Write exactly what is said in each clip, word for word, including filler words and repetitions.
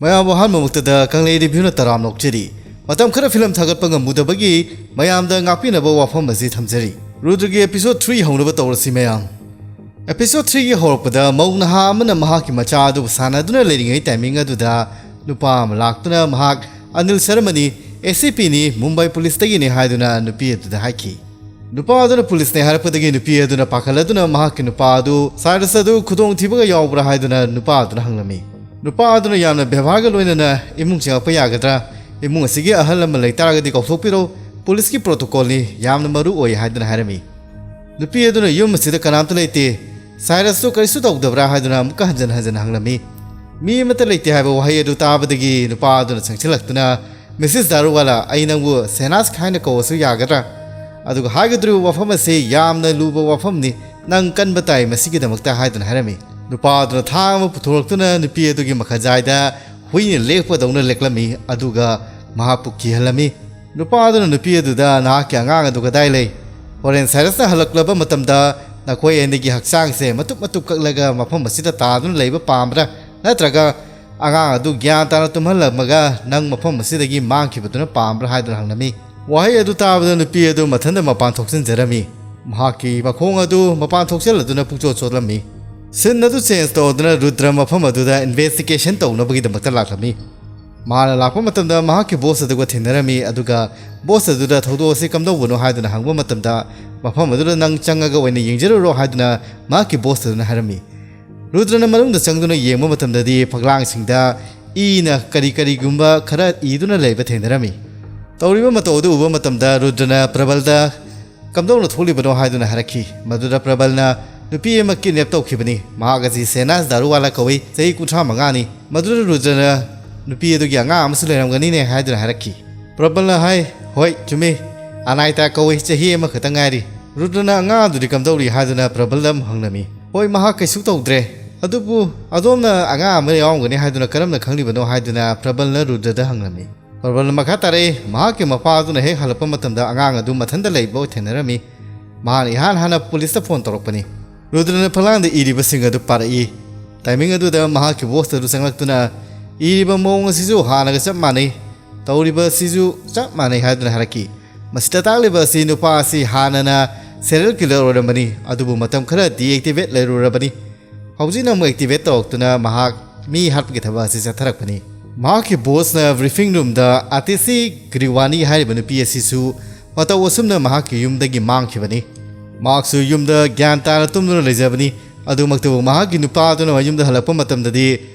ꯃꯌꯥꯝꯕꯨ ꯑꯍꯥꯟꯕꯃꯛꯇꯗ ꯀꯪꯂꯩ ꯔꯤꯚ꯭ꯌꯨꯅ ꯇꯔꯥꯝꯅ ꯑꯣꯛꯆꯔꯤ꯫ ꯃꯇꯝ ꯈꯔ ꯐꯤꯂꯝ ꯊꯥꯒꯠꯄ ꯉꯝꯃꯨꯗꯕꯒꯤ ꯃꯌꯥꯝꯗ ꯉꯥꯛꯄꯤꯅꯕ ꯋꯥꯐꯝ ꯑꯁꯤ ꯊꯝꯖꯔꯤ꯫ ꯔꯨꯗ꯭ꯔꯒꯤ episode three ꯍꯧꯅꯕ ꯇꯧꯔꯁꯤ ꯃꯌꯥꯝ꯫ Episode threeꯒꯤ ꯍꯧꯔꯛꯄꯗ ꯃꯧ ꯅꯍꯥ ꯑꯃꯅ ꯃꯍꯥꯛꯀꯤ ꯃꯆꯥ ꯑꯗꯨꯕꯨ ꯁꯥꯟꯅꯗꯨꯅ ꯂꯩꯔꯤꯉꯩ timing ꯑꯗꯨꯗ ꯅꯨꯄꯥ ꯑꯃ ꯂꯥꯛꯇꯨꯅ ꯃꯍꯥꯛ ꯑꯅꯤꯜ ꯁꯔꯃꯅꯤ, ACPꯅꯤ, ꯃꯨꯝꯕꯥꯏ ꯄꯨꯂꯤꯁꯇꯒꯤꯅꯤ ꯍꯥꯏꯗꯨꯅ ꯅꯨꯄꯤ ꯑꯗꯨꯗ ꯍꯥꯏꯈꯤ꯫ ꯅꯨꯄꯥ ꯑꯗꯨꯅ ꯄꯨꯂꯤꯁꯅꯦ ꯍꯥꯏꯔꯛꯄꯗꯒꯤ ꯅꯨꯄꯤ ꯑꯗꯨꯅ ꯄꯥꯈꯠꯂꯗꯨꯅ ꯃꯍꯥꯛꯀꯤ ꯅꯨꯄꯥ ꯑꯗꯨ ꯁꯥꯏꯔꯁ ꯑꯗꯨ ꯈꯨꯗꯣꯡꯊꯤꯕꯒ ꯌꯥꯎꯕ꯭ꯔꯥ ꯍꯥꯏꯗꯨꯅ ꯅꯨꯄꯥ ꯑꯗꯨꯅ ꯍꯪꯂꯝꯃꯤ꯫ ꯅꯨꯄꯥ ꯑꯗꯨꯅ ꯌꯥꯝꯅ ꯕꯦꯕꯥꯔꯒ ꯂꯣꯏꯅꯅ "ꯏꯃꯨꯡ ꯆꯪꯉꯛꯄ ꯌꯥꯒꯗ꯭ꯔꯥ? ꯏꯃꯨꯡ ꯑꯁꯤꯒꯤ ꯑꯍꯜ ꯑꯃ ꯂꯩꯇꯥꯔꯒꯗꯤ ꯀꯧꯊꯣꯛꯄꯤꯔꯣ, ꯄꯨꯂꯤꯁꯀꯤ protocolꯅꯤ, ꯌꯥꯝꯅ ꯃꯔꯨ ꯑꯣꯏ" ꯍꯥꯏꯗꯨꯅ ꯍꯥꯏꯔꯝꯃꯤ꯫ ꯅꯨꯄꯤ ꯑꯗꯨꯅ "ꯌꯨꯝ ꯑꯁꯤꯗ ꯀꯅꯥꯝꯇ ꯂꯩꯇꯦ, ꯁꯥꯏꯔꯁꯇꯨ ꯀꯔꯤꯁꯨ ꯇꯧꯗꯕ꯭ꯔꯥ?" ꯍꯥꯏꯗꯨꯅ ꯑꯃꯨꯛꯀ ꯍꯟꯖꯟ ꯍꯟꯖꯟ ꯍꯪꯂꯝꯃꯤ꯫ ꯃꯤ ꯑꯃꯠꯇ ꯂꯩꯇꯦ ꯍꯥꯏꯕ ꯋꯥꯍꯩ ꯑꯗꯨ ꯇꯥꯕꯗꯒꯤ ꯅꯨꯄꯥ ꯑꯗꯨꯅ ꯆꯪꯁꯤꯜꯂꯛꯇꯨꯅ, "Missus ꯗꯥꯔꯨꯋꯥꯂꯥ, ꯑꯩ ꯅꯪꯕꯨ ꯁꯦꯅꯥꯁ ꯍꯥꯏꯅ ꯀꯧꯕꯁꯨ ꯌꯥꯒꯗ꯭ꯔꯥ? ꯑꯗꯨꯒ ꯍꯥꯏꯒꯗꯧꯔꯤꯕ ꯋꯥꯐꯝ ꯑꯁꯤ ꯌꯥꯝꯅ ꯂꯨꯕ ꯋꯥꯐꯝꯅꯤ, ꯅꯪ ꯀꯟꯕ ꯇꯥꯏ ꯃꯁꯤꯒꯤꯗꯃꯛꯇ" ꯍꯥꯏꯗꯨꯅ ꯍꯥꯏꯔꯝꯃꯤ꯫ ꯅꯨꯄꯥ ꯑꯗꯨꯅ ꯊꯥꯡ ꯑꯃ ꯄꯨꯊꯣꯔꯛꯇꯨꯅ ꯅꯨꯄꯤ ꯑꯗꯨꯒꯤ ꯃꯈꯥꯖꯥꯏꯗ ꯍꯨꯏꯅ ꯂꯦꯛꯄꯗꯧꯅ ꯂꯦꯛꯂꯝꯃꯤ, ꯑꯗꯨꯒ ꯃꯍꯥꯛꯄꯨ ꯀꯤꯍꯜꯂꯝꯃꯤ꯫ ꯅꯨꯄꯥ ꯑꯗꯨꯅ ꯅꯨꯄꯤ ꯑꯗꯨꯗ, "ꯅꯍꯥꯛꯀꯤ ꯑꯉꯥꯡ ꯑꯗꯨ ꯀꯗꯥꯏ ꯂꯩ? ꯍꯣꯔꯦꯟ ꯁꯥꯏꯔꯁꯅ ꯍꯜꯂꯛꯂꯕ ꯃꯇꯝꯗ ꯅꯈꯣꯏ ꯑꯅꯤꯒꯤ ꯍꯛꯆꯥꯡꯁꯦ ꯃꯇꯨꯞ ꯃꯇꯨꯞ ꯀꯛꯂꯒ ꯃꯐꯝ ꯑꯁꯤꯗ ꯇꯥꯗꯨꯅ ꯂꯩꯕ ꯄꯥꯝꯕ꯭ꯔꯥ? ꯅꯠꯇ꯭ꯔꯒ ꯑꯉꯥꯡ ꯑꯗꯨ ꯒ꯭ꯌꯥꯟ ꯇꯥꯅ ꯇꯨꯝꯍꯜꯂꯝꯃꯒ ꯅꯪ ꯃꯐꯝ ꯑꯁꯤꯗꯒꯤ ꯃꯥꯡꯈꯤꯕꯗꯨꯅ ꯄꯥꯝꯕ꯭ꯔꯥ?" ꯍꯥꯏꯗꯨꯅ ꯍꯪꯂꯝꯃꯤ꯫ ꯋꯥꯍꯩ ꯑꯗꯨ ꯇꯥꯕꯗ ꯅꯨꯄꯤ ꯑꯗꯨ ꯃꯊꯟꯇ ꯃꯄꯥꯟ ꯊꯣꯛꯆꯤꯟꯖꯔꯝꯃꯤ꯫ ꯃꯍꯥꯛꯀꯤ ꯃꯈꯣꯡ ꯑꯗꯨ ꯃꯄꯥꯟ ꯊꯣꯛꯆꯜꯂꯗꯨꯅ ꯄꯨꯡꯆꯣꯠ ꯆꯣꯠꯂꯝꯃꯤ꯫ Scene ꯑꯗꯨ change ꯇꯧꯗꯨꯅ ꯔꯨꯗ꯭ꯔ ꯃꯐꯝ ꯑꯗꯨꯗ investigation ꯇꯧꯅꯕꯒꯤꯗꯃꯛꯇ ꯂꯥꯛꯂꯝꯃꯤ꯫ ꯃꯍꯥꯛꯅ ꯂꯥꯛꯄ ꯃꯇꯝꯗ ꯃꯍꯥꯛꯀꯤ boss ꯑꯗꯨꯒ ꯊꯦꯡꯅꯔꯝꯃꯤ, ꯑꯗꯨꯒ boss ꯑꯗꯨꯗ ꯊꯧꯗꯣꯛ ꯑꯁꯤ ꯀꯝꯗꯧꯕꯅꯣ ꯍꯥꯏꯗꯨꯅ ꯍꯪꯕ ꯃꯇꯝꯗ, "ꯃꯐꯝ ꯑꯗꯨꯗ ꯅꯪ ꯆꯪꯉꯒ ꯑꯣꯏꯅ ꯌꯦꯡꯖꯔꯨꯔꯣ" ꯍꯥꯏꯗꯨꯅ ꯃꯍꯥꯛꯀꯤ boss ꯑꯗꯨꯅ ꯍꯥꯏꯔꯝꯃꯤ꯫ ꯔꯨꯗ꯭ꯔꯅ ꯃꯅꯨꯡꯗ ꯆꯪꯗꯨꯅ ꯌꯦꯡꯕ ꯃꯇꯝꯗꯗꯤ ꯐꯛꯂꯥꯡꯁꯤꯡꯗ ꯏꯅ ꯀꯔꯤ ꯀꯔꯤꯒꯨꯝꯕ ꯈꯔ ꯏꯗꯨꯅ ꯂꯩꯕ ꯊꯦꯡꯅꯔꯝꯃꯤ꯫ ꯇꯧꯔꯤꯕ ꯃꯇꯧ ꯑꯗꯨ ꯎꯕ ꯃꯇꯝꯗ ꯔꯨꯗ꯭ꯔꯅ ꯄ꯭ꯔꯕꯜꯗ "ꯀꯝꯗꯧꯅ ꯊꯣꯛꯂꯤꯕꯅꯣ?" ꯍꯥꯏꯗꯨꯅ ꯍꯥꯏꯔꯛꯈꯤ꯫ ꯃꯗꯨꯗ ꯄ꯭ꯔꯕꯜꯅ, "ꯅꯨꯄꯤ ꯑꯃ kidnap ꯇꯧꯈꯤꯕꯅꯤ, ꯃꯍꯥꯛ ꯑꯁꯤ ꯁꯦꯅꯥꯁ ꯗꯥꯔꯨꯋꯥꯂꯥ ꯀꯧꯏ, ꯆꯍꯤ ꯀꯨꯟꯊ꯭ꯔꯥ ꯃꯉꯥꯅꯤ"꯫ ꯃꯗꯨꯗ ꯔꯨꯗ꯭ꯔꯅ, "ꯅꯨꯄꯤ ꯑꯗꯨꯒꯤ ꯑꯉꯥꯡ ꯑꯃꯁꯨ ꯂꯩꯔꯝꯒꯅꯤꯅꯦ" ꯍꯥꯏꯗꯨꯅ ꯍꯥꯏꯔꯛꯈꯤ꯫ ꯄ꯭ꯔꯕꯜꯅ ꯍꯥꯏ, "ꯍꯣꯏ, ꯆꯨꯝꯃꯤ, ꯑꯅꯥꯏꯇꯥ ꯀꯧꯏ, ꯆꯍꯤ ꯑꯃꯈꯛꯇ ꯉꯥꯏꯔꯤ"꯫ ꯔꯨꯗ꯭ꯔꯅ, "ꯑꯉꯥꯡ ꯑꯗꯨꯗꯤ ꯀꯝꯗꯧꯔꯤ?" ꯍꯥꯏꯗꯨꯅ ꯄ꯭ꯔꯕꯜꯗ ꯑꯃꯨꯛ ꯍꯪꯂꯝꯃꯤ꯫ "ꯍꯣꯏ, ꯃꯍꯥꯛ ꯀꯩꯁꯨ ꯇꯧꯗ꯭ꯔꯦ꯫ ꯑꯗꯨꯕꯨ ꯑꯗꯣꯝꯅ ꯑꯉꯥꯡ ꯑꯃ ꯌꯥꯎꯔꯝꯒꯅꯤ ꯍꯥꯏꯗꯨꯅ ꯀꯔꯝꯅ ꯈꯪꯂꯤꯕꯅꯣ?" ꯍꯥꯏꯗꯨꯅ ꯄ꯭ꯔꯕꯜꯅ ꯔꯨꯗ꯭ꯔꯗ ꯍꯪꯂꯝꯃꯤ꯫ ꯄ꯭ꯔꯕꯜꯅ ꯃꯈꯥ ꯇꯥꯔꯛꯏ, "ꯃꯍꯥꯛꯀꯤ ꯃꯄꯥ ꯑꯗꯨꯅ ꯍꯦꯛ ꯍꯜꯂꯛꯄ ꯃꯇꯝꯗ ꯑꯉꯥꯡ ꯑꯗꯨ ꯃꯊꯟꯇ ꯂꯩꯕ ꯊꯦꯡꯅꯔꯝꯃꯤ꯫ ꯃꯍꯥꯛꯅ ꯏꯍꯥꯟ ꯍꯥꯟꯅ ꯄꯨꯂꯤꯁꯇ ꯐꯣꯟ ꯇꯧꯔꯛꯄꯅꯤ"꯫ ꯔꯨꯗ꯭ꯔꯅ ꯐꯛꯂꯥꯡꯗ ꯏꯔꯤꯕꯁꯤꯡ ꯑꯗꯨ ꯄꯥꯔꯛꯏ꯫ Timing ꯑꯗꯨꯗ ꯃꯍꯥꯛꯀꯤ boss ꯑꯗꯨ ꯆꯪꯂꯛꯇꯨꯅ, ꯏꯔꯤꯕ ꯃꯑꯣꯡ ꯑꯁꯤꯁꯨ ꯍꯥꯟꯅꯒ ꯆꯞ ꯃꯥꯟꯅꯩ, ꯇꯧꯔꯤꯕ ꯑꯁꯤꯁꯨ ꯆꯞ ꯃꯥꯟꯅꯩ ꯍꯥꯏꯗꯨꯅ ꯍꯥꯏꯔꯛꯈꯤ꯫ ꯃꯁꯤꯗ ꯇꯥꯛꯂꯤꯕ ꯑꯁꯤ ꯅꯨꯄꯥ ꯑꯁꯤ ꯍꯥꯟꯅꯅ serial killer ꯑꯣꯏꯔꯝꯕꯅꯤ, ꯑꯗꯨꯕꯨ ꯃꯇꯝ ꯈꯔ deactivate ꯂꯩꯔꯨꯔꯕꯅꯤ꯫ ꯍꯧꯖꯤꯛꯅ ꯑꯃꯨꯛ activate ꯇꯧꯔꯛꯇꯨꯅ ꯃꯍꯥꯛ ꯃꯤ ꯍꯥꯠꯄꯒꯤ ꯊꯕꯛ ꯑꯁꯤ ꯆꯠꯊꯔꯛꯄꯅꯤ꯫ ꯃꯍꯥꯛꯀꯤ bossꯅ briefing roomꯗ ꯑꯇꯤꯁꯤ ꯒ꯭ꯔꯤꯋꯥꯅꯤ ꯍꯥꯏꯔꯤꯕ ꯅꯨꯄꯤ ꯑꯁꯤꯁꯨ ꯃꯇꯧ ꯑꯁꯨꯝꯅ ꯃꯍꯥꯛꯀꯤ ꯌꯨꯝꯗꯒꯤ ꯃꯥꯡꯈꯤꯕꯅꯤ꯫ ꯃꯍꯥꯛꯁꯨ ꯌꯨꯝꯗ ꯒ꯭ꯌꯥꯟ ꯇꯥꯅ ꯇꯨꯝꯗꯨꯅ ꯂꯩꯖꯕꯅꯤ꯫ ꯑꯗꯨꯃꯛꯇꯕꯨ ꯃꯍꯥꯛꯀꯤ ꯅꯨꯄꯥꯗꯨꯅ ꯃꯌꯨꯝꯗ ꯍꯜꯂꯛꯄ ꯃꯇꯝꯗꯗꯤ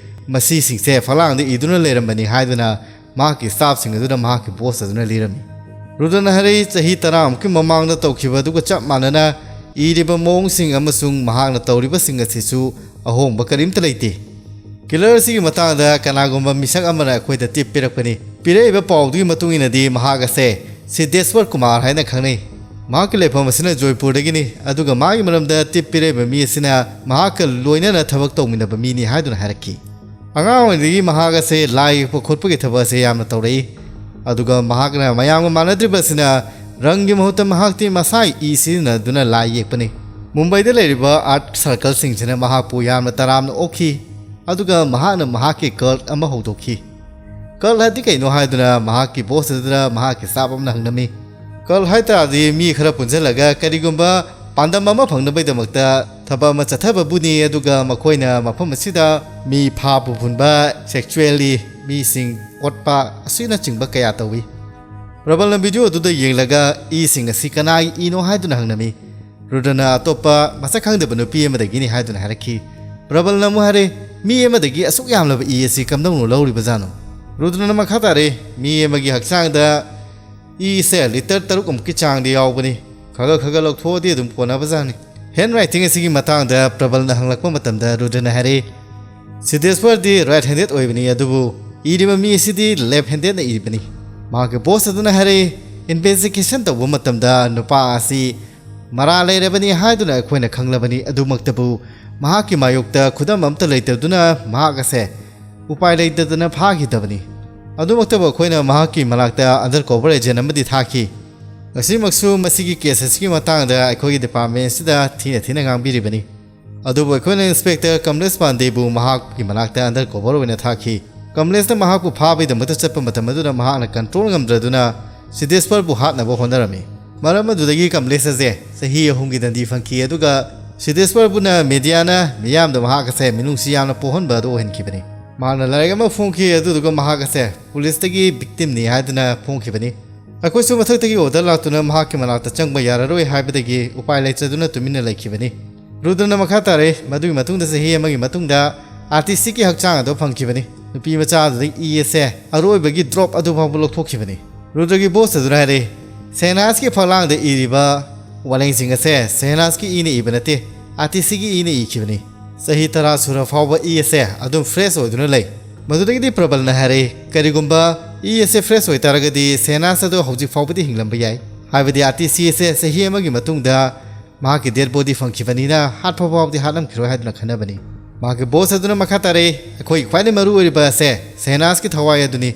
ꯃꯁꯤꯁꯤꯡꯁꯦ ꯐꯛꯂꯥꯡꯗ ꯏꯗꯨꯅ ꯂꯩꯔꯝꯕꯅꯤ ꯍꯥꯏꯗꯨꯅ ꯃꯍꯥꯛꯀꯤ staffꯁꯤꯡ ꯑꯗꯨꯅ ꯃꯍꯥꯛꯀꯤ boss ꯑꯗꯨꯅ ꯂꯤꯔꯝꯃꯤ꯫ ꯔꯨꯗ꯭ꯔꯅ ꯍꯥꯏꯔꯛꯏ, ꯆꯍꯤ ꯇꯔꯥꯃꯨꯛꯀꯤ ꯃꯃꯥꯡꯗ ꯇꯧꯈꯤꯕ ꯑꯗꯨꯒ ꯆꯞ ꯃꯥꯟꯅꯅ ꯏꯔꯤꯕ ꯃꯑꯣꯡꯁꯤꯡ ꯑꯃꯁꯨꯡ ꯃꯍꯥꯛꯅ ꯇꯧꯔꯤꯕꯁꯤꯡ ꯑꯁꯤꯁꯨ ꯑꯍꯣꯡꯕ ꯀꯔꯤꯝꯇ ꯂꯩꯇꯦ꯫ Killer ꯑꯁꯤꯒꯤ ꯃꯇꯥꯡꯗ ꯀꯅꯥꯒꯨꯝꯕ ꯃꯤꯁꯛ ꯑꯃꯅ ꯑꯩꯈꯣꯏꯗ tip ꯄꯤꯔꯛꯄꯅꯤ꯫ ꯄꯤꯔꯛꯏꯕ ꯄꯥꯎꯗꯨꯒꯤ ꯃꯇꯨꯡ ꯏꯟꯅꯗꯤ ꯃꯍꯥꯛ ꯑꯁꯦ ꯁꯤꯗꯦꯁ꯭ꯋꯔ ꯀꯨꯃꯥꯔ ꯍꯥꯏꯅ ꯈꯪꯅꯩ꯫ ꯃꯍꯥꯛꯀꯤ ꯂꯩꯐꯝ ꯑꯁꯤꯅ ꯖꯣꯏꯄꯨꯔꯗꯒꯤꯅꯤ, ꯑꯗꯨꯒ ꯃꯥꯒꯤ ꯃꯔꯝꯗ tip ꯄꯤꯔꯛꯏꯕ ꯃꯤ ꯑꯁꯤꯅ ꯃꯍꯥꯛꯀ ꯂꯣꯏꯅꯅ ꯊꯕꯛ ꯇꯧꯃꯤꯟꯅꯕ ꯃꯤꯅꯤ ꯍꯥꯏꯗꯨꯅ ꯍꯥꯏꯔꯛꯈꯤ꯫ ꯑꯉꯥꯡ ꯑꯣꯏꯔꯤꯉꯩꯗꯒꯤ ꯃꯍꯥꯛ ꯑꯁꯦ ꯂꯥꯏ ꯌꯦꯛꯄ ꯈꯣꯠꯄꯒꯤ ꯊꯕꯛ ꯑꯁꯦ ꯌꯥꯝꯅ ꯇꯧꯔꯛꯏ꯫ ꯑꯗꯨꯒ ꯃꯍꯥꯛꯅ ꯃꯌꯥꯝꯒ ꯃꯥꯟꯅꯗ꯭ꯔꯤꯕ ꯑꯁꯤꯅ ꯔꯪꯒꯤ ꯃꯍꯨꯠꯇ ꯃꯍꯥꯛꯇꯤ ꯃꯁꯥꯒꯤ ꯏ ꯁꯤꯖꯤꯟꯅꯗꯨꯅ ꯂꯥꯏ ꯌꯦꯛꯄꯅꯤ꯫ ꯃꯨꯝꯕꯥꯏꯗ ꯂꯩꯔꯤꯕ art circleꯁꯤꯡꯁꯤꯅ ꯃꯍꯥꯛꯄꯨ ꯌꯥꯝꯅ ꯇꯔꯥꯝꯅ ꯑꯣꯛꯈꯤ, ꯑꯗꯨꯒ ꯃꯍꯥꯛꯅ ꯃꯍꯥꯛꯀꯤ cult ꯑꯃ ꯍꯧꯗꯣꯛꯈꯤ꯫ Cult ꯍꯥꯏꯗꯤ ꯀꯩꯅꯣ ꯍꯥꯏꯗꯨꯅ ꯃꯍꯥꯛꯀꯤ boss ꯑꯗꯨꯗ ꯃꯍꯥꯛꯀꯤ staff ꯑꯃꯅ ꯍꯪꯂꯝꯃꯤ꯫ Cult ꯍꯥꯏ ꯇꯥꯔꯗꯤ ꯃꯤ ꯈꯔ ꯄꯨꯟꯁꯤꯜꯂꯒ ꯀꯔꯤꯒꯨꯝꯕ ꯄꯥꯟꯗꯝ ꯑꯃ ꯐꯪꯅꯕꯒꯤꯗꯃꯛꯇ ꯊꯕꯛ ꯑꯃ ꯆꯠꯊꯕꯕꯨꯅꯤ, ꯑꯗꯨꯒ ꯃꯈꯣꯏꯅ ꯃꯐꯝ ꯑꯁꯤꯗ ꯃꯤ ꯐꯥꯕ ꯄꯨꯟꯕ, sexually ꯃꯤꯁꯤꯡ ꯑꯣꯠꯄ ꯑꯁꯤꯅꯆꯤꯡꯕ ꯀꯌꯥ ꯇꯧꯏ꯫ ꯄ꯭ꯔꯕꯜꯅ video ꯑꯗꯨꯗ ꯌꯦꯡꯂꯒ ꯏꯁꯤꯡ ꯑꯁꯤ ꯀꯅꯥꯒꯤ ꯏꯅꯣ ꯍꯥꯏꯗꯨꯅ ꯍꯪꯂꯝꯃꯤ꯫ ꯔꯨꯗ꯭ꯔꯅ ꯑꯇꯣꯞꯄ ꯃꯁꯛ ꯈꯪꯗꯕ ꯅꯨꯄꯤ ꯑꯃꯗꯒꯤꯅꯤ ꯍꯥꯏꯗꯨꯅ ꯍꯥꯏꯔꯛꯈꯤ꯫ ꯄ꯭ꯔꯕꯜꯅ ꯑꯃꯨꯛ ꯍꯥꯏꯔꯦ, ꯃꯤ ꯑꯃꯗꯒꯤ ꯑꯁꯨꯛ ꯌꯥꯝꯂꯕ ꯏ ꯑꯁꯤ ꯀꯝꯗꯧꯅ ꯂꯧꯔꯤꯕꯖꯥꯠꯅꯣ? ꯔꯨꯗ꯭ꯔꯅ ꯃꯈꯥ ꯇꯥꯔꯦ, ꯃꯤ ꯑꯃꯒꯤ ꯍꯛꯆꯥꯡꯗ ꯏꯁꯦ litre ꯇꯔꯨꯛ ꯑꯃꯨꯛꯀꯤ ꯆꯥꯡꯗꯤ ꯌꯥꯎꯕꯅꯤ꯫ ꯈꯒ ꯈꯒ ꯂꯧꯊꯣꯛꯑꯗꯤ ꯑꯗꯨꯝ ꯀꯣꯟꯅꯕꯖꯥꯠꯅꯤ꯫ Handwriting ꯑꯁꯤꯒꯤ ꯃꯇꯥꯡꯗ ꯄ꯭ꯔꯕꯜꯅ ꯍꯪꯂꯛꯄ ꯃꯇꯝꯗ ꯔꯨꯗ꯭ꯔꯅ ꯍꯥꯏꯔꯛꯏ, ꯁꯤꯗꯦꯁ꯭ꯋꯔꯗꯤ right handed ꯑꯣꯏꯕꯅꯤ, ꯑꯗꯨꯕꯨ ꯏꯔꯤꯕ ꯃꯤ ꯑꯁꯤꯗꯤ left handedꯅ ꯏꯔꯤꯕꯅꯤ꯫ ꯃꯍꯥꯛꯀꯤ boss ꯑꯗꯨꯅ ꯍꯥꯏꯔꯛꯏ, investigation ꯇꯧꯕ ꯃꯇꯝꯗ ꯅꯨꯄꯥ ꯑꯁꯤ ꯃꯔꯥꯜ ꯂꯩꯔꯕꯅꯤ ꯍꯥꯏꯗꯨꯅ ꯑꯩꯈꯣꯏꯅ ꯈꯪꯂꯕꯅꯤ꯫ ꯑꯗꯨꯃꯛꯇꯕꯨ ꯃꯍꯥꯛꯀꯤ ꯃꯥꯌꯣꯛꯇ ꯈꯨꯗꯝ ꯑꯃꯠꯇ ꯂꯩꯇꯗꯨꯅ ꯃꯍꯥꯛ ꯑꯁꯦ ꯎꯄꯥꯏ ꯂꯩꯇꯗꯅ ꯐꯥꯈꯤꯗꯕꯅꯤ꯫ ꯑꯗꯨꯃꯛꯇꯕꯨ ꯑꯩꯈꯣꯏꯅ ꯃꯍꯥꯛꯀꯤ ꯃꯅꯥꯛꯇ undercover agent ꯑꯃꯗꯤ ꯊꯥꯈꯤ꯫ ꯉꯁꯤꯃꯛꯁꯨ ꯃꯁꯤꯒꯤ case ꯑꯁꯤꯒꯤ ꯃꯇꯥꯡꯗ ꯑꯩꯈꯣꯏꯒꯤ department ꯑꯁꯤꯗ ꯊꯤꯅ ꯊꯤꯅ ꯉꯥꯡꯕꯤꯔꯤꯕꯅꯤ꯫ ꯑꯗꯨꯕꯨ ꯑꯩꯈꯣꯏꯅ Inspector ꯀꯃꯂꯦꯁ ꯄꯥꯟꯗꯦꯕꯨ ꯃꯍꯥꯛꯀꯤ ꯃꯅꯥꯛꯇ undercover ꯑꯣꯏꯅ ꯊꯥꯈꯤ꯫ ꯀꯃꯂꯦꯁꯅ ꯃꯍꯥꯛꯄꯨ ꯐꯥꯕꯒꯤꯗꯃꯛꯇ ꯆꯠꯄ ꯃꯇꯝ ꯑꯗꯨꯗ ꯃꯍꯥꯛꯅ ꯀꯟꯇ꯭ꯔꯣꯜ ꯉꯝꯗ꯭ꯔꯗꯨꯅ ꯁꯤꯗꯦꯁ꯭ꯋꯔꯕꯨ ꯍꯥꯠꯅꯕ ꯍꯣꯠꯅꯔꯝꯃꯤ꯫ ꯃꯔꯝ ꯑꯗꯨꯗꯒꯤ ꯀꯃꯂꯦꯁ ꯑꯁꯦ ꯆꯍꯤ ꯑꯍꯨꯝꯒꯤ ꯗꯟꯗꯤ ꯐꯪꯈꯤ, ꯑꯗꯨꯒ ꯁꯤꯗꯦꯁ꯭ꯋꯔꯕꯨꯅ ꯃꯦꯗꯤꯌꯥꯅ ꯃꯤꯌꯥꯝꯗ ꯃꯍꯥꯛ ꯑꯁꯦ ꯃꯤꯅꯨꯡꯁꯤ ꯌꯥꯝꯅ ꯄꯣꯛꯍꯟꯕ ꯑꯗꯨ ꯑꯣꯏꯍꯟꯈꯤꯕꯅꯤ꯫ ꯃꯍꯥꯛꯅ ꯂꯥꯏꯔꯤꯛ ꯑꯃ ꯐꯣꯡꯈꯤ, ꯑꯗꯨꯗꯨꯒ ꯃꯍꯥꯛ ꯑꯁꯦ ꯄꯨꯂꯤꯁꯇꯒꯤ ꯚꯤꯛꯇꯤꯝꯅꯤ ꯍꯥꯏꯗꯨꯅ ꯐꯣꯡꯈꯤꯕꯅꯤ꯫ ꯑꯩꯈꯣꯏꯁꯨ ꯃꯊꯛꯇꯒꯤ ꯑꯣꯔꯗꯔ ꯂꯥꯛꯇꯨꯅ ꯃꯍꯥꯛꯀꯤ ꯃꯅꯥꯛꯇ ꯆꯪꯕ ꯌꯥꯔꯔꯣꯏ ꯍꯥꯏꯕꯗꯒꯤ ꯎꯄꯥꯏ ꯂꯩꯇꯗꯨꯅ ꯇꯨꯃꯤꯟꯅ ꯂꯩꯈꯤꯕꯅꯤ꯫ ꯔꯨꯗ꯭ꯔꯅ ꯃꯈꯥ ꯇꯥꯔꯛꯏ, ꯃꯗꯨꯒꯤ ꯃꯇꯨꯡꯗ ꯆꯍꯤ ꯑꯃꯒꯤ ꯃꯇꯨꯡꯗ ꯑꯥꯔꯇꯤꯁꯤꯒꯤ ꯍꯛꯆꯥꯡ ꯑꯗꯨ ꯐꯪꯈꯤꯕꯅꯤ꯫ ꯅꯨꯄꯤ ꯃꯆꯥ ꯑꯗꯨꯗꯒꯤ ꯏ ꯑꯁꯦ ꯑꯔꯣꯏꯕꯒꯤ ꯗ꯭ꯔꯣꯞ ꯑꯗꯨ ꯐꯥꯎꯕ ꯂꯧꯊꯣꯛꯈꯤꯕꯅꯤ꯫ ꯔꯨꯗ꯭ꯔꯒꯤ ꯕꯣꯁ ꯑꯗꯨꯅ ꯍꯥꯏꯔꯛꯏ, ꯁꯦꯍꯅꯥꯖꯀꯤ ꯐꯛꯂꯥꯡꯗ ꯏꯔꯤꯕ ꯋꯥꯂꯦꯡꯁꯤꯡ ꯑꯁꯦ ꯁꯦꯍꯅꯥꯖꯀꯤ ꯏꯅ ꯏꯕ ꯅꯠꯇꯦ, ꯑꯥꯔꯇꯤꯁꯤꯒꯤ ꯏꯅ ꯏꯈꯤꯕꯅꯤ꯫ ꯆꯍꯤ ꯇꯔꯥ ꯁꯨꯔ ꯐꯥꯎꯕ ꯏ ꯑꯁꯦ ꯑꯗꯨꯝ ꯐ꯭ꯔꯦꯁ ꯑꯣꯏꯗꯨꯅ ꯂꯩ꯫ ꯃꯗꯨꯗꯒꯤꯗꯤ ꯄ꯭ꯔꯕꯜꯅ ꯍꯥꯏꯔꯛꯏ, ꯀꯔꯤꯒꯨꯝꯕ ꯏ ꯑꯁꯦ ꯐ꯭ꯔꯦꯁ ꯑꯣꯏꯇꯥꯔꯒꯗꯤ ꯁꯦꯍꯅꯥꯖ ꯑꯗꯨ ꯍꯧꯖꯤꯛ ꯐꯥꯎꯕꯗꯤ ꯍꯤꯡꯂꯝꯕ ꯌꯥꯏ, ꯍꯥꯏꯕꯗꯤ ꯑꯥꯔꯇꯤꯁꯤ ꯑꯁꯦ ꯆꯍꯤ ꯑꯃꯒꯤ ꯃꯇꯨꯡꯗ ꯃꯍꯥꯛꯀꯤ ꯗꯦꯗ ꯕꯣꯗꯤ ꯐꯪꯈꯤꯕꯅꯤꯅ ꯍꯥꯠꯄ ꯐꯥꯎꯕꯗꯤ ꯍꯥꯠꯂꯝꯈꯤꯔꯣꯏ ꯍꯥꯏꯗꯨꯅ ꯈꯟꯅꯕꯅꯤ꯫ ꯃꯍꯥꯛꯀꯤ ꯕꯣꯁ ꯑꯗꯨꯅ ꯃꯈꯥ ꯇꯥꯔꯛꯏ, ꯑꯩꯈꯣꯏꯒꯤ ꯈ꯭ꯋꯥꯏꯗꯒꯤ ꯃꯔꯨ ꯑꯣꯏꯔꯤꯕ ꯑꯁꯦ ꯁꯦꯍꯅꯥꯖꯀꯤ ꯊꯋꯥꯏ ꯑꯗꯨꯅꯤ꯫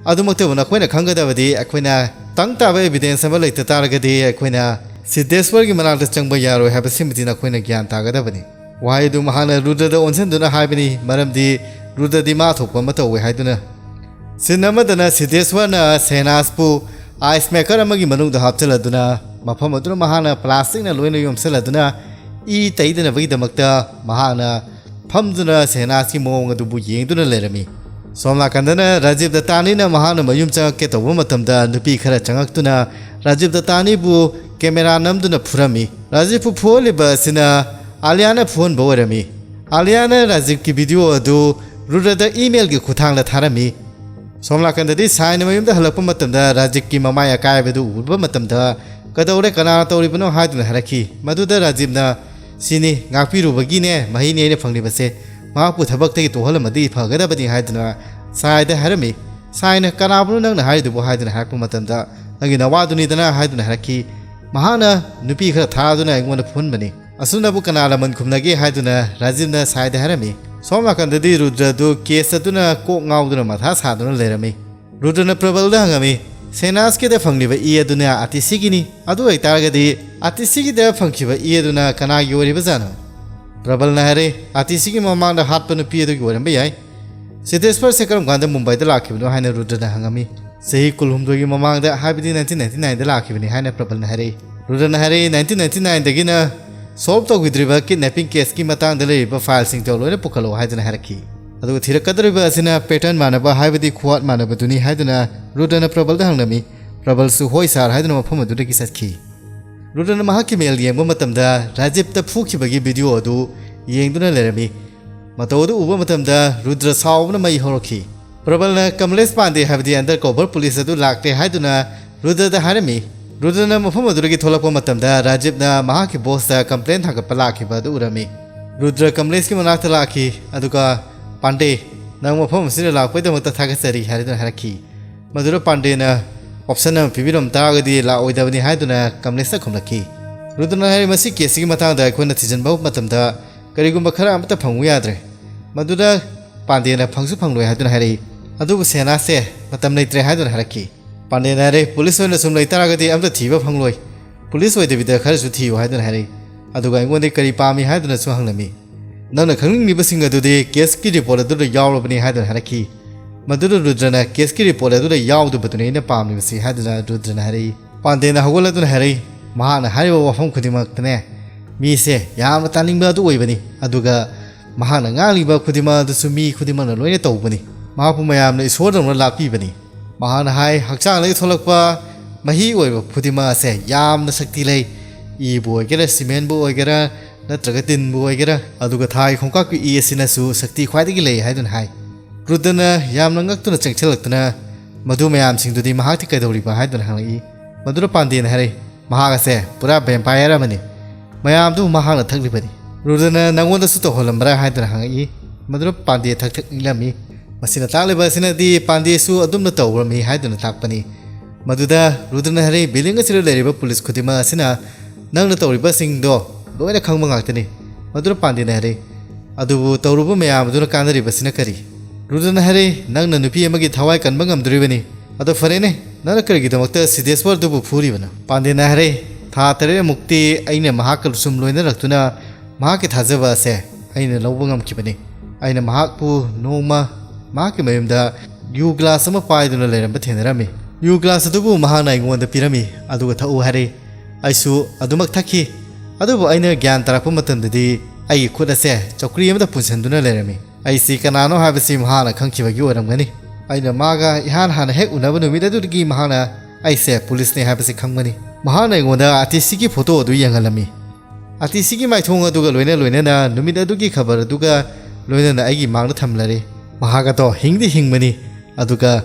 ꯑꯗꯨꯃꯛꯇꯕꯨ ꯅꯈꯣꯏꯅ ꯈꯪꯒꯗꯕꯗꯤ ꯑꯩꯈꯣꯏꯅ ꯇꯪ ꯇꯥꯕ ꯑꯦꯚꯤꯗꯦꯟꯁ ꯑꯃ ꯂꯩꯇ ꯇꯥꯔꯒꯗꯤ ꯑꯩꯈꯣꯏꯅ ꯁꯤꯗꯦꯁ꯭ꯋꯔꯒꯤ ꯃꯅꯥꯛꯇ ꯆꯪꯕ ꯌꯥꯔꯣꯏ ꯍꯥꯏꯕꯁꯤꯃꯗꯤ ꯅꯈꯣꯏꯅ ꯒ꯭ꯌꯥꯟ ꯇꯥꯒꯗꯕꯅꯤ꯫ ꯋꯥꯍꯩ ꯑꯗꯨ ꯃꯍꯥꯛꯅ ꯔꯨꯗ꯭ꯔꯗ ꯑꯣꯟꯁꯤꯟꯗꯨꯅ ꯍꯥꯏꯕꯅꯤ, ꯃꯔꯝꯗꯤ ꯔꯨꯗ꯭ꯔꯗꯤ ꯃꯥ ꯊꯣꯛꯄ ꯑꯃ ꯇꯧꯋꯦ ꯍꯥꯏꯗꯨꯅ꯫ ꯁꯤꯟ ꯑꯃꯗꯅ ꯁꯤꯗꯦꯁ꯭ꯋꯔꯅ ꯁꯦꯍꯅꯥꯖꯄꯨ ꯑꯥꯏꯁ ꯃꯦꯀꯔ ꯑꯃꯒꯤ ꯃꯅꯨꯡꯗ ꯍꯥꯞꯆꯤꯜꯂꯗꯨꯅ ꯃꯐꯝ ꯑꯗꯨꯅ ꯃꯍꯥꯛꯅ ꯄ꯭ꯂꯥꯁꯇꯤꯛꯅ ꯂꯣꯏꯅ ꯌꯣꯝꯁꯤꯜꯂꯗꯨꯅ ꯏ ꯇꯩꯗꯅꯕꯒꯤꯗꯃꯛꯇ ꯃꯍꯥꯛꯅ ꯐꯝꯗꯨꯅ ꯁꯦꯍꯅꯥꯖꯀꯤ ꯃꯑꯣꯡ ꯑꯗꯨꯕꯨ ꯌꯦꯡꯗꯨꯅ ꯂꯩꯔꯝꯃꯤ꯫ ꯁꯣꯝ ꯅꯥꯀꯟꯗꯅ ꯔꯥꯖꯤꯕ ꯗꯇꯥꯅꯤꯅ ꯃꯍꯥꯛꯅ ꯃꯌꯨꯝ ꯆꯪꯉꯛꯀꯦ ꯇꯧꯕ ꯃꯇꯝꯗ ꯅꯨꯄꯤ ꯈꯔ ꯆꯪꯉꯛꯇꯨꯅ ꯔꯥꯖꯤꯕ ꯗꯇꯥꯅꯤꯕꯨ ꯀꯦꯃꯦꯔꯥ ꯅꯝꯗꯨꯅ ꯐꯨꯔꯝꯃꯤ꯫ ꯔꯥꯖꯤꯕꯄꯨ ꯐꯨꯍꯜꯂꯤꯕ ꯑꯁꯤꯅ ꯑꯥꯂꯤꯌꯥꯅ ꯐꯨꯍꯟꯕ ꯑꯣꯏꯔꯝꯃꯤ꯫ ꯑꯥꯂꯤꯌꯥꯅ ꯔꯥꯖꯤꯕꯀꯤ ꯚꯤꯗꯤꯑꯣ ꯑꯗꯨ ꯔꯨꯗ꯭ꯔꯗ ꯏꯃꯦꯜꯒꯤ ꯈꯨꯠꯊꯥꯡꯗ ꯊꯥꯔꯝꯃꯤ꯫ ꯁꯣꯝ ꯅꯥꯀꯟꯗꯗꯤ ꯁꯥꯏꯅ ꯃꯌꯨꯝꯗ ꯍꯜꯂꯛꯄ ꯃꯇꯝꯗ ꯔꯥꯖꯤꯕꯀꯤ ꯃꯃꯥꯏ ꯑꯀꯥꯏꯕꯗꯨ ꯎꯕ ꯃꯇꯝꯗ, "ꯀꯗꯧꯔꯦ, ꯀꯅꯥꯅ ꯇꯧꯔꯤꯕꯅꯣ?" ꯍꯥꯏꯗꯨꯅ ꯍꯥꯏꯔꯛꯈꯤ꯫ ꯃꯗꯨꯗ ꯔꯥꯖꯤꯕꯅ, "ꯁꯤꯅꯤ, ꯉꯥꯛꯄꯤꯔꯨꯕꯒꯤꯅꯦ ꯃꯍꯩꯅꯤ ꯑꯩꯅ ꯐꯪꯂꯤꯕꯁꯦ, ꯃꯍꯥꯛꯄꯨ ꯊꯕꯛꯇꯒꯤ ꯇꯣꯛꯍꯜꯂꯝꯃꯗꯤ ꯐꯒꯗꯕꯅꯤ" ꯍꯥꯏꯗꯨꯅ ꯁꯥꯏꯗ ꯍꯥꯏꯔꯝꯃꯤ꯫ ꯁꯥꯏꯅ, "ꯀꯅꯥꯕꯨꯅꯣ ꯅꯪꯅ ꯍꯥꯏꯔꯤꯗꯨꯕꯨ?" ꯍꯥꯏꯗꯨꯅ ꯍꯥꯏꯔꯛꯄ ꯃꯇꯝꯗ, "ꯅꯪꯒꯤ ꯅꯋꯥꯗꯨꯅꯤꯗꯅ" ꯍꯥꯏꯗꯨꯅ ꯍꯥꯏꯔꯛꯈꯤ꯫ ꯃꯍꯥꯛꯅ ꯅꯨꯄꯤ ꯈꯔ ꯊꯥꯗꯨꯅ ꯑꯩꯉꯣꯟꯗ ꯐꯨꯍꯟꯕꯅꯤ꯫ ꯑꯁꯨꯝꯅꯕꯨ ꯀꯅꯥ ꯂꯃꯟ ꯈꯨꯝꯅꯒꯦ ꯍꯥꯏꯗꯨꯅ ꯔꯥꯖꯤꯕꯅ ꯁꯥꯏꯗ ꯍꯥꯏꯔꯝꯃꯤ꯫ ꯁꯣꯝ ꯅꯥꯀꯟꯗꯗꯤ ꯔꯨꯗ꯭ꯔ ꯑꯗꯨ ꯀꯦꯁ ꯑꯗꯨꯅ ꯀꯣꯛ ꯉꯥꯎꯗꯨꯅ ꯃꯊꯥ ꯁꯥꯗꯨꯅ ꯂꯩꯔꯝꯃꯤ꯫ ꯔꯨꯗ꯭ꯔꯅ ꯄ꯭ꯔꯕꯜꯗ ꯍꯪꯉꯝꯃꯤ, "ꯁꯦꯍꯅꯥꯖꯀꯤꯗ ꯐꯪꯂꯤꯕ ꯏ ꯑꯗꯨꯅ ꯑꯥꯔꯇꯤꯁꯤꯒꯤꯅꯤ꯫ ꯑꯗꯨ ꯑꯣꯏꯇꯥꯔꯒꯗꯤ ꯑꯥꯔꯇꯤꯁꯤꯒꯤꯗ ꯐꯪꯈꯤꯕ ꯏ ꯑꯗꯨꯅ ꯀꯅꯥꯒꯤ ꯑꯣꯏꯔꯤꯕꯖꯥꯠꯅꯣ?" ꯄ꯭ꯔꯕꯜꯅ ꯍꯥꯏꯔꯦ, "ꯑꯥꯔꯇꯤꯁꯤꯒꯤ ꯃꯃꯥꯡꯗ ꯍꯥꯠꯄ ꯅꯨꯄꯤ ꯑꯗꯨꯒꯤ ꯑꯣꯏꯔꯝꯕ ꯌꯥꯏ"꯫ ꯁꯤꯗꯦꯁ꯭ꯋꯔꯁꯦ ꯀꯔꯝ ꯀꯥꯟꯗ ꯃꯨꯝꯕꯥꯏꯗ ꯂꯥꯛꯈꯤꯕꯅꯣ ꯍꯥꯏꯅ ꯔꯨꯗ꯭ꯔꯅ ꯍꯪꯉꯝꯃꯤ꯫ ꯆꯍꯤ ꯀꯨꯜꯍꯨꯝꯗꯣꯏꯒꯤ ꯃꯃꯥꯡꯗ, ꯍꯥꯏꯕꯗꯤ ꯅꯥꯏꯟꯇꯤꯟ ꯅꯥꯏꯟꯇꯤ ꯅꯥꯏꯟꯗ ꯂꯥꯛꯈꯤꯕꯅꯤ ꯍꯥꯏꯅ ꯄ꯭ꯔꯕꯜꯅ ꯍꯥꯏꯔꯛꯏ꯫ ꯔꯨꯗ꯭ꯔꯅ ꯍꯥꯏꯔꯛꯏ, ꯅꯥꯏꯟꯇꯤꯟ ꯅꯥꯏꯟꯇꯤ ꯅꯥꯏꯟꯗꯒꯤꯅ ꯁꯣꯜꯕ ꯇꯧꯈꯤꯗ꯭ꯔꯤꯕ ꯀꯤꯗꯅꯦꯄꯤꯡ ꯀꯦꯁꯀꯤ ꯃꯇꯥꯡꯗ ꯂꯩꯔꯤꯕ ꯐꯥꯏꯜꯁꯤꯡꯗꯣ ꯂꯣꯏꯅ ꯄꯨꯈꯠꯂꯛꯑꯣ ꯍꯥꯏꯗꯨꯅ ꯍꯥꯏꯔꯛꯈꯤ꯫ ꯑꯗꯨꯒ ꯊꯤꯔꯛꯀꯗꯧꯔꯤꯕ ꯑꯁꯤꯅ ꯄꯦꯇꯔꯟ ꯃꯥꯟꯅꯕ, ꯍꯥꯏꯕꯗꯤ ꯈꯨꯍꯥꯠ ꯃꯥꯟꯅꯕꯗꯨꯅꯤ ꯍꯥꯏꯗꯨꯅ ꯔꯨꯗ꯭ꯔꯅ ꯄ꯭ꯔꯕꯜꯗ ꯍꯪꯂꯝꯃꯤ꯫ ꯄ꯭ꯔꯕꯜꯁꯨ "ꯍꯣꯏ ꯁꯥꯔ" ꯍꯥꯏꯗꯨꯅ ꯃꯐꯝ ꯑꯗꯨꯗꯒꯤ ꯆꯠꯈꯤ꯫ ꯔꯨꯗ꯭ꯔꯅ ꯃꯍꯥꯛꯀꯤ ꯃꯦꯜ ꯌꯦꯡꯕ ꯃꯇꯝꯗ ꯔꯥꯖꯤꯞꯇ ꯐꯨꯈꯤꯕꯒꯤ ꯚꯤꯗꯤꯑꯣ ꯑꯗꯨ ꯌꯦꯡꯗꯨꯅ ꯂꯩꯔꯝꯃꯤ꯫ ꯃꯇꯧ ꯑꯗꯨ ꯎꯕ ꯃꯇꯝꯗ ꯔꯨꯗ꯭ꯔ ꯁꯥꯎꯕꯅ ꯃꯩ ꯍꯧꯔꯛꯈꯤ꯫ ꯄ꯭ꯔꯕꯜꯅ ꯀꯃꯂꯦꯁ ꯄꯥꯟꯗꯦ, ꯍꯥꯏꯕꯗꯤ ꯑꯟꯗꯔ ꯀꯣꯚꯔ ꯄꯨꯂꯤꯁ ꯑꯗꯨ ꯂꯥꯛꯇꯦ ꯍꯥꯏꯗꯨꯅ ꯔꯨꯗ꯭ꯔꯗ ꯍꯥꯏꯔꯝꯃꯤ꯫ ꯔꯨꯗ꯭ꯔꯅ ꯃꯐꯝ ꯑꯗꯨꯗꯒꯤ ꯊꯣꯛꯂꯛꯄ ꯃꯇꯝꯗ ꯔꯥꯖꯤꯞꯅ ꯃꯍꯥꯛꯀꯤ ꯕꯣꯁꯇ ꯀꯝꯄ꯭ꯂꯦꯟ ꯊꯥꯡꯒꯠꯄ ꯂꯥꯛꯈꯤꯕ ꯑꯗꯨ ꯎꯔꯝꯃꯤ꯫ ꯔꯨꯗ꯭ꯔ ꯀꯃꯂꯦꯁꯀꯤ ꯃꯅꯥꯛꯇ ꯂꯥꯛꯈꯤ, ꯑꯗꯨꯒ "ꯄꯥꯟꯗꯦ, ꯅꯪ ꯃꯐꯝ ꯑꯁꯤꯗ ꯂꯥꯛꯄꯒꯤꯗꯃꯛꯇ ꯊꯥꯒꯠꯆꯔꯤ" ꯍꯥꯏꯗꯨꯅ ꯍꯥꯏꯔꯛꯈꯤ꯫ ꯃꯗꯨꯗ ꯄꯥꯟꯗꯦꯅ "ꯑꯣꯞꯁꯟ ꯑꯃ ꯄꯤꯕꯤꯔꯝ ꯇꯥꯔꯒꯗꯤ ꯂꯥꯛꯑꯣꯏꯗꯕꯅꯤ" ꯍꯥꯏꯗꯨꯅ ꯀꯃꯂꯦꯁꯇ ꯈꯨꯝꯂꯛꯈꯤ꯫ ꯔꯨꯗ꯭ꯔꯅ ꯍꯥꯏꯔꯤ, "ꯃꯁꯤ ꯀꯦꯁꯁꯤꯒꯤ ꯃꯇꯥꯡꯗ ꯑꯩꯈꯣꯏꯅ ꯊꯤꯖꯤꯟꯕ ꯃꯇꯝꯗ ꯀꯔꯤꯒꯨꯝꯕ ꯈꯔ ꯑꯃꯠꯇ ꯐꯪꯕ ꯌꯥꯗ꯭ꯔꯦ"꯫ ꯃꯗꯨꯗ ꯄꯥꯟꯗꯦꯅ "ꯐꯪꯁꯨ ꯐꯪꯂꯣꯏ" ꯍꯥꯏꯗꯨꯅ ꯍꯥꯏꯔꯛꯏ꯫ ꯑꯗꯨꯕꯨ ꯁꯦꯅꯥꯁꯁꯦ ꯃꯇꯝ ꯂꯩꯇ꯭ꯔꯦ ꯍꯥꯏꯗꯨꯅ ꯍꯥꯏꯔꯛꯈꯤ꯫ ꯄꯥꯟꯗꯦꯅ ꯍꯥꯏꯔꯦ, "ꯄꯨꯂꯤꯁ ꯑꯣꯏꯅ ꯁꯨꯝ ꯂꯩꯇꯥꯔꯒꯗꯤ ꯑꯝꯇ ꯊꯤꯕ ꯐꯪꯂꯣꯏ꯫ ꯄꯨꯂꯤꯁ ꯑꯣꯏꯗꯕꯤꯗ ꯈꯔꯁꯨ ꯊꯤꯌꯨ" ꯍꯥꯏꯗꯨꯅ ꯍꯥꯏꯔꯛꯏ꯫ ꯑꯗꯨꯒ ꯑꯩꯉꯣꯟꯗ ꯀꯔꯤ ꯄꯥꯝꯃꯤ ꯍꯥꯏꯗꯨꯅꯁꯨ ꯍꯪꯂꯝꯃꯤ꯫ "ꯅꯪꯅ ꯈꯪꯅꯤꯡꯂꯤꯕꯁꯤꯡ ꯑꯗꯨꯗꯤ ꯀꯦꯁꯀꯤ ꯔꯤꯄꯣꯔꯠ ꯑꯗꯨꯗ ꯌꯥꯎꯔꯕꯅꯤ" ꯍꯥꯏꯗꯨꯅ ꯍꯥꯏꯔꯛꯈꯤ꯫ ꯃꯗꯨꯗ ꯔꯨꯗ꯭ꯔꯅ "ꯀꯦꯁꯀꯤ ꯔꯤꯄꯣꯔꯠ ꯑꯗꯨꯗ ꯌꯥꯎꯗꯕꯗꯨꯅꯤ ꯑꯩꯅ ꯄꯥꯝꯂꯤꯕꯁꯤ" ꯍꯥꯏꯗꯨꯅ ꯔꯨꯗ꯭ꯔꯅ ꯍꯥꯏꯔꯛꯏ꯫ ꯄꯥꯟꯗꯦꯅ ꯍꯧꯒꯠꯂꯗꯨꯅ ꯍꯥꯏꯔꯛꯏ, "ꯃꯍꯥꯛꯅ ꯍꯥꯏꯔꯤꯕ ꯋꯥꯐꯝ ꯈꯨꯗꯤꯡꯃꯛꯇꯅꯦ, ꯃꯤꯁꯦ ꯌꯥꯝꯅ ꯇꯥꯅꯤꯡꯕ ꯑꯗꯨ ꯑꯣꯏꯕꯅꯤ, ꯑꯗꯨꯒ ꯃꯍꯥꯛꯅ ꯉꯥꯡꯂꯤꯕ ꯈꯨꯗꯤꯡꯃꯛ ꯑꯗꯨꯁꯨ ꯃꯤ ꯈꯨꯗꯤꯡꯃꯛꯅ ꯂꯣꯏꯅ ꯇꯧꯕꯅꯤ꯫ ꯃꯍꯥꯛꯄꯨ ꯃꯌꯥꯝꯅ ꯏꯁꯣꯔꯗꯧꯅ ꯂꯥꯠꯄꯤꯕꯅꯤ꯫ ꯃꯍꯥꯛꯅ ꯍꯥꯏ, ꯍꯛꯆꯥꯡꯗꯒꯤ ꯊꯣꯛꯂꯛꯄ ꯃꯍꯤ ꯑꯣꯏꯕ ꯈꯨꯗꯤꯡꯃꯛ ꯑꯁꯦ ꯌꯥꯝꯅ ꯁꯛꯇꯤ ꯂꯩ꯫ ꯏꯕꯨ ꯑꯣꯏꯒꯦꯔꯥ, ꯁꯤꯃꯦꯟꯕꯨ ꯑꯣꯏꯒꯦꯔꯥ, ꯅꯠꯇ꯭ꯔꯒ ꯇꯤꯟꯕꯨ ꯑꯣꯏꯒꯦꯔꯥ, ꯑꯗꯨꯒ ꯊꯥꯒꯤ ꯈꯣꯡꯀꯥꯞꯀꯤ ꯏ ꯑꯁꯤꯅꯁꯨ ꯁꯛꯇꯤ ꯈ꯭ꯋꯥꯏꯗꯒꯤ ꯂꯩ" ꯍꯥꯏꯗꯨꯅ ꯍꯥꯏ꯫ ꯔꯨꯗ꯭ꯔꯅ ꯌꯥꯝꯅ ꯉꯛꯇꯨꯅ ꯆꯪꯁꯤꯜꯂꯛꯇꯨꯅ, "ꯃꯗꯨ ꯃꯌꯥꯝꯁꯤꯡꯗꯨꯗꯤ ꯃꯍꯥꯛꯇꯤ ꯀꯩꯗꯧꯔꯤꯕ?" ꯍꯥꯏꯗꯨꯅ ꯍꯪꯂꯛꯏ꯫ ꯃꯗꯨꯗ ꯄꯥꯟꯗꯦꯅ ꯍꯥꯏꯔꯛꯏ, "ꯃꯍꯥꯛ ꯑꯁꯦ ꯄꯨꯔꯥ ꯚꯦꯝꯄꯥꯌꯔ ꯑꯃꯅꯤ꯫ ꯃꯌꯥꯝꯗꯨ ꯃꯍꯥꯛꯅ ꯊꯛꯂꯤꯕꯅꯤ"꯫ ꯔꯨꯗ꯭ꯔꯅ "ꯅꯪꯉꯣꯟꯗꯁꯨ ꯇꯧꯍꯜꯂꯝꯕ꯭ꯔꯥ?" ꯍꯥꯏꯗꯨꯅ ꯍꯪꯉꯛꯏ꯫ ꯃꯗꯨꯗ ꯄꯥꯟꯗꯦ ꯊꯛ ꯊꯛ ꯅꯤꯛꯂꯝꯃꯤ꯫ ꯃꯁꯤꯅ ꯇꯥꯛꯂꯤꯕ ꯑꯁꯤꯅꯗꯤ ꯄꯥꯟꯗꯦꯁꯨ ꯑꯗꯨꯝꯅ ꯇꯧꯔꯝꯃꯤ ꯍꯥꯏꯗꯨꯅ ꯇꯥꯛꯄꯅꯤ꯫ ꯃꯗꯨꯗ ꯔꯨꯗ꯭ꯔꯅ ꯍꯥꯏꯔꯛꯏ, "ꯕꯤꯜꯗꯤꯡ ꯑꯁꯤꯗ ꯂꯩꯔꯤꯕ ꯄꯨꯂꯤꯁ ꯈꯨꯗꯤꯡꯃꯛ ꯑꯁꯤꯅ ꯅꯪꯅ ꯇꯧꯔꯤꯕꯁꯤꯡꯗꯣ ꯂꯣꯏꯅ ꯈꯪꯕ ꯉꯥꯛꯇꯅꯤ"꯫ ꯃꯗꯨꯗ ꯄꯥꯟꯗꯦꯅ ꯍꯥꯏꯔꯛꯏ, "ꯑꯗꯨꯕꯨ ꯇꯧꯔꯨꯕ ꯃꯌꯥꯝ ꯑꯗꯨꯅ ꯀꯥꯟꯅꯔꯤꯕꯁꯤꯅ ꯀꯔꯤ?" ꯔꯨꯗ꯭ꯔꯅ ꯍꯥꯏꯔꯛꯏ, "ꯅꯪꯅ ꯅꯨꯄꯤ ꯑꯃꯒꯤ ꯊꯋꯥꯏ ꯀꯟꯕ ꯉꯝꯗꯣꯔꯤꯕꯅꯤ꯫ ꯑꯗꯣ ꯐꯔꯦꯅꯦ, ꯅꯪꯅ ꯀꯔꯤꯒꯤꯗꯃꯛꯇ ꯁꯤꯗꯦꯁ꯭ꯋꯔꯗꯨꯕꯨ ꯐꯨꯔꯤꯕꯅꯣ?" ꯄꯥꯟꯗꯦꯅ ꯍꯥꯏꯔꯛꯏ, "ꯊꯥ ꯇꯔꯦꯠꯃꯨꯛꯇꯤ ꯑꯩꯅ ꯃꯍꯥꯛꯀ ꯁꯨꯝ ꯂꯣꯏꯅꯔꯛꯇꯨꯅ ꯃꯍꯥꯛꯀꯤ ꯊꯥꯖꯕ ꯑꯁꯦ ꯑꯩꯅ ꯂꯧꯕ ꯉꯝꯈꯤꯕꯅꯤ꯫ ꯑꯩꯅ ꯃꯍꯥꯛꯄꯨ ꯅꯣꯡꯃ ꯃꯍꯥꯛꯀꯤ ꯃꯌꯨꯝꯗ ꯌꯨ ꯒ꯭ꯂꯥꯁ ꯑꯃ ꯄꯥꯏꯗꯨꯅ ꯂꯩꯔꯝꯕ ꯊꯦꯡꯅꯔꯝꯃꯤ꯫ ꯌꯨ ꯒ꯭ꯂꯥꯁ ꯑꯗꯨꯕꯨ ꯃꯍꯥꯛꯅ ꯑꯩꯉꯣꯟꯗ ꯄꯤꯔꯝꯃꯤ, ꯑꯗꯨꯒ ꯊꯛꯎ ꯍꯥꯏꯔꯛꯏ꯫ ꯑꯩꯁꯨ ꯑꯗꯨꯃꯛ ꯊꯛꯈꯤ꯫ ꯑꯗꯨꯕꯨ ꯑꯩꯅ ꯒ꯭ꯌꯥꯟ ꯇꯥꯔꯛꯄ ꯃꯇꯝꯗꯗꯤ ꯑꯩꯒꯤ ꯈꯨꯠ ꯑꯁꯦ ꯆꯧꯀ꯭ꯔꯤ ꯑꯃꯗ ꯄꯨꯟꯁꯤꯟꯗꯨꯅ ꯂꯩꯔꯝꯃꯤ꯫ ꯑꯩꯁꯤ ꯀꯅꯥꯅꯣ ꯍꯥꯏꯕꯁꯤ ꯃꯍꯥꯛꯅ ꯈꯪꯈꯤꯕꯒꯤ ꯑꯣꯏꯔꯝꯒꯅꯤ꯫ ꯑꯩꯅ ꯃꯥꯒ ꯏꯍꯥꯟ ꯍꯥꯟꯅ ꯍꯦꯛ ꯎꯅꯕ ꯅꯨꯃꯤꯠ ꯑꯗꯨꯗꯒꯤ ꯃꯍꯥꯛꯅ ꯑꯩꯁꯦ ꯄꯨꯂꯤꯁꯅꯤ ꯍꯥꯏꯕꯁꯤ ꯈꯪꯕꯅꯤ꯫ ꯃꯍꯥꯛꯅ ꯑꯩꯉꯣꯟꯗ ꯑꯇꯤꯁꯤꯒꯤ ꯐꯣꯇꯣ ꯑꯗꯨ ꯌꯦꯡꯍꯜꯂꯝꯃꯤ꯫ ꯑꯇꯤꯁꯤꯒꯤ ꯃꯥꯏꯊꯣꯡ ꯑꯗꯨꯒ ꯂꯣꯏꯅ ꯂꯣꯏꯅꯅ ꯅꯨꯃꯤꯠ ꯑꯗꯨꯒꯤ ꯈꯕꯔ ꯑꯗꯨꯒ ꯂꯣꯏꯅꯅ ꯑꯩꯒꯤ ꯃꯥꯡꯗ ꯊꯝꯂꯔꯦ꯫ ꯃꯍꯥꯛ ꯑꯗꯣ ꯍꯤꯡꯗꯤ ꯍꯤꯡꯕꯅꯤ, ꯑꯗꯨꯒ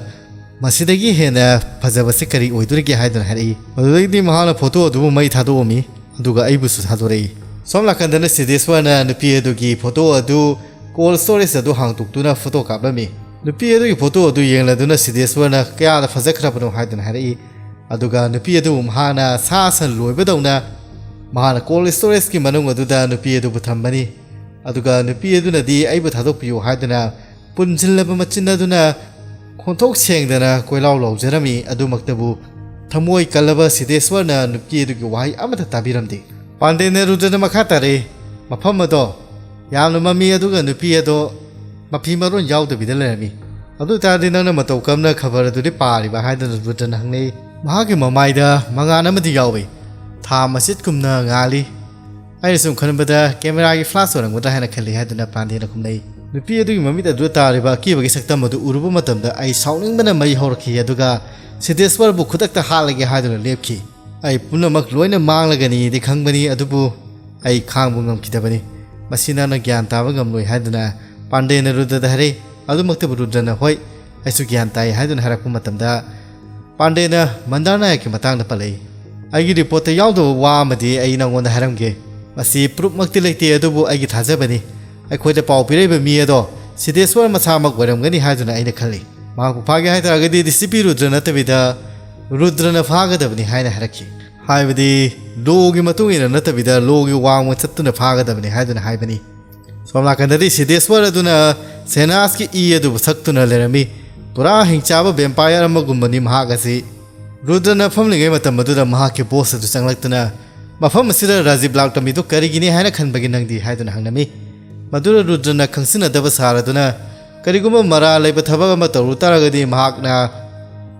ꯃꯁꯤꯗꯒꯤ ꯍꯦꯟꯅ ꯐꯖꯕꯁꯤ ꯀꯔꯤ ꯑꯣꯏꯗꯣꯔꯤꯒꯦ ꯍꯥꯏꯗꯨꯅ ꯍꯥꯏꯔꯛꯏ꯫ ꯃꯗꯨꯗꯒꯤꯗꯤ ꯃꯍꯥꯛꯅ ꯐꯣꯇꯣ ꯑꯗꯨꯕꯨ ꯃꯩ ꯊꯥꯗꯣꯛꯑꯝꯃꯤ, ꯑꯗꯨꯒ ꯑꯩꯕꯨꯁꯨ ꯊꯥꯗꯣꯔꯛꯏ꯫ ꯁꯣꯝ ꯅꯥꯀꯟꯗꯅ ꯁꯤꯗꯦꯁ꯭ꯋꯔꯅ ꯅꯨꯄꯤ ꯑꯗꯨꯒꯤ ꯐꯣꯇꯣ ꯑꯗꯨ ꯀꯣꯜ ꯁ꯭ꯇꯣꯔꯦꯖ ꯑꯗꯨ ꯍꯥꯡꯗꯣꯛꯇꯨꯅ ꯐꯣꯇꯣ ꯀꯥꯞꯂꯝꯃꯤ꯫ ꯅꯨꯄꯤ ꯑꯗꯨꯒꯤ ꯐꯣꯇꯣ ꯑꯗꯨ ꯌꯦꯡꯂꯗꯨꯅ ꯁꯤꯗꯦꯁ꯭ꯋꯔꯅ ꯀꯌꯥꯗ ꯐꯖꯈ꯭ꯔꯕꯅꯣ ꯍꯥꯏꯗꯨꯅ ꯍꯥꯏꯔꯛꯏ꯫ ꯑꯗꯨꯒ ꯅꯨꯄꯤ ꯑꯗꯨꯕꯨ ꯃꯍꯥꯛꯅ ꯁꯥ ꯁꯟ ꯂꯣꯏꯕꯗꯧꯅ ꯃꯍꯥꯛꯅ ꯀꯣꯜ ꯁ꯭ꯇꯣꯔꯦꯖꯀꯤ ꯃꯅꯨꯡ ꯑꯗꯨꯗ ꯅꯨꯄꯤ ꯑꯗꯨꯕꯨ ꯊꯝꯕꯅꯤ꯫ ꯑꯗꯨꯒ ꯅꯨꯄꯤ ꯑꯗꯨꯅꯗꯤ ꯑꯩꯕꯨ ꯊꯥꯗꯣꯛꯄꯤꯌꯨ ꯍꯥꯏꯗꯨꯅ ꯄꯨꯟꯁꯤꯜꯂꯕ ꯃꯆꯤꯟ ꯑꯗꯨꯅ ꯈꯣꯟꯊꯣꯛ ꯁꯦꯡꯗꯅ ꯀꯣꯏꯂꯥꯎ ꯂꯥꯎꯖꯔꯝꯃꯤ꯫ ꯑꯗꯨꯃꯛꯇꯕꯨ ꯊꯃꯣꯏ ꯀꯜꯂꯕ ꯁꯤꯗꯦꯁ꯭ꯋꯔꯅ ꯅꯨꯄꯤ ꯑꯗꯨꯒꯤ ꯋꯥꯍꯩ ꯑꯃꯠꯇ ꯇꯥꯕꯤꯔꯝꯗꯦ꯫ ꯄꯥꯟꯗꯦꯅ ꯔꯨꯗ꯭ꯔꯗ ꯃꯈꯥ ꯇꯥꯔꯛꯏ, "ꯃꯐꯝ ꯑꯗꯣ ꯌꯥꯝꯅ ꯃꯝꯃꯤ, ꯑꯗꯨꯒ ꯅꯨꯄꯤ ꯑꯗꯣ ꯃꯐꯤ ꯃꯔꯣꯟ ꯌꯥꯎꯗꯕꯤꯗ ꯂꯩꯔꯝꯃꯤ꯫ ꯑꯗꯨ ꯑꯣꯏꯇꯥꯔꯗꯤ ꯅꯪꯅ ꯃꯇꯧ ꯀꯔꯝꯅ ꯈꯕꯔ ꯑꯗꯨꯗꯤ ꯄꯥꯔꯤꯕ?" ꯍꯥꯏꯗꯨꯅ ꯔꯨꯗ꯭ꯔꯅ ꯍꯪꯂꯛꯏ꯫ ꯃꯍꯥꯛꯀꯤ ꯃꯃꯥꯏꯗ ꯃꯉꯥꯜ ꯑꯃꯗꯤ ꯌꯥꯎꯏ, ꯊꯥ ꯃꯆꯤꯠꯀꯨꯝꯅ ꯉꯥꯜꯂꯤ꯫ "ꯑꯩꯅ ꯁꯨꯝ ꯈꯟꯕꯗ ꯀꯦꯃꯦꯔꯥꯒꯤ ꯐ꯭ꯂꯥꯁ ꯑꯣꯏꯔꯝꯒꯗ꯭ꯔꯥ ꯍꯥꯏꯅ ꯈꯜꯂꯤ" ꯍꯥꯏꯗꯨꯅ ꯄꯥꯟꯗꯦꯅ ꯈꯨꯝꯂꯛꯏ꯫ ꯅꯨꯄꯤ ꯑꯗꯨꯒꯤ ꯃꯃꯤꯠ ꯑꯗꯨꯗ ꯇꯥꯔꯤꯕ ꯑꯀꯤꯕꯒꯤ ꯁꯛꯇꯝ ꯑꯗꯨ ꯎꯔꯨꯕ ꯃꯇꯝꯗ ꯑꯩ ꯁꯥꯎꯅꯤꯡꯕꯅ ꯃꯩ ꯍꯧꯔꯛꯈꯤ, ꯑꯗꯨꯒ ꯁꯤꯗꯦꯁ꯭ꯋꯔꯕꯨ ꯈꯨꯗꯛꯇ ꯍꯥꯠꯂꯒꯦ ꯍꯥꯏꯗꯨꯅ ꯂꯦꯞꯈꯤ꯫ ꯑꯩ ꯄꯨꯝꯅꯃꯛ ꯂꯣꯏꯅ ꯃꯥꯡꯂꯒꯅꯤꯗꯤ ꯈꯪꯕꯅꯤ, ꯑꯗꯨꯕꯨ ꯑꯩ ꯈꯥꯡꯕ ꯉꯝꯈꯤꯗꯕꯅꯤ꯫ "ꯃꯁꯤ ꯅꯪꯅ ꯒ꯭ꯌꯥꯟ ꯇꯥꯕ ꯉꯝꯂꯣꯏ" ꯍꯥꯏꯗꯨꯅ ꯄꯥꯟꯗꯦꯅ ꯔꯨꯗ꯭ꯔꯗ ꯍꯥꯏꯔꯛꯏ꯫ ꯑꯗꯨꯃꯛꯇꯕꯨ ꯔꯨꯗ꯭ꯔꯅ "ꯍꯣꯏ, ꯑꯩꯁꯨ ꯒ꯭ꯌꯥꯟ ꯇꯥꯏ" ꯍꯥꯏꯗꯨꯅ ꯍꯥꯏꯔꯛꯄ ꯃꯇꯝꯗ, ꯄꯥꯟꯗꯦꯅ ꯃꯟꯗꯥꯔ ꯅꯥꯌꯛꯀꯤ ꯃꯇꯥꯡꯗ ꯄꯜꯂꯛꯏ꯫ "ꯑꯩꯒꯤ ꯔꯤꯄꯣꯔꯠꯇ ꯌꯥꯎꯗꯕ ꯋꯥ ꯑꯃꯗꯤ ꯑꯩ ꯅꯪꯉꯣꯟꯗ ꯍꯥꯏꯔꯝꯒꯦ꯫ ꯃꯁꯤ ꯄ꯭ꯔꯨꯞꯃꯛꯇꯤ ꯂꯩꯇꯦ, ꯑꯗꯨꯕꯨ ꯑꯩꯒꯤ ꯊꯥꯖꯕꯅꯤ꯫ ꯑꯩꯈꯣꯏꯗ ꯄꯥꯎ ꯄꯤꯔꯛꯏꯕ ꯃꯤ ꯑꯗꯣ ꯁꯤꯗꯦꯁ꯭ꯋꯔ ꯃꯁꯥꯃꯛ ꯑꯣꯏꯔꯝꯒꯅꯤ ꯍꯥꯏꯗꯨꯅ ꯑꯩꯅ ꯈꯜꯂꯤ꯫ ꯃꯍꯥꯛꯄꯨ ꯐꯥꯒꯦ ꯍꯥꯏ ꯇꯥꯔꯒꯗꯤ ꯗꯤ ꯁꯤ ꯄꯤ ꯔꯨꯗ꯭ꯔ ꯅꯠꯇꯕꯤꯗ ꯔꯨꯗ꯭ꯔꯅ ꯐꯥꯒꯗꯕꯅꯤ" ꯍꯥꯏꯅ ꯍꯥꯏꯔꯛꯈꯤ꯫ ꯍꯥꯏꯕꯗꯤ ꯂꯣꯒꯤ ꯃꯇꯨꯡ ꯏꯟꯅ ꯅꯠꯇꯕꯤꯗ ꯂꯣꯒꯤ ꯋꯥꯡꯃ ꯆꯠꯇꯨꯅ ꯐꯥꯒꯗꯕꯅꯤ ꯍꯥꯏꯗꯨꯅ ꯍꯥꯏꯕꯅꯤ꯫ ꯁꯣꯝ ꯅꯥꯀꯟꯗꯗꯤ ꯁꯤꯗꯦꯁ꯭ꯋꯔ ꯑꯗꯨꯅ ꯁꯦꯅꯥꯁꯀꯤ ꯏ ꯑꯗꯨꯕꯨ ꯊꯛꯇꯨꯅ ꯂꯩꯔꯝꯃꯤ꯫ ꯄꯨꯔꯥ ꯍꯤꯡꯆꯥꯕ ꯚꯦꯝꯄꯥꯌꯔ ꯑꯃꯒꯨꯝꯕꯅꯤ ꯃꯍꯥꯛ ꯑꯁꯤ꯫ ꯔꯨꯗ꯭ꯔꯅ ꯐꯝꯂꯤꯉꯩ ꯃꯇꯝ ꯑꯗꯨꯗ ꯃꯍꯥꯛꯀꯤ ꯕꯣꯁ ꯑꯗꯨ ꯆꯪꯂꯛꯇꯨꯅ, "ꯃꯐꯝ ꯑꯁꯤꯗ ꯔꯥꯖꯤꯕ ꯂꯥꯛꯂꯝꯃꯤꯗꯨ ꯀꯔꯤꯒꯤꯅꯤ ꯍꯥꯏꯅ ꯈꯟꯕꯒꯦ ꯅꯪꯗꯤ?" ꯍꯥꯏꯗꯨꯅ ꯍꯪꯂꯝꯃꯤ꯫ ꯃꯗꯨꯗ ꯔꯨꯗ꯭ꯔꯅ ꯈꯪꯁꯤꯟꯅꯗꯕ ꯁꯥꯔꯗꯨꯅ, ꯀꯔꯤꯒꯨꯝꯕ ꯃꯔꯥꯜ ꯂꯩꯕ ꯊꯕꯛ ꯑꯃ ꯇꯧꯔꯨ ꯇꯥꯔꯒꯗꯤ ꯃꯍꯥꯛꯅ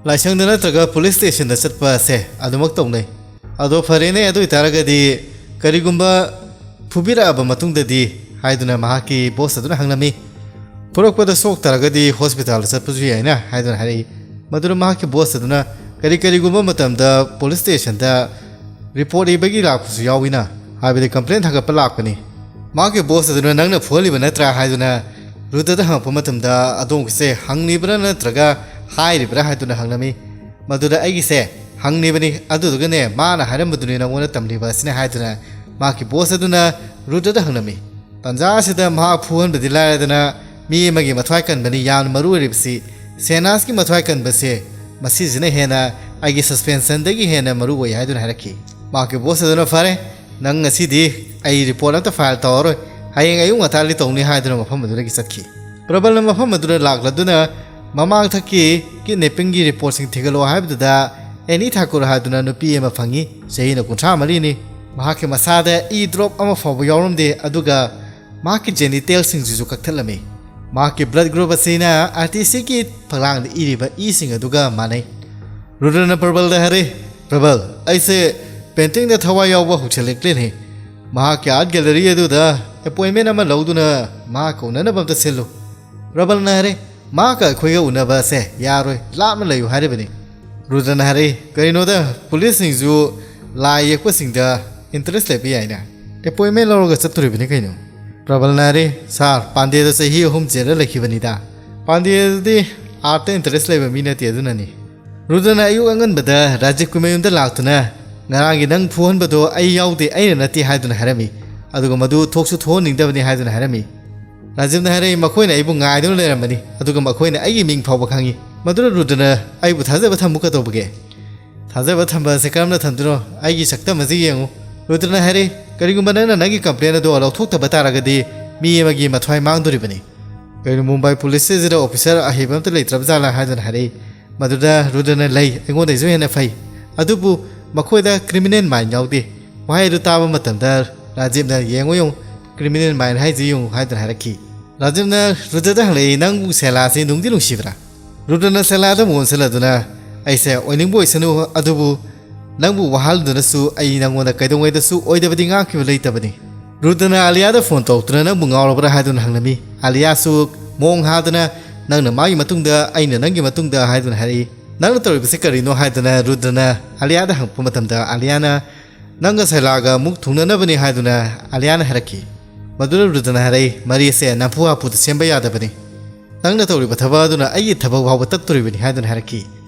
ꯂꯥꯏꯁꯪꯗ ꯅꯠꯇ꯭ꯔꯒ ꯄꯨꯂꯤꯁ ꯁ꯭ꯇꯦꯁꯟꯗ ꯆꯠꯄ ꯑꯁꯦ ꯑꯗꯨꯃꯛ ꯇꯧꯅꯩ꯫ ꯑꯗꯣ ꯐꯔꯦꯅꯦ, ꯑꯗꯨ ꯑꯣꯏꯇꯥꯔꯒꯗꯤ ꯀꯔꯤꯒꯨꯝꯕ ꯐꯨꯕꯤꯔꯛꯑꯕ ꯃꯇꯨꯡꯗꯗꯤ ꯍꯥꯏꯗꯨꯅ ꯃꯍꯥꯛꯀꯤ ꯕꯣꯁ ꯑꯗꯨꯅ ꯍꯪꯂꯝꯃꯤ꯫ ꯐꯨꯔꯛꯄꯗ ꯁꯣꯛ ꯇꯥꯔꯒꯗꯤ ꯍꯣꯁꯄꯤꯇꯥꯜꯗ ꯆꯠꯄꯁꯨ ꯌꯥꯏꯅ ꯍꯥꯏꯗꯨꯅ ꯍꯥꯏꯔꯛꯏ꯫ ꯃꯗꯨꯗ ꯃꯍꯥꯛꯀꯤ ꯕꯣꯁ ꯑꯗꯨꯅ ꯀꯔꯤ ꯀꯔꯤꯒꯨꯝꯕ ꯃꯇꯝꯗ ꯄꯨꯂꯤꯁ ꯁ꯭ꯇꯦꯁꯟꯗ ꯔꯤꯄꯣꯔꯠ ꯏꯕꯒꯤ ꯂꯥꯛꯄꯁꯨ ꯌꯥꯎꯏꯅ, ꯍꯥꯏꯕꯗꯤ ꯀꯝꯄ꯭ꯂꯦꯟ ꯊꯥꯡꯒꯠꯄ ꯂꯥꯛꯄꯅꯤ꯫ ꯃꯍꯥꯛꯀꯤ ꯕꯣꯁ ꯑꯗꯨꯅ ꯅꯪꯅ ꯐꯨꯍꯜꯂꯤꯕ ꯅꯠꯇ꯭ꯔꯥ ꯍꯥꯏꯗꯨꯅ ꯔꯨꯗꯗ ꯍꯪꯉꯛꯄ ꯃꯇꯝꯗ ꯑꯗꯣꯝꯒꯤꯁꯦ ꯍꯪꯂꯤꯕ꯭ꯔꯥ ꯅꯠꯇ꯭ꯔꯒ ꯍꯥꯏꯔꯤꯕ꯭ꯔꯥ ꯍꯥꯏꯗꯨꯅ ꯍꯪꯂꯝꯃꯤ꯫ ꯃꯗꯨꯗ ꯑꯩꯒꯤꯁꯦ ꯍꯪꯂꯤꯕꯅꯤ, ꯑꯗꯨꯗꯨꯒꯅꯦ ꯃꯥꯅ ꯍꯥꯏꯔꯝꯕꯗꯨꯅꯤ ꯅꯪꯉꯣꯟꯗ ꯇꯝꯂꯤꯕ ꯑꯁꯤꯅ ꯍꯥꯏꯗꯨꯅ ꯃꯍꯥꯛꯀꯤ ꯕꯣꯁ ꯑꯗꯨꯅ ꯔꯨꯗꯗ ꯍꯪꯂꯝꯃꯤ꯫ ꯇꯥꯟꯖꯥ ꯑꯁꯤꯗ ꯃꯍꯥꯛ ꯐꯨꯍꯟꯕꯗꯤ ꯂꯥꯏꯔꯗꯅ ꯃꯤ ꯑꯃꯒꯤ ꯃꯊ꯭ꯋꯥꯏ ꯀꯟꯕꯅꯤ ꯌꯥꯝꯅ ꯃꯔꯨ ꯑꯣꯏꯔꯤꯕꯁꯤ꯫ ꯁꯦꯅꯥꯁꯀꯤ ꯃꯊ꯭ꯋꯥꯏ ꯀꯟꯕꯁꯦ ꯃꯁꯤꯁꯤꯅ ꯍꯦꯟꯅ ꯑꯩꯒꯤ ꯁꯁꯄꯦꯟꯁꯟꯗꯒꯤ ꯍꯦꯟꯅ ꯃꯔꯨ ꯑꯣꯏ ꯍꯥꯏꯗꯨꯅ ꯍꯥꯏꯔꯛꯈꯤ꯫ ꯃꯍꯥꯛꯀꯤ ꯕꯣꯁ ꯑꯗꯨꯅ ꯐꯔꯦ, ꯅꯪ ꯉꯁꯤꯗꯤ ꯑꯩ ꯔꯤꯄꯣꯔꯠ ꯑꯝꯇ ꯐꯥꯏꯜ ꯇꯧꯔꯔꯣꯏ, ꯍꯌꯦꯡ ꯑꯌꯨꯛ ꯉꯟꯇꯥꯗꯤ ꯇꯧꯅꯤ ꯍꯥꯏꯗꯨꯅ ꯃꯐꯝ ꯑꯗꯨꯗꯒꯤ ꯆꯠꯈꯤ꯫ ꯄ꯭ꯔꯕꯜꯅ ꯃꯐꯝ ꯑꯗꯨꯗ ꯂꯥꯛꯂꯗꯨꯅ ꯃꯃꯥꯡꯊꯛꯀꯤ ꯀꯤꯗꯅꯦꯄꯤꯡꯒꯤ ꯔꯤꯄꯣꯔꯠꯁꯤꯡ ꯊꯤꯒꯠꯂꯣ ꯍꯥꯏꯕꯗꯨꯗ ꯑꯦꯅꯤ ꯊꯥꯀꯨꯔ ꯍꯥꯏꯗꯨꯅ ꯅꯨꯄꯤ ꯑꯃ ꯐꯪꯉꯤ, ꯆꯍꯤꯅ ꯀꯨꯟꯊ꯭ꯔꯥ ꯃꯔꯤꯅꯤ꯫ ꯃꯍꯥꯛꯀꯤ ꯃꯁꯥꯗ ꯏ ꯗ꯭ꯔꯣꯞ ꯑꯃ ꯐꯥꯎꯕ ꯌꯥꯎꯔꯝꯗꯦ, ꯑꯗꯨꯒ ꯃꯍꯥꯛꯀꯤ ꯖꯦꯅꯤꯇꯦꯜꯁꯤꯡꯁꯤꯁꯨ ꯀꯛꯊꯠꯂꯝꯃꯤ꯫ ꯃꯍꯥꯛꯀꯤ ꯕ꯭ꯂꯗ ꯒ꯭ꯔꯨꯞ ꯑꯁꯤꯅ ꯑꯥꯔ ꯇꯤ ꯁꯤꯒꯤ ꯐꯛꯂꯥꯡꯗ ꯏꯔꯤꯕ ꯏꯁꯤꯡ ꯑꯗꯨꯒ ꯃꯥꯟꯅꯩ꯫ ꯔꯨꯗ꯭ꯔꯅ ꯄ꯭ꯔꯕꯜꯗ ꯍꯥꯏꯔꯦ, "ꯄ꯭ꯔꯕꯜ, ꯑꯩꯁꯦ ꯄꯦꯟꯇꯤꯡꯗ ꯊꯋꯥꯏ ꯌꯥꯎꯕ ꯍꯧꯁꯤꯜꯂꯛꯂꯦꯅꯦ꯫ ꯃꯍꯥꯛꯀꯤ ꯑꯥꯔꯠ ꯒꯦꯂꯔꯤ ꯑꯗꯨꯗ ꯑꯦꯄꯣꯏꯟꯃꯦꯟ ꯑꯃ ꯂꯧꯗꯨꯅ ꯃꯍꯥꯛꯀ ꯎꯅꯅꯕ ꯑꯝꯇ ꯁꯤꯜꯂꯨ꯫" ꯄ꯭ꯔꯕꯜꯅ ꯍꯥꯏꯔꯦ, "ꯃꯍꯥꯛꯀ ꯑꯩꯈꯣꯏꯒ ꯎꯅꯕ ꯑꯁꯦ ꯌꯥꯔꯣꯏ, ꯂꯥꯞꯅ ꯂꯩꯌꯨ ꯍꯥꯏꯔꯤꯕꯅꯤ꯫" ꯔꯨꯗ꯭ꯔꯅ ꯍꯥꯏꯔꯦ, "ꯀꯔꯤꯅꯣꯗ, ꯄꯨꯂꯤꯁꯁꯤꯡꯁꯨ ꯂꯥꯏ ꯌꯦꯛꯄꯁꯤꯡꯗ ꯏꯟꯇꯔꯦꯁ ꯂꯩꯕ ꯌꯥꯏꯅ꯫ ꯑꯦꯄꯣꯏꯟꯃꯦꯟ ꯂꯧꯔꯒ ꯆꯠꯇꯣꯔꯤꯕꯅꯤ ꯀꯩꯅꯣ꯫" ꯄ꯭ꯔꯕꯜꯅ ꯍꯥꯏꯔꯦ, "ꯁꯥꯔ, ꯄꯥꯟꯗꯦꯗ ꯆꯍꯤ ꯑꯍꯨꯝ ꯖꯦꯜꯗ ꯂꯩꯈꯤꯕꯅꯤꯗ꯫ ꯄꯥꯟꯗꯦꯗꯗꯤ ꯑꯥꯔꯠꯇ ꯏꯟꯇꯔꯦꯁ ꯂꯩꯕ ꯃꯤ ꯅꯠꯇꯦ, ꯑꯗꯨꯅꯅꯤ꯫" ꯔꯨꯗ꯭ꯔꯅ ꯑꯌꯨꯛ ꯑꯉꯟꯕꯗ ꯔꯥꯖꯤꯕꯀꯤ ꯃꯌꯨꯝꯗ ꯂꯥꯛꯇꯨꯅ, "ꯉꯔꯥꯡꯒꯤ ꯅꯪ ꯐꯨꯍꯟꯕꯗꯣ ꯑꯩ ꯌꯥꯎꯗꯦ, ꯑꯩꯅ ꯅꯠꯇꯦ" ꯍꯥꯏꯗꯨꯅ ꯍꯥꯏꯔꯝꯃꯤ꯫ ꯑꯗꯨꯒ ꯃꯗꯨ ꯊꯣꯛꯁꯨ ꯊꯣꯛꯍꯟꯅꯤꯡꯗꯕꯅꯤ ꯍꯥꯏꯗꯨꯅ ꯍꯥꯏꯔꯝꯃꯤ꯫ ꯔꯥꯖꯤꯕꯅ ꯍꯥꯏꯔꯛꯏ, "ꯃꯈꯣꯏꯅ ꯑꯩꯕꯨ ꯉꯥꯏꯗꯨꯅ ꯂꯩꯔꯝꯕꯅꯤ, ꯑꯗꯨꯒ ꯃꯈꯣꯏꯅ ꯑꯩꯒꯤ ꯃꯤꯡ ꯐꯥꯎꯕ ꯈꯪꯉꯤ꯫ ꯃꯗꯨꯅ ꯔꯨꯗ꯭ꯔꯅ ꯑꯩꯕꯨ ꯊꯥꯖꯕ ꯊꯝꯕ ꯀꯩꯗꯧꯕꯒꯦ? ꯊꯥꯖꯕ ꯊꯝꯕ ꯑꯁꯤ ꯀꯔꯝꯅ ꯊꯝꯗꯣꯏꯅꯣ? ꯑꯩꯒꯤ ꯁꯛꯇꯝ ꯑꯁꯤ ꯌꯦꯡꯉꯨ꯫" ꯔꯨꯗ꯭ꯔꯅ ꯍꯥꯏꯔꯛꯏ, "ꯀꯔꯤꯒꯨꯝꯕ ꯅꯪꯅ ꯅꯪꯒꯤ ꯀꯝꯄ꯭ꯂꯦꯟ ꯑꯗꯨ ꯂꯧꯊꯣꯛꯇꯕ ꯇꯥꯔꯒꯗꯤ ꯃꯤ ꯑꯃꯒꯤ ꯃꯊ꯭ꯋꯥꯏ ꯃꯥꯡꯗꯣꯔꯤꯕꯅꯤ꯫" "ꯀꯔꯤꯅꯣ, ꯃꯨꯝꯕꯥꯏ ꯄꯨꯂꯤꯁ ꯑꯁꯤꯗ ꯑꯣꯐꯤꯁꯔ ꯑꯍꯩꯕ ꯑꯝꯇ ꯂꯩꯇ꯭ꯔꯕ ꯖꯥꯠꯂꯥ?" ꯍꯥꯏꯗꯨꯅ ꯍꯥꯏꯔꯛꯏ꯫ ꯃꯗꯨꯗ ꯔꯨꯗ꯭ꯔꯅ, "ꯂꯩ, ꯑꯩꯉꯣꯟꯗꯩꯁꯨ ꯍꯦꯟꯅ ꯐꯩ꯫ ꯑꯗꯨꯕꯨ ꯃꯈꯣꯏꯗ ꯀ꯭ꯔꯤꯃꯤꯅꯦꯜ ꯃꯥꯏꯟ ꯌꯥꯎꯗꯦ꯫" ꯋꯥꯍꯩ ꯑꯗꯨ ꯇꯥꯕ ꯃꯇꯝꯗ ꯔꯥꯖꯤꯕꯅ, "ꯌꯦꯡꯉꯨ, ꯌꯦꯡꯉꯨ, ꯀ꯭ꯔꯤꯃꯤꯅꯦꯜ ꯃꯥꯏꯟ ꯍꯥꯏꯁꯤ ꯌꯦꯡꯉꯨ" ꯍꯥꯏꯗꯨꯅ ꯍꯥꯏꯔꯛꯈꯤ꯫ ꯔꯥꯖꯤꯕꯅ ꯔꯨꯗ꯭ꯔꯗ ꯍꯪꯂꯛꯏ, "ꯅꯪꯕꯨ ꯁꯦꯂꯥꯁꯤ ꯅꯨꯡꯗꯤ ꯅꯨꯡꯁꯤꯕ꯭ꯔꯥ?" ꯔꯨꯗ꯭ꯔꯅ ꯁꯦꯂꯥꯗ ꯑꯃꯨꯛ ꯑꯣꯟꯁꯤꯜꯂꯗꯨꯅ, "ꯑꯩꯁꯦ ꯑꯣꯏꯅꯤꯡꯕ ꯑꯣꯏꯁꯅꯨ, ꯑꯗꯨꯕꯨ ꯅꯪꯕꯨ ꯋꯥꯍꯜꯗꯨꯅꯁꯨ ꯑꯩ ꯅꯪꯉꯣꯟꯗ ꯀꯩꯗꯧꯉꯩꯗꯁꯨ ꯑꯣꯏꯗꯕꯗꯤ ꯉꯥꯡꯈꯤꯕ ꯂꯩꯇꯕꯅꯤ"꯫ ꯔꯨꯗ꯭ꯔꯅ ꯑꯂꯤꯌꯥꯗ ꯐꯣꯟ ꯇꯧꯔꯛꯇꯨꯅ, "ꯅꯪꯕꯨ ꯉꯥꯎꯔꯕ꯭ꯔꯥ?" ꯍꯥꯏꯗꯨꯅ ꯍꯪꯂꯝꯃꯤ꯫ ꯑꯂꯤꯌꯥꯁꯨ ꯃꯑꯣꯡ ꯍꯥꯗꯨꯅ, "ꯅꯪꯅ ꯃꯥꯒꯤ ꯃꯇꯨꯡꯗ, ꯑꯩꯅ ꯅꯪꯒꯤ ꯃꯇꯨꯡꯗ" ꯍꯥꯏꯗꯨꯅ ꯍꯥꯏꯔꯛꯏ꯫ "ꯅꯪꯅ ꯇꯧꯔꯤꯕꯁꯤ ꯀꯔꯤꯅꯣ?" ꯍꯥꯏꯗꯨꯅ ꯔꯨꯗ꯭ꯔꯅ ꯑꯂꯤꯌꯥꯗ ꯍꯪꯉꯛꯄ ꯃꯇꯝꯗ, ꯑꯂꯤꯌꯥꯅ, "ꯅꯪꯒ ꯁꯦꯂꯥꯒ ꯑꯃꯨꯛ ꯊꯨꯡꯅꯅꯕꯅꯤ" ꯍꯥꯏꯗꯨꯅ ꯑꯂꯤꯌꯥꯅ ꯍꯥꯏꯔꯛꯈꯤ꯫ ꯃꯗꯨꯗ ꯔꯨꯗ꯭ꯔꯅ ꯍꯥꯏꯔꯛꯏ, "ꯃꯔꯤ ꯑꯁꯦ ꯅꯝꯐꯨ ꯍꯥꯐꯨꯗ ꯁꯦꯝꯕ ꯌꯥꯗꯕꯅꯤ꯫ ꯅꯪꯅ ꯇꯧꯔꯤꯕ ꯊꯕꯛ ꯑꯗꯨꯅ ꯑꯩꯒꯤ ꯊꯕꯛ ꯐꯥꯎꯕ ꯇꯠꯇꯣꯔꯤꯕꯅꯤ" ꯍꯥꯏꯗꯨꯅ ꯍꯥꯏꯔꯛꯈꯤ꯫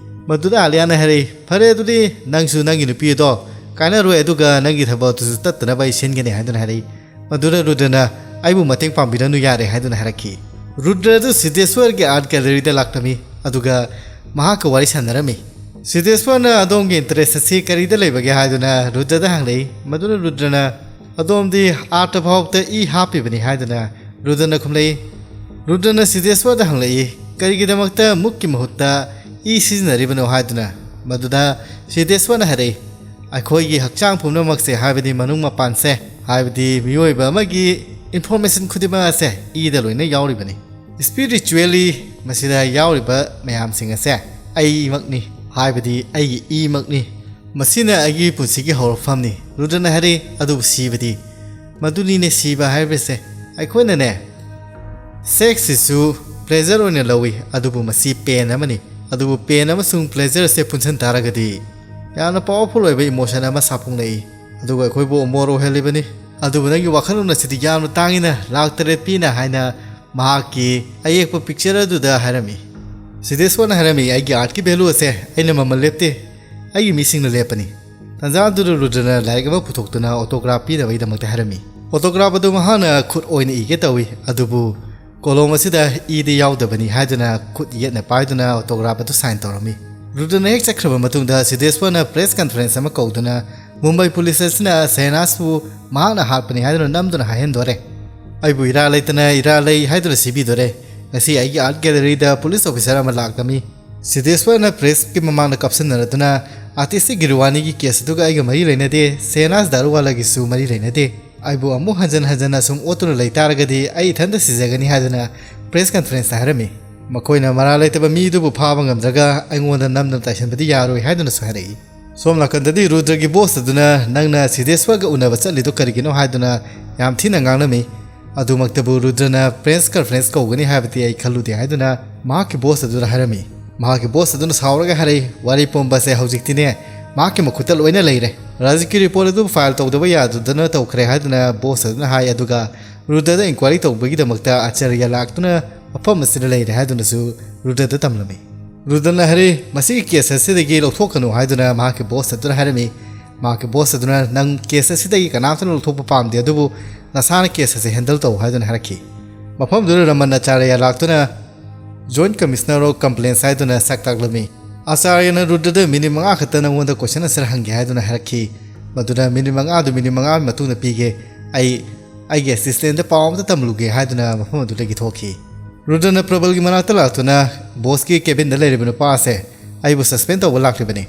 ꯃꯗꯨꯗ ꯑꯂꯤꯌꯥꯅ ꯍꯥꯏꯔꯛꯏ, "ꯐꯔꯦ, ꯑꯗꯨꯗꯤ ꯅꯪꯁꯨ ꯅꯪꯒꯤ ꯅꯨꯄꯤ ꯑꯗꯣ ꯀꯥꯏꯅꯔꯣꯏ, ꯑꯗꯨꯒ ꯅꯪꯒꯤ ꯊꯕꯛ ꯑꯗꯨꯁꯨ ꯇꯠꯇꯅꯕ ꯑꯩ ꯁꯤꯟꯒꯅꯤ" ꯍꯥꯏꯗꯨꯅ ꯍꯥꯏꯔꯛꯏ꯫ ꯃꯗꯨꯗ ꯔꯨꯗ꯭ꯔꯅ, "ꯑꯩꯕꯨ ꯃꯇꯦꯡ ꯄꯥꯡꯕꯤꯔꯅꯨ, ꯌꯥꯔꯦ" ꯍꯥꯏꯗꯨꯅ ꯍꯥꯏꯔꯛꯈꯤ꯫ ꯔꯨꯗ꯭ꯔ ꯑꯗꯨ ꯁꯤꯗꯦꯁ꯭ꯋꯔꯒꯤ ꯑꯥꯔꯠ ꯒꯦꯂꯔꯤꯗ ꯂꯥꯛꯂꯝꯃꯤ, ꯑꯗꯨꯒ ꯃꯍꯥꯛꯀ ꯋꯥꯔꯤ ꯁꯥꯟꯅꯔꯝꯃꯤ꯫ ꯁꯤꯗꯦꯁ꯭ꯋꯔꯅ ꯑꯗꯣꯝꯒꯤ ꯏꯟꯇꯔꯦꯁ ꯑꯁꯤ ꯀꯔꯤꯗ ꯂꯩꯕꯒꯦ ꯍꯥꯏꯗꯨꯅ ꯔꯨꯗ꯭ꯔꯗ ꯍꯪꯂꯛꯏ꯫ ꯃꯗꯨꯗ ꯔꯨꯗ꯭ꯔꯅ, "ꯑꯗꯣꯝꯗꯤ ꯑꯥꯔꯠꯇ ꯐꯥꯎꯕꯗ ꯏ ꯍꯥꯞꯄꯤꯕꯅꯤ" ꯍꯥꯏꯗꯨꯅ ꯔꯨꯗ꯭ꯔꯅ ꯈꯨꯝꯂꯛꯏ꯫ ꯔꯨꯗ꯭ꯔꯅ ꯁꯤꯗꯦꯁ꯭ꯋꯔꯗ ꯍꯪꯂꯛꯏ, "ꯀꯔꯤꯒꯤꯗꯃꯛꯇ ꯃꯨꯛꯀꯤ ꯃꯍꯨꯠꯇ ꯏ ꯁꯤꯖꯤꯟꯅꯔꯤꯕꯅꯣ?" ꯍꯥꯏꯗꯨꯅ꯫ ꯃꯗꯨꯗ ꯁꯤꯗꯦꯁ꯭ꯋꯔꯅ ꯍꯥꯏꯔꯛꯏ, "ꯑꯩꯈꯣꯏꯒꯤ ꯍꯛꯆꯥꯡ ꯄꯨꯝꯅꯃꯛꯁꯦ, ꯍꯥꯏꯕꯗꯤ ꯃꯅꯨꯡ ꯃꯄꯥꯟꯁꯦ, ꯍꯥꯏꯕꯗꯤ ꯃꯤꯑꯣꯏꯕ ꯑꯃꯒꯤ ꯏꯟꯐꯣꯔꯃꯦꯁꯟ ꯈꯨꯗꯤꯡꯃꯛ ꯑꯁꯦ ꯏꯗ ꯂꯣꯏꯅ ꯌꯥꯎꯔꯤꯕꯅꯤ꯫ ꯏꯁꯄꯤꯔꯤꯆꯨꯋꯦꯜꯂꯤ ꯃꯁꯤꯗ ꯌꯥꯎꯔꯤꯕ ꯃꯌꯥꯝꯁꯤꯡ ꯑꯁꯦ ꯑꯩꯃꯛꯅꯤ, ꯍꯥꯏꯕꯗꯤ ꯑꯩꯒꯤ ꯏꯃꯛꯅꯤ꯫ ꯃꯁꯤꯅ ꯑꯩꯒꯤ ꯄꯨꯟꯁꯤꯒꯤ ꯍꯧꯔꯛꯐꯝꯅꯤ"꯫ ꯔꯨꯗ꯭ꯔꯅ ꯍꯥꯏꯔꯛꯏ, "ꯑꯗꯨꯕꯨ ꯁꯤꯕꯗꯤ?" "ꯃꯗꯨꯅꯤꯅꯦ, ꯁꯤꯕ ꯍꯥꯏꯕꯁꯦ꯫ ꯑꯩꯈꯣꯏꯅꯅꯦ, ꯁꯦꯛꯁꯁꯤꯁꯨ ꯄ꯭ꯂꯦꯖꯔ ꯑꯣꯏꯅ ꯂꯧꯏ, ꯑꯗꯨꯕꯨ ꯃꯁꯤ ꯄꯦꯟ ꯑꯃꯅꯤ꯫ ꯑꯗꯨꯕꯨ ꯄꯦꯟ ꯑꯃꯁꯨꯡ ꯄ꯭ꯂꯦꯖꯔ ꯑꯁꯦ ꯄꯨꯟꯁꯤꯟ ꯇꯥꯔꯒꯗꯤ ꯌꯥꯝꯅ ꯄꯋꯥꯔꯐꯨꯜ ꯑꯣꯏꯕ ꯏꯃꯣꯁꯟ ꯑꯃ ꯁꯥꯄꯣꯛꯂꯛꯏ꯫ ꯑꯗꯨꯒ ꯑꯩꯈꯣꯏꯕꯨ ꯑꯃꯣꯔ ꯑꯣꯏꯍꯜꯂꯤꯕꯅꯤ꯫ ꯑꯗꯨꯕꯨ ꯅꯪꯒꯤ ꯋꯥꯈꯜꯂꯣꯟ ꯑꯁꯤꯗꯤ ꯌꯥꯝꯅ ꯇꯥꯡꯏꯅ, ꯂꯥꯛ ꯇꯔꯦꯠ ꯄꯤꯅ" ꯍꯥꯏꯅ ꯃꯍꯥꯛꯀꯤ ꯑꯌꯦꯛꯄ ꯄꯤꯛꯆꯔ ꯑꯗꯨꯗ ꯍꯥꯏꯔꯝꯃꯤ꯫ ꯁꯤꯗꯦꯁ꯭ꯋꯔꯅ ꯍꯥꯏꯔꯝꯃꯤ, "ꯑꯩꯒꯤ ꯑꯥꯔꯠꯀꯤ ꯚꯦꯂꯨ ꯑꯁꯦ ꯑꯩꯅ ꯃꯃꯜ ꯂꯦꯞꯇꯦ, ꯑꯩꯒꯤ ꯃꯤꯁꯤꯡꯅ ꯂꯦꯞꯄꯅꯤ"꯫ ꯇꯥꯟꯖꯥ ꯑꯗꯨꯗ ꯔꯨꯗ꯭ꯔꯅ ꯂꯥꯏꯔꯤꯛ ꯑꯃ ꯄꯨꯊꯣꯛꯇꯨꯅ ꯑꯣꯇꯣꯒ꯭ꯔꯥꯐ ꯄꯤꯅꯕꯒꯤꯗꯃꯛꯇ ꯍꯥꯏꯔꯝꯃꯤ꯫ ꯑꯣꯇꯣꯒ꯭ꯔꯥꯐ ꯑꯗꯨ ꯃꯍꯥꯛꯅ ꯈꯨꯠ ꯑꯣꯏꯅ ꯏꯒꯦ ꯇꯧꯏ, ꯑꯗꯨꯕꯨ ꯀꯣꯂꯣꯝ ꯑꯁꯤꯗ ꯏꯗꯤ ꯌꯥꯎꯗꯕꯅꯤ ꯍꯥꯏꯗꯨꯅ ꯈꯨꯠ ꯌꯦꯠꯅ ꯄꯥꯏꯗꯨꯅ ꯑꯣꯇꯣꯒ꯭ꯔꯥꯐ ꯑꯗꯨ ꯁꯥꯏꯟ ꯇꯧꯔꯝꯃꯤ꯫ ꯔꯨꯗ꯭ꯔꯅ ꯍꯦꯛ ꯆꯠꯈ꯭ꯔꯕ ꯃꯇꯨꯡꯗ ꯁꯤꯗꯦꯁ꯭ꯋꯔꯅ ꯄ꯭ꯔꯦꯁ ꯀꯟꯐꯔꯦꯟꯁ ꯑꯃ ꯀꯧꯗꯨꯅ, "ꯃꯨꯝꯕꯥꯏ ꯄꯨꯂꯤꯁ ꯑꯁꯤꯅ ꯁꯦꯍꯅꯥꯖꯄꯨ ꯃꯍꯥꯛꯅ ꯍꯥꯠꯄꯅꯤ ꯍꯥꯏꯗꯨꯅ ꯅꯝꯗꯨꯅ ꯍꯥꯏꯍꯟꯗꯣꯔꯦ꯫ ꯑꯩꯕꯨ ꯏꯔꯥ ꯂꯩꯇꯅ ꯏꯔꯥ ꯂꯩ ꯍꯥꯏꯗꯨꯅ ꯁꯤꯕꯤꯗꯣꯔꯦ꯫ ꯉꯁꯤ ꯑꯩꯒꯤ ꯑꯥꯔꯠ ꯒꯦꯂꯔꯤꯗ ꯄꯨꯂꯤꯁ ꯑꯣꯐꯤꯁꯥꯔ ꯑꯃ ꯂꯥꯛꯂꯝꯃꯤ"꯫ ꯁꯤꯗꯦꯁ꯭ꯋꯔꯅ ꯄ꯭ꯔꯦꯁꯀꯤ ꯃꯃꯥꯡꯗ ꯀꯥꯞꯁꯤꯟꯅꯔꯗꯨꯅ, "ꯑꯥꯔꯇꯤꯁ ꯒꯤꯔꯋꯥꯅꯤꯒꯤ ꯀꯦꯁ ꯑꯗꯨꯒ ꯑꯩꯒ ꯃꯔꯤ ꯂꯩꯅꯗꯦ, ꯁꯦꯍꯅꯥꯖ ꯗꯥꯔꯨꯋꯥꯂꯥꯒꯤꯁꯨ ꯃꯔꯤ ꯂꯩꯅꯗꯦ"꯫ ꯑꯩꯕꯨ ꯑꯃꯨꯛ ꯍꯟꯖꯟ ꯍꯟꯖꯟꯅ ꯁꯨꯝ ꯑꯣꯠꯇꯨꯅ ꯂꯩꯇꯥꯔꯒꯗꯤ ꯑꯩ ꯏꯊꯟꯇ ꯁꯤꯖꯒꯅꯤ ꯍꯥꯏꯗꯨꯅ press conferenceꯇ ꯍꯥꯏꯔꯝꯃꯤ꯫ ꯃꯈꯣꯏꯅ ꯃꯔꯥꯜ ꯂꯩꯇꯕ ꯃꯤꯗꯨꯕꯨ ꯐꯥꯕ ꯉꯝꯗ꯭ꯔꯒ ꯑꯩꯉꯣꯟꯗ ꯅꯝꯗꯅ ꯇꯥꯏꯁꯟꯕꯗꯤ ꯌꯥꯔꯣꯏ ꯍꯥꯏꯗꯨꯅꯁꯨ ꯍꯥꯏꯔꯛꯏ꯫ ꯁꯣꯝ ꯅꯥꯀꯟꯗꯗꯤ ꯔꯨꯗ꯭ꯔꯒꯤ boss ꯑꯗꯨꯅ ꯅꯪꯅ ꯁꯤꯗꯦꯁ꯭ꯋꯔꯒ ꯎꯅꯕ ꯆꯠꯂꯤꯗꯣ ꯀꯔꯤꯒꯤꯅꯣ ꯍꯥꯏꯗꯨꯅ ꯌꯥꯝ ꯊꯤꯅ ꯉꯥꯡꯂꯝꯃꯤ꯫ ꯑꯗꯨꯃꯛꯇꯕꯨ ꯔꯨꯗ꯭ꯔꯅ press conference ꯀꯧꯒꯅꯤ ꯍꯥꯏꯕꯗꯤ ꯑꯩ ꯈꯜꯂꯨꯗꯦ ꯍꯥꯏꯗꯨꯅ ꯃꯍꯥꯛꯀꯤ boss ꯑꯗꯨꯗ ꯍꯥꯏꯔꯝꯃꯤ꯫ ꯃꯍꯥꯛꯀꯤ boss ꯑꯗꯨꯅ ꯁꯥꯎꯔꯒ ꯍꯥꯏꯔꯛꯏ, "ꯋꯥꯔꯤ ꯄꯨꯝꯕꯁꯦ ꯍꯧꯖꯤꯛꯇꯤꯅꯦ ꯃꯍꯥꯛꯀꯤ ꯃꯈꯨꯠꯇ ꯂꯣꯏꯅ ꯂꯩꯔꯦ꯫ ꯔꯥꯖꯤꯛꯀꯤ report ꯑꯗꯨ file ꯇꯧꯗꯕ ꯌꯥꯗꯗꯅ ꯇꯧꯈ꯭ꯔꯦ" ꯍꯥꯏꯗꯨꯅ boss ꯑꯗꯨꯅ ꯍꯥꯏ꯫ ꯑꯗꯨꯒ ꯔꯨꯗ꯭ꯔꯗ inquiry ꯇꯧꯕꯒꯤꯗꯃꯛꯇ ꯑꯥꯆꯥꯔꯌ ꯂꯥꯛꯇꯨꯅ ꯃꯐꯝ ꯑꯁꯤꯗ ꯂꯩꯔꯦ ꯍꯥꯏꯗꯨꯅꯁꯨ ꯔꯨꯗ꯭ꯔꯗ ꯇꯝꯂꯝꯃꯤ꯫ ꯔꯨꯗ꯭ꯔꯅ ꯍꯥꯏꯔꯛꯏ, "ꯃꯁꯤꯒꯤ case ꯑꯁꯤꯗꯒꯤ ꯂꯧꯊꯣꯛꯀꯅꯨ" ꯍꯥꯏꯗꯨꯅ ꯃꯍꯥꯛꯀꯤ boss ꯑꯗꯨꯅ ꯍꯥꯏꯔꯝꯃꯤ꯫ ꯃꯍꯥꯛꯀꯤ boss ꯑꯗꯨꯅ, "ꯅꯪ case ꯑꯁꯤꯗꯒꯤ ꯀꯅꯥꯝꯇꯅ ꯂꯧꯊꯣꯛꯄ ꯄꯥꯝꯗꯦ, ꯑꯗꯨꯕꯨ ꯅꯁꯥꯅ case ꯑꯁꯤ handle ꯇꯧ" ꯍꯥꯏꯗꯨꯅ ꯍꯥꯏꯔꯛꯈꯤ꯫ ꯃꯐꯝꯗꯨꯗ ꯔꯃꯟ ꯑꯥꯆꯥꯔꯌ ꯂꯥꯛꯇꯨꯅ Joint Commissioner of Complaints ꯍꯥꯏꯗꯨꯅ ꯁꯛ ꯇꯥꯛꯂꯝꯃꯤ꯫ ꯑꯥꯆꯥꯔꯌꯅ ꯔꯨꯗ꯭ꯔꯗ minute ꯃꯉꯥ ꯈꯛꯇ ꯅꯉꯣꯟꯗ question answer ꯍꯪꯒꯦ ꯍꯥꯏꯗꯨꯅ ꯍꯥꯏꯔꯛꯈꯤ꯫ ꯃꯗꯨꯗ minute ꯃꯉꯥꯗꯨ minute ꯃꯉꯥꯒꯤ ꯃꯇꯨꯡꯗ ꯄꯤꯒꯦ꯫ ꯑꯩ ꯑꯩꯒꯤ assistantꯗ ꯄꯥꯎ ꯑꯃꯇ ꯇꯝꯂꯨꯒꯦ ꯍꯥꯏꯗꯨꯅ ꯃꯐꯝ ꯑꯗꯨꯗꯒꯤ ꯊꯣꯛꯈꯤ꯫ ꯔꯨꯗ꯭ꯔꯅ ꯄ꯭ꯔꯕꯜꯒꯤ ꯃꯅꯥꯛꯇ ꯂꯥꯛꯇꯨꯅ, "Bossꯀꯤ cabinꯗ ꯂꯩꯔꯤꯕ ꯅꯨꯄꯥ ꯑꯁꯦ ꯑꯩꯕꯨ suspend ꯇꯧꯕ ꯂꯥꯛꯂꯤꯕꯅꯤ꯫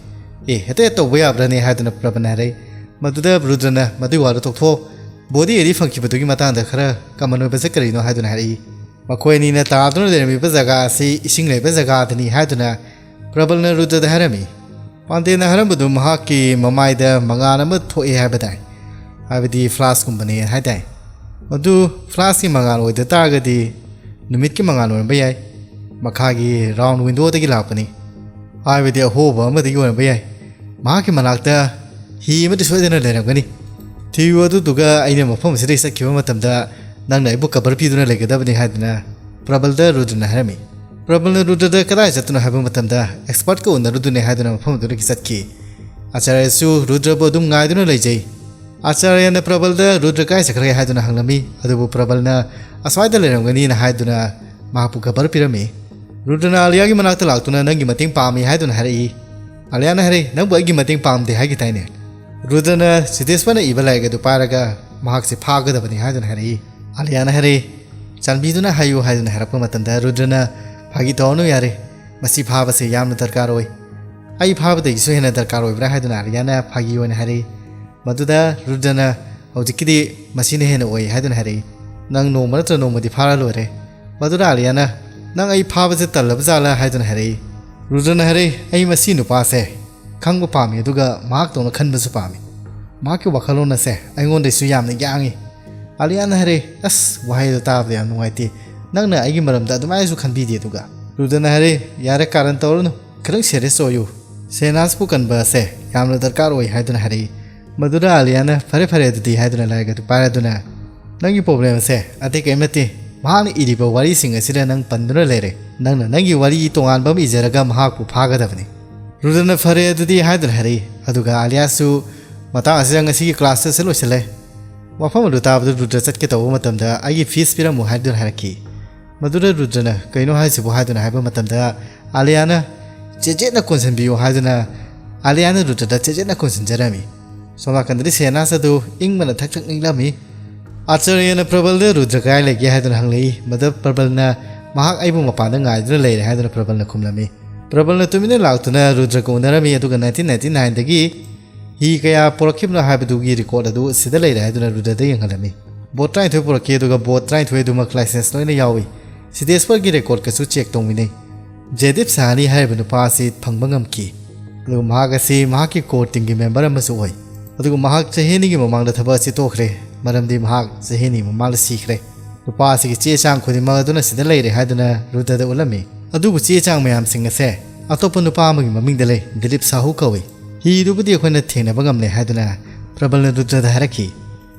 ꯑꯦ, ꯍꯦꯛꯇ ꯇꯧꯕ ꯌꯥꯕ꯭ꯔꯅꯦ?" ꯍꯥꯏꯗꯨꯅ ꯄ꯭ꯔꯕꯜꯅ ꯍꯥꯏꯔꯛꯏ꯫ ꯃꯗꯨꯗ ꯔꯨꯗ꯭ꯔꯅ, "ꯃꯗꯨꯒꯤ ꯋꯥꯗꯨ ꯇꯣꯛꯊꯣꯛꯑꯣ꯫ Body area ꯐꯪꯈꯤꯕꯗꯨꯒꯤ ꯃꯇꯥꯡꯗ ꯈꯔ common ꯑꯣꯏꯕꯁꯦ ꯀꯔꯤꯅꯣ?" ꯍꯥꯏꯗꯨꯅ ꯍꯥꯏꯔꯛꯏ꯫ "ꯃꯈꯣꯏ ꯑꯅꯤꯅ ꯇꯥꯗꯨꯅ ꯂꯩꯔꯝꯃꯤꯕ ꯖꯒꯥ ꯑꯁꯤ ꯏꯁꯤꯡ ꯂꯩꯕ ꯖꯒꯥꯗꯅꯤ" ꯍꯥꯏꯗꯨꯅ ꯄ꯭ꯔꯕꯜꯅ ꯔꯨꯗ꯭ꯔꯗ ꯍꯥꯏꯔꯝꯃꯤ꯫ ꯄꯥꯟꯗꯦꯅ ꯍꯥꯏꯔꯝꯕꯗꯨ ꯃꯍꯥꯛꯀꯤ ꯃꯃꯥꯏꯗ ꯃꯉꯥꯜ ꯑꯃ ꯊꯣꯛꯑꯦ ꯍꯥꯏꯕ ꯇꯥꯏ, ꯍꯥꯏꯕꯗꯤ flashꯀꯨꯝꯕꯅꯦ ꯍꯥꯏ ꯇꯥꯏ꯫ ꯃꯗꯨ flashꯀꯤ ꯃꯉꯥꯜ ꯑꯣꯏꯗ ꯇꯥꯔꯒꯗꯤ ꯅꯨꯃꯤꯠꯀꯤ ꯃꯉꯥꯜ ꯑꯣꯏꯔꯝꯕ ꯌꯥꯏ, ꯃꯈꯥꯒꯤ round windowꯗꯒꯤ ꯂꯥꯛꯄꯅꯤ, ꯍꯥꯏꯕꯗꯤ ꯑꯍꯣꯕ ꯑꯃꯗꯒꯤ ꯑꯣꯏꯔꯝꯕ ꯌꯥꯏ꯫ ꯃꯍꯥꯛꯀꯤ ꯃꯅꯥꯛꯇ ꯍꯤ ꯑꯃꯗꯤ ꯁꯣꯏꯗꯅ ꯂꯩꯔꯝꯒꯅꯤ꯫ ꯊꯤꯌꯨ, ꯑꯗꯨꯗꯨꯒ ꯑꯩꯅ ꯃꯐꯝ ꯑꯁꯤꯗꯒꯤ ꯆꯠꯈꯤꯕ ꯃꯇꯝꯗ ꯅꯪꯅ ꯑꯩꯕꯨ cover ꯄꯤꯗꯨꯅ ꯂꯩꯒꯗꯕꯅꯤ" ꯍꯥꯏꯗꯨꯅ ꯄ꯭ꯔꯕꯜꯗ ꯔꯨꯗ꯭ꯔꯅ ꯍꯥꯏꯔꯝꯃꯤ꯫ ꯄ꯭ꯔꯕꯜꯅ ꯔꯨꯗ꯭ꯔꯗ ꯀꯗꯥꯏ ꯆꯠꯇꯨꯅ ꯍꯥꯏꯕ ꯃꯇꯝꯗ expertꯀ ꯎꯅꯔꯨꯗꯨꯅꯤ ꯍꯥꯏꯗꯨꯅ ꯃꯐꯝ ꯑꯗꯨꯗꯒꯤ ꯆꯠꯈꯤ꯫ ꯑꯥꯆꯥꯔꯌꯁꯨ ꯔꯨꯗ꯭ꯔꯕꯨ ꯑꯗꯨꯝ ꯉꯥꯏꯗꯨꯅ ꯂꯩꯖꯩ꯫ ꯑꯥꯆꯥꯔꯌꯅ ꯄ꯭ꯔꯕꯜꯗ ꯔꯨꯗ꯭ꯔ ꯀꯥꯏ ꯆꯠꯈ꯭ꯔꯒꯦ ꯍꯥꯏꯗꯨꯅ ꯍꯪꯂꯝꯃꯤ, ꯑꯗꯨꯕꯨ ꯄ꯭ꯔꯕꯜꯅ ꯑꯁ꯭ꯋꯥꯏꯗ ꯂꯩꯔꯝꯒꯅꯤꯅ ꯍꯥꯏꯗꯨꯅ ꯃꯍꯥꯛꯄꯨ cover ꯄꯤꯔꯝꯃꯤ꯫ ꯔꯨꯗ꯭ꯔꯅ ꯑꯥꯂꯤꯌꯥꯒꯤ ꯃꯅꯥꯛꯇ ꯂꯥꯛꯇꯨꯅ ꯅꯪꯒꯤ ꯃꯇꯦꯡ ꯄꯥꯝꯃꯤ ꯍꯥꯏꯗꯨꯅ ꯍꯥꯏꯔꯛꯏ꯫ ꯑꯥꯂꯤꯌꯥꯅ ꯍꯥꯏꯔꯛꯏ, "ꯅꯪꯕꯨ ꯑꯩꯒꯤ ꯃꯇꯦꯡ ꯄꯥꯝꯗꯦ ꯍꯥꯏꯈꯤ ꯇꯥꯏꯅꯦ?" ꯔꯨꯗ꯭ꯔꯅ ꯁꯤꯗꯦꯁ꯭ꯋꯔꯅ ꯏꯕ ꯂꯥꯏꯔꯤꯛ ꯑꯗꯨ ꯄꯥꯏꯔꯒ ꯃꯍꯥꯛꯁꯦ ꯐꯥꯒꯗꯕꯅꯤ ꯍꯥꯏꯗꯨꯅ ꯍꯥꯏꯔꯛꯏ꯫ ꯑꯥꯂꯤꯌꯥꯅ ꯍꯥꯏꯔꯛꯏ, "ꯆꯥꯟꯕꯤꯗꯨꯅ ꯍꯥꯏꯌꯨ" ꯍꯥꯏꯗꯨꯅ ꯍꯥꯏꯔꯛꯄ ꯃꯇꯝꯗ ꯔꯨꯗ꯭ꯔꯅ, "ꯐꯥꯒꯤ ꯇꯧꯔꯅꯨ ꯌꯥꯔꯦ, ꯃꯁꯤ ꯐꯥꯕꯁꯦ ꯌꯥꯝꯅ ꯗꯔꯀꯥꯔ ꯑꯣꯏ꯫ ꯑꯩ ꯐꯥꯕꯗꯒꯤꯁꯨ ꯍꯦꯟꯅ ꯗꯔꯀꯥꯔ ꯑꯣꯏꯕ꯭ꯔꯥ?" ꯍꯥꯏꯗꯨꯅ ꯑꯥꯂꯤꯌꯥꯅ ꯐꯥꯒꯤ ꯑꯣꯏꯅ ꯍꯥꯏꯔꯛꯏ꯫ ꯃꯗꯨꯗ ꯔꯨꯗ꯭ꯔꯅ, "ꯍꯧꯖꯤꯛꯀꯤꯗꯤ ꯃꯁꯤꯅ ꯍꯦꯟꯅ ꯑꯣꯏ" ꯍꯥꯏꯗꯨꯅ ꯍꯥꯏꯔꯛꯏ꯫ "ꯅꯪ ꯅꯣꯡꯃ ꯅꯠꯇ꯭ꯔ ꯅꯣꯡꯃꯗꯤ ꯐꯥꯔ ꯂꯣꯏꯔꯦ"꯫ ꯃꯗꯨꯗ ꯑꯥꯂꯤꯌꯥꯅ, "ꯅꯪ ꯑꯩ ꯐꯥꯕꯁꯦ ꯇꯜꯂꯕ ꯖꯥꯠꯂꯥ?" ꯍꯥꯏꯗꯨꯅ ꯍꯥꯏꯔꯛꯏ꯫ ꯔꯨꯗ꯭ꯔꯅ ꯍꯥꯏꯔꯛꯏ, "ꯑꯩ ꯃꯁꯤ ꯅꯨꯄꯥꯁꯦ ꯈꯪꯕ ꯄꯥꯝꯃꯤ, ꯑꯗꯨꯒ ꯃꯍꯥꯛꯇꯧꯅ ꯈꯟꯕꯁꯨ ꯄꯥꯝꯃꯤ꯫ ꯃꯍꯥꯛꯀꯤ ꯋꯥꯈꯜꯂꯣꯟ ꯑꯁꯦ ꯑꯩꯉꯣꯟꯗꯁꯨ ꯌꯥꯝꯅ ꯌꯥꯡꯉꯤ"꯫ ꯑꯥꯂꯤꯌꯥꯅ ꯍꯥꯏꯔꯛꯏ, "ꯑꯁ, ꯋꯥꯍꯩꯗꯣ ꯇꯥꯕꯗ ꯌꯥꯝ ꯅꯨꯡꯉꯥꯏꯇꯦ꯫ ꯅꯪꯅ ꯑꯩꯒꯤ ꯃꯔꯝꯗ ꯑꯗꯨꯃꯥꯏꯅꯁꯨ ꯈꯟꯕꯤꯗꯦ"꯫ ꯑꯗꯨꯒ ꯔꯨꯗ꯭ꯔꯅ ꯍꯥꯏꯔꯛꯏ, "ꯌꯥꯔꯦ, ꯀꯥꯔꯟ ꯇꯧꯔꯅꯨ, ꯈꯤꯇꯪ ꯁꯦꯔꯤꯌꯁ ꯑꯣꯏꯌꯨ꯫ ꯁꯦꯅꯥꯁꯄꯨ ꯀꯟꯕ ꯑꯁꯦ ꯌꯥꯝꯅ ꯗꯔꯀꯥꯔ ꯑꯣꯏ" ꯍꯥꯏꯗꯨꯅ ꯍꯥꯏꯔꯛꯏ꯫ ꯃꯗꯨꯗ ꯑꯥꯂꯤꯌꯥꯅ, "ꯐꯔꯦ ꯐꯔꯦ ꯑꯗꯨꯗꯤ" ꯍꯥꯏꯗꯨꯅ ꯂꯥꯏꯔꯤꯛ ꯑꯗꯨ ꯄꯥꯏꯔꯗꯨꯅ, "ꯅꯪꯒꯤ ꯄ꯭ꯔꯣꯕ꯭ꯂꯦꯝ ꯑꯁꯦ ꯑꯇꯩ ꯀꯔꯤꯝ ꯅꯠꯇꯦ꯫ ꯃꯍꯥꯛꯅ ꯏꯔꯤꯕ ꯋꯥꯔꯤꯁꯤꯡ ꯑꯁꯤꯗ ꯅꯪ ꯄꯟꯗꯨꯅ ꯂꯩꯔꯦ꯫ ꯅꯪꯅ ꯅꯪꯒꯤ ꯋꯥꯔꯤ ꯇꯣꯉꯥꯟꯕ ꯑꯃ ꯏꯖꯔꯒ ꯃꯍꯥꯛꯄꯨ ꯐꯥꯒꯗꯕꯅꯤ"꯫ ꯔꯨꯗ꯭ꯔꯅ "ꯐꯔꯦ ꯑꯗꯨꯗꯤ" ꯍꯥꯏꯗꯨꯅ ꯍꯥꯏꯔꯛꯏ꯫ ꯑꯗꯨꯒ ꯑꯥꯂꯤꯌꯥꯁꯨ, "ꯃꯇꯥꯡ ꯑꯁꯤꯗ ꯉꯁꯤꯒꯤ ꯀ꯭ꯂꯥꯁ ꯑꯁꯤ ꯂꯣꯏꯁꯤꯜꯂꯦ"꯫ ꯋꯥꯐꯝ ꯑꯗꯨ ꯇꯥꯕꯗ ꯔꯨꯗ꯭ꯔ ꯆꯠꯀꯦ ꯇꯧꯕ ꯃꯇꯝꯗ, "ꯑꯩꯒꯤ ꯐꯤꯁ ꯄꯤꯔꯝꯃꯨ" ꯍꯥꯏꯗꯨꯅ ꯍꯥꯏꯔꯛꯈꯤ꯫ ꯃꯗꯨꯗ ꯔꯨꯗ꯭ꯔꯅ, "ꯀꯩꯅꯣ ꯍꯥꯏꯁꯤꯕꯨ?" ꯍꯥꯏꯗꯨꯅ ꯍꯥꯏꯕ ꯃꯇꯝꯗ, ꯑꯥꯂꯤꯌꯥꯅ, "ꯆꯦꯠꯆꯦꯠꯅ ꯀꯣꯟꯁꯤꯟꯕꯤꯌꯨ" ꯍꯥꯏꯗꯨꯅ ꯑꯥꯂꯤꯌꯥꯅ ꯔꯨꯗ꯭ꯔꯗ ꯆꯦꯠꯆꯦꯠꯅ ꯀꯣꯟꯁꯤꯟꯖꯔꯝꯃꯤ꯫ ꯁꯣꯝ ꯅꯥꯀꯟꯗꯗꯤ ꯁꯦꯅꯥꯁ ꯑꯗꯨ ꯏꯪꯕꯅ ꯊꯛ ꯊꯛ ꯅꯤꯛꯂꯝꯃꯤ꯫ ꯑꯥꯆꯥꯔꯌꯅ ꯄ꯭ꯔꯕꯜꯗ ꯔꯨꯗ꯭ꯔ ꯀꯗꯥꯏ ꯂꯩꯒꯦ ꯍꯥꯏꯗꯨꯅ ꯍꯪꯂꯛꯏ꯫ ꯃꯗꯨ ꯄ꯭ꯔꯕꯜꯅ, "ꯃꯍꯥꯛ ꯑꯩꯕꯨ ꯃꯄꯥꯟꯗ ꯉꯥꯏꯗꯨꯅ ꯂꯩꯔꯦ" ꯍꯥꯏꯗꯨꯅ ꯄ꯭ꯔꯕꯜꯅ ꯈꯨꯝꯂꯝꯃꯤ꯫ ꯄ꯭ꯔꯕꯜꯅ ꯇꯨꯃꯤꯟꯅ ꯂꯥꯛꯇꯨꯅ ꯔꯨꯗ꯭ꯔꯒ ꯎꯅꯔꯝꯃꯤ, ꯑꯗꯨꯒ nineteen ninety nineꯗꯒꯤ ꯍꯤ ꯀꯌꯥ ꯄꯨꯔꯛꯈꯤꯕꯅꯣ ꯍꯥꯏꯕꯗꯨꯒꯤ ꯔꯦꯀꯣꯔꯗ ꯑꯗꯨ ꯁꯤꯗ ꯂꯩꯔꯦ ꯍꯥꯏꯗꯨꯅ ꯔꯨꯗ꯭ꯔꯗ ꯌꯦꯡꯍꯜꯂꯝꯃꯤ꯫ ꯕꯣꯠ ꯇꯔꯥꯅꯤꯊꯣꯏ ꯄꯨꯔꯛꯈꯤ, ꯑꯗꯨꯒ ꯕꯣꯠ ꯇꯔꯥꯅꯤꯊꯣꯏ ꯑꯗꯨꯃꯛ ꯂꯥꯏꯁꯦꯟꯁ ꯂꯣꯏꯅ ꯌꯥꯎꯏ꯫ ꯁꯤꯗꯦꯁ꯭ꯋꯔꯒꯤ ꯔꯦꯀꯣꯔꯗꯀꯁꯨ ꯆꯦꯛ ꯇꯧꯃꯤꯟꯅꯩ꯫ ꯖꯦꯗꯤꯞ ꯁꯍꯥꯅꯤ ꯍꯥꯏꯔꯤꯕ ꯅꯨꯄꯥ ꯑꯁꯤ ꯐꯪꯕ ꯉꯝꯈꯤ, ꯑꯗꯨꯒ ꯃꯍꯥꯛ ꯑꯁꯤ ꯃꯍꯥꯛꯀꯤ ꯀꯣꯔ ꯇꯤꯝꯒꯤ ꯃꯦꯝꯕꯔ ꯑꯃꯁꯨ ꯑꯣꯏ꯫ ꯑꯗꯨꯒ ꯃꯍꯥꯛ ꯆꯍꯤ ꯑꯅꯤꯒꯤ ꯃꯃꯥꯡꯗ ꯊꯕꯛ ꯑꯁꯤ ꯇꯣꯛꯈ꯭ꯔꯦ, ꯃꯔꯝꯗꯤ ꯃꯍꯥꯛ ꯆꯍꯤ ꯑꯅꯤ ꯃꯃꯥꯡꯗ ꯁꯤꯈ꯭ꯔꯦ꯫ ꯅꯨꯄꯥ ꯑꯁꯤꯒꯤ ꯆꯦ ꯆꯥꯡ ꯈꯨꯗꯤꯡꯃꯛ ꯑꯗꯨꯅ ꯁꯤꯗ ꯂꯩꯔꯦ ꯍꯥꯏꯗꯨꯅ ꯔꯨꯗ꯭ꯔꯗ ꯎꯠꯂꯝꯃꯤ꯫ ꯑꯗꯨꯕꯨ ꯆꯦ ꯆꯥꯡ ꯃꯌꯥꯝꯁꯤꯡ ꯑꯁꯦ ꯑꯇꯣꯞꯄ ꯅꯨꯄꯥ ꯑꯃꯒꯤ ꯃꯃꯤꯡꯗ ꯂꯩ, ꯗꯤꯂꯤꯞ ꯁꯥꯍꯨ ꯀꯧꯏ꯫ ꯍꯤꯗꯨꯕꯨꯗꯤ ꯑꯩꯈꯣꯏꯅ ꯊꯦꯡꯅꯕ ꯉꯝꯂꯦ ꯍꯥꯏꯗꯨꯅ ꯄ꯭ꯔꯕꯜꯅ ꯔꯨꯗ꯭ꯔꯗ ꯍꯥꯏꯔꯛꯈꯤ꯫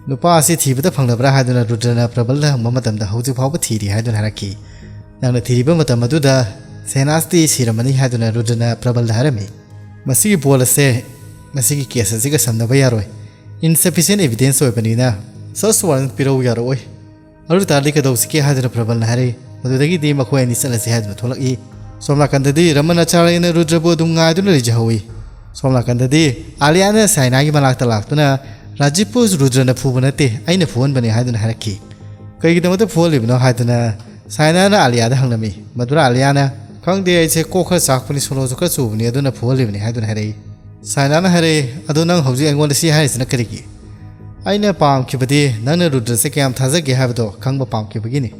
ꯅꯨꯄꯥ ꯑꯁꯤ ꯊꯤꯕꯗ ꯐꯪꯂꯕ꯭ꯔꯥ ꯍꯥꯏꯗꯨꯅ ꯔꯨꯗ꯭ꯔꯅ ꯄ꯭ꯔꯕꯜꯗ ꯍꯪꯕ ꯃꯇꯝꯗ, "ꯍꯧꯖꯤꯛ ꯐꯥꯎꯕ ꯊꯤꯔꯤ" ꯍꯥꯏꯗꯨꯅ ꯍꯥꯏꯔꯛꯈꯤ꯫ "ꯅꯪꯅ ꯊꯤꯔꯤꯕ ꯃꯇꯝ ꯑꯗꯨꯗ ꯁꯦꯅꯥꯁꯇꯤ ꯁꯤꯔꯝꯃꯅꯤ" ꯍꯥꯏꯗꯨꯅ ꯔꯨꯗ꯭ꯔꯅ ꯄ꯭ꯔꯕꯜꯗ ꯍꯥꯏꯔꯝꯃꯤ꯫ "ꯃꯁꯤꯒꯤ ꯕꯣꯜ ꯑꯁꯦ ꯃꯁꯤꯒꯤ ꯀꯦꯁ ꯑꯁꯤꯒ ꯁꯝꯅꯕ ꯌꯥꯔꯣꯏ꯫ Insufficient evidence ꯑꯣꯏꯕꯅꯤꯅ search warrant ꯄꯤꯔꯧ ꯌꯥꯔꯛꯑꯣꯏ"꯫ "ꯑꯗꯨ ꯇꯥꯔꯗꯤ ꯀꯩꯗꯧꯁꯤꯒꯦ?" ꯍꯥꯏꯗꯨꯅ ꯄ꯭ꯔꯕꯜꯅ ꯍꯥꯏꯔꯛꯏ꯫ ꯃꯗꯨꯗꯒꯤꯗꯤ ꯃꯈꯣꯏ ꯑꯅꯤ ꯆꯠꯂꯁꯤ ꯍꯥꯏꯗꯨꯅ ꯊꯣꯛꯂꯛꯏ꯫ ꯁꯣꯝ ꯅꯥꯀꯟꯗꯗꯤ ꯔꯃꯟ ꯑꯆꯥꯔꯌꯅ ꯔꯨꯗ꯭ꯔꯕꯨ ꯑꯗꯨꯝ ꯉꯥꯏꯗꯨꯅ ꯂꯩꯖꯍꯧꯏ꯫ ꯁꯣꯝ ꯅꯥꯀꯟꯗꯗꯤ ꯑꯥꯂꯤꯌꯥꯅ ꯁꯥꯏꯅꯥꯒꯤ ꯃꯅꯥꯛꯇ ꯂꯥꯛꯇꯨꯅ, "ꯔꯥꯖꯤꯕꯄꯨ ꯔꯨꯗ꯭ꯔꯅ ꯐꯨꯕ ꯅꯠꯇꯦ, ꯑꯩꯅ ꯐꯨꯍꯟꯕꯅꯤ" ꯍꯥꯏꯗꯨꯅ ꯍꯥꯏꯔꯛꯈꯤ꯫ "ꯀꯩꯒꯤꯗꯃꯛꯇ ꯐꯨꯍꯜꯂꯤꯕꯅꯣ?" ꯍꯥꯏꯗꯨꯅ ꯁꯥꯏꯅꯥꯅ ꯑꯥꯂꯤꯌꯥꯗ ꯍꯪꯂꯝꯃꯤ꯫ ꯃꯗꯨꯗ ꯑꯥꯂꯤꯌꯥꯅ, "ꯈꯪꯗꯦ, ꯑꯩꯁꯦ ꯀꯣꯛ ꯈꯔ ꯆꯥꯛꯄꯅꯤ, ꯁꯣꯅꯣꯁꯨ ꯈꯔ ꯆꯨꯕꯅꯤ, ꯑꯗꯨꯅ ꯐꯨꯍꯜꯂꯤꯕꯅꯤ" ꯍꯥꯏꯗꯨꯅ ꯍꯥꯏꯔꯛꯏ꯫ ꯁꯥꯏꯅꯥꯅ ꯍꯥꯏꯔꯛꯏ, "ꯑꯗꯣ ꯅꯪ ꯍꯧꯖꯤꯛ ꯑꯩꯉꯣꯟꯗ ꯁꯤ ꯍꯥꯏꯔꯤꯁꯤꯅ ꯀꯔꯤꯒꯤ?" ꯑꯩꯅ ꯄꯥꯝꯈꯤꯕꯗꯤ ꯅꯪꯅ ꯔꯨꯗ꯭ꯔꯁꯦ ꯀꯌꯥꯝ ꯊꯥꯖꯒꯦ ꯍꯥꯏꯕꯗꯣ ꯈꯪꯕ ꯄꯥꯝꯈꯤꯕꯒꯤꯅꯤ꯫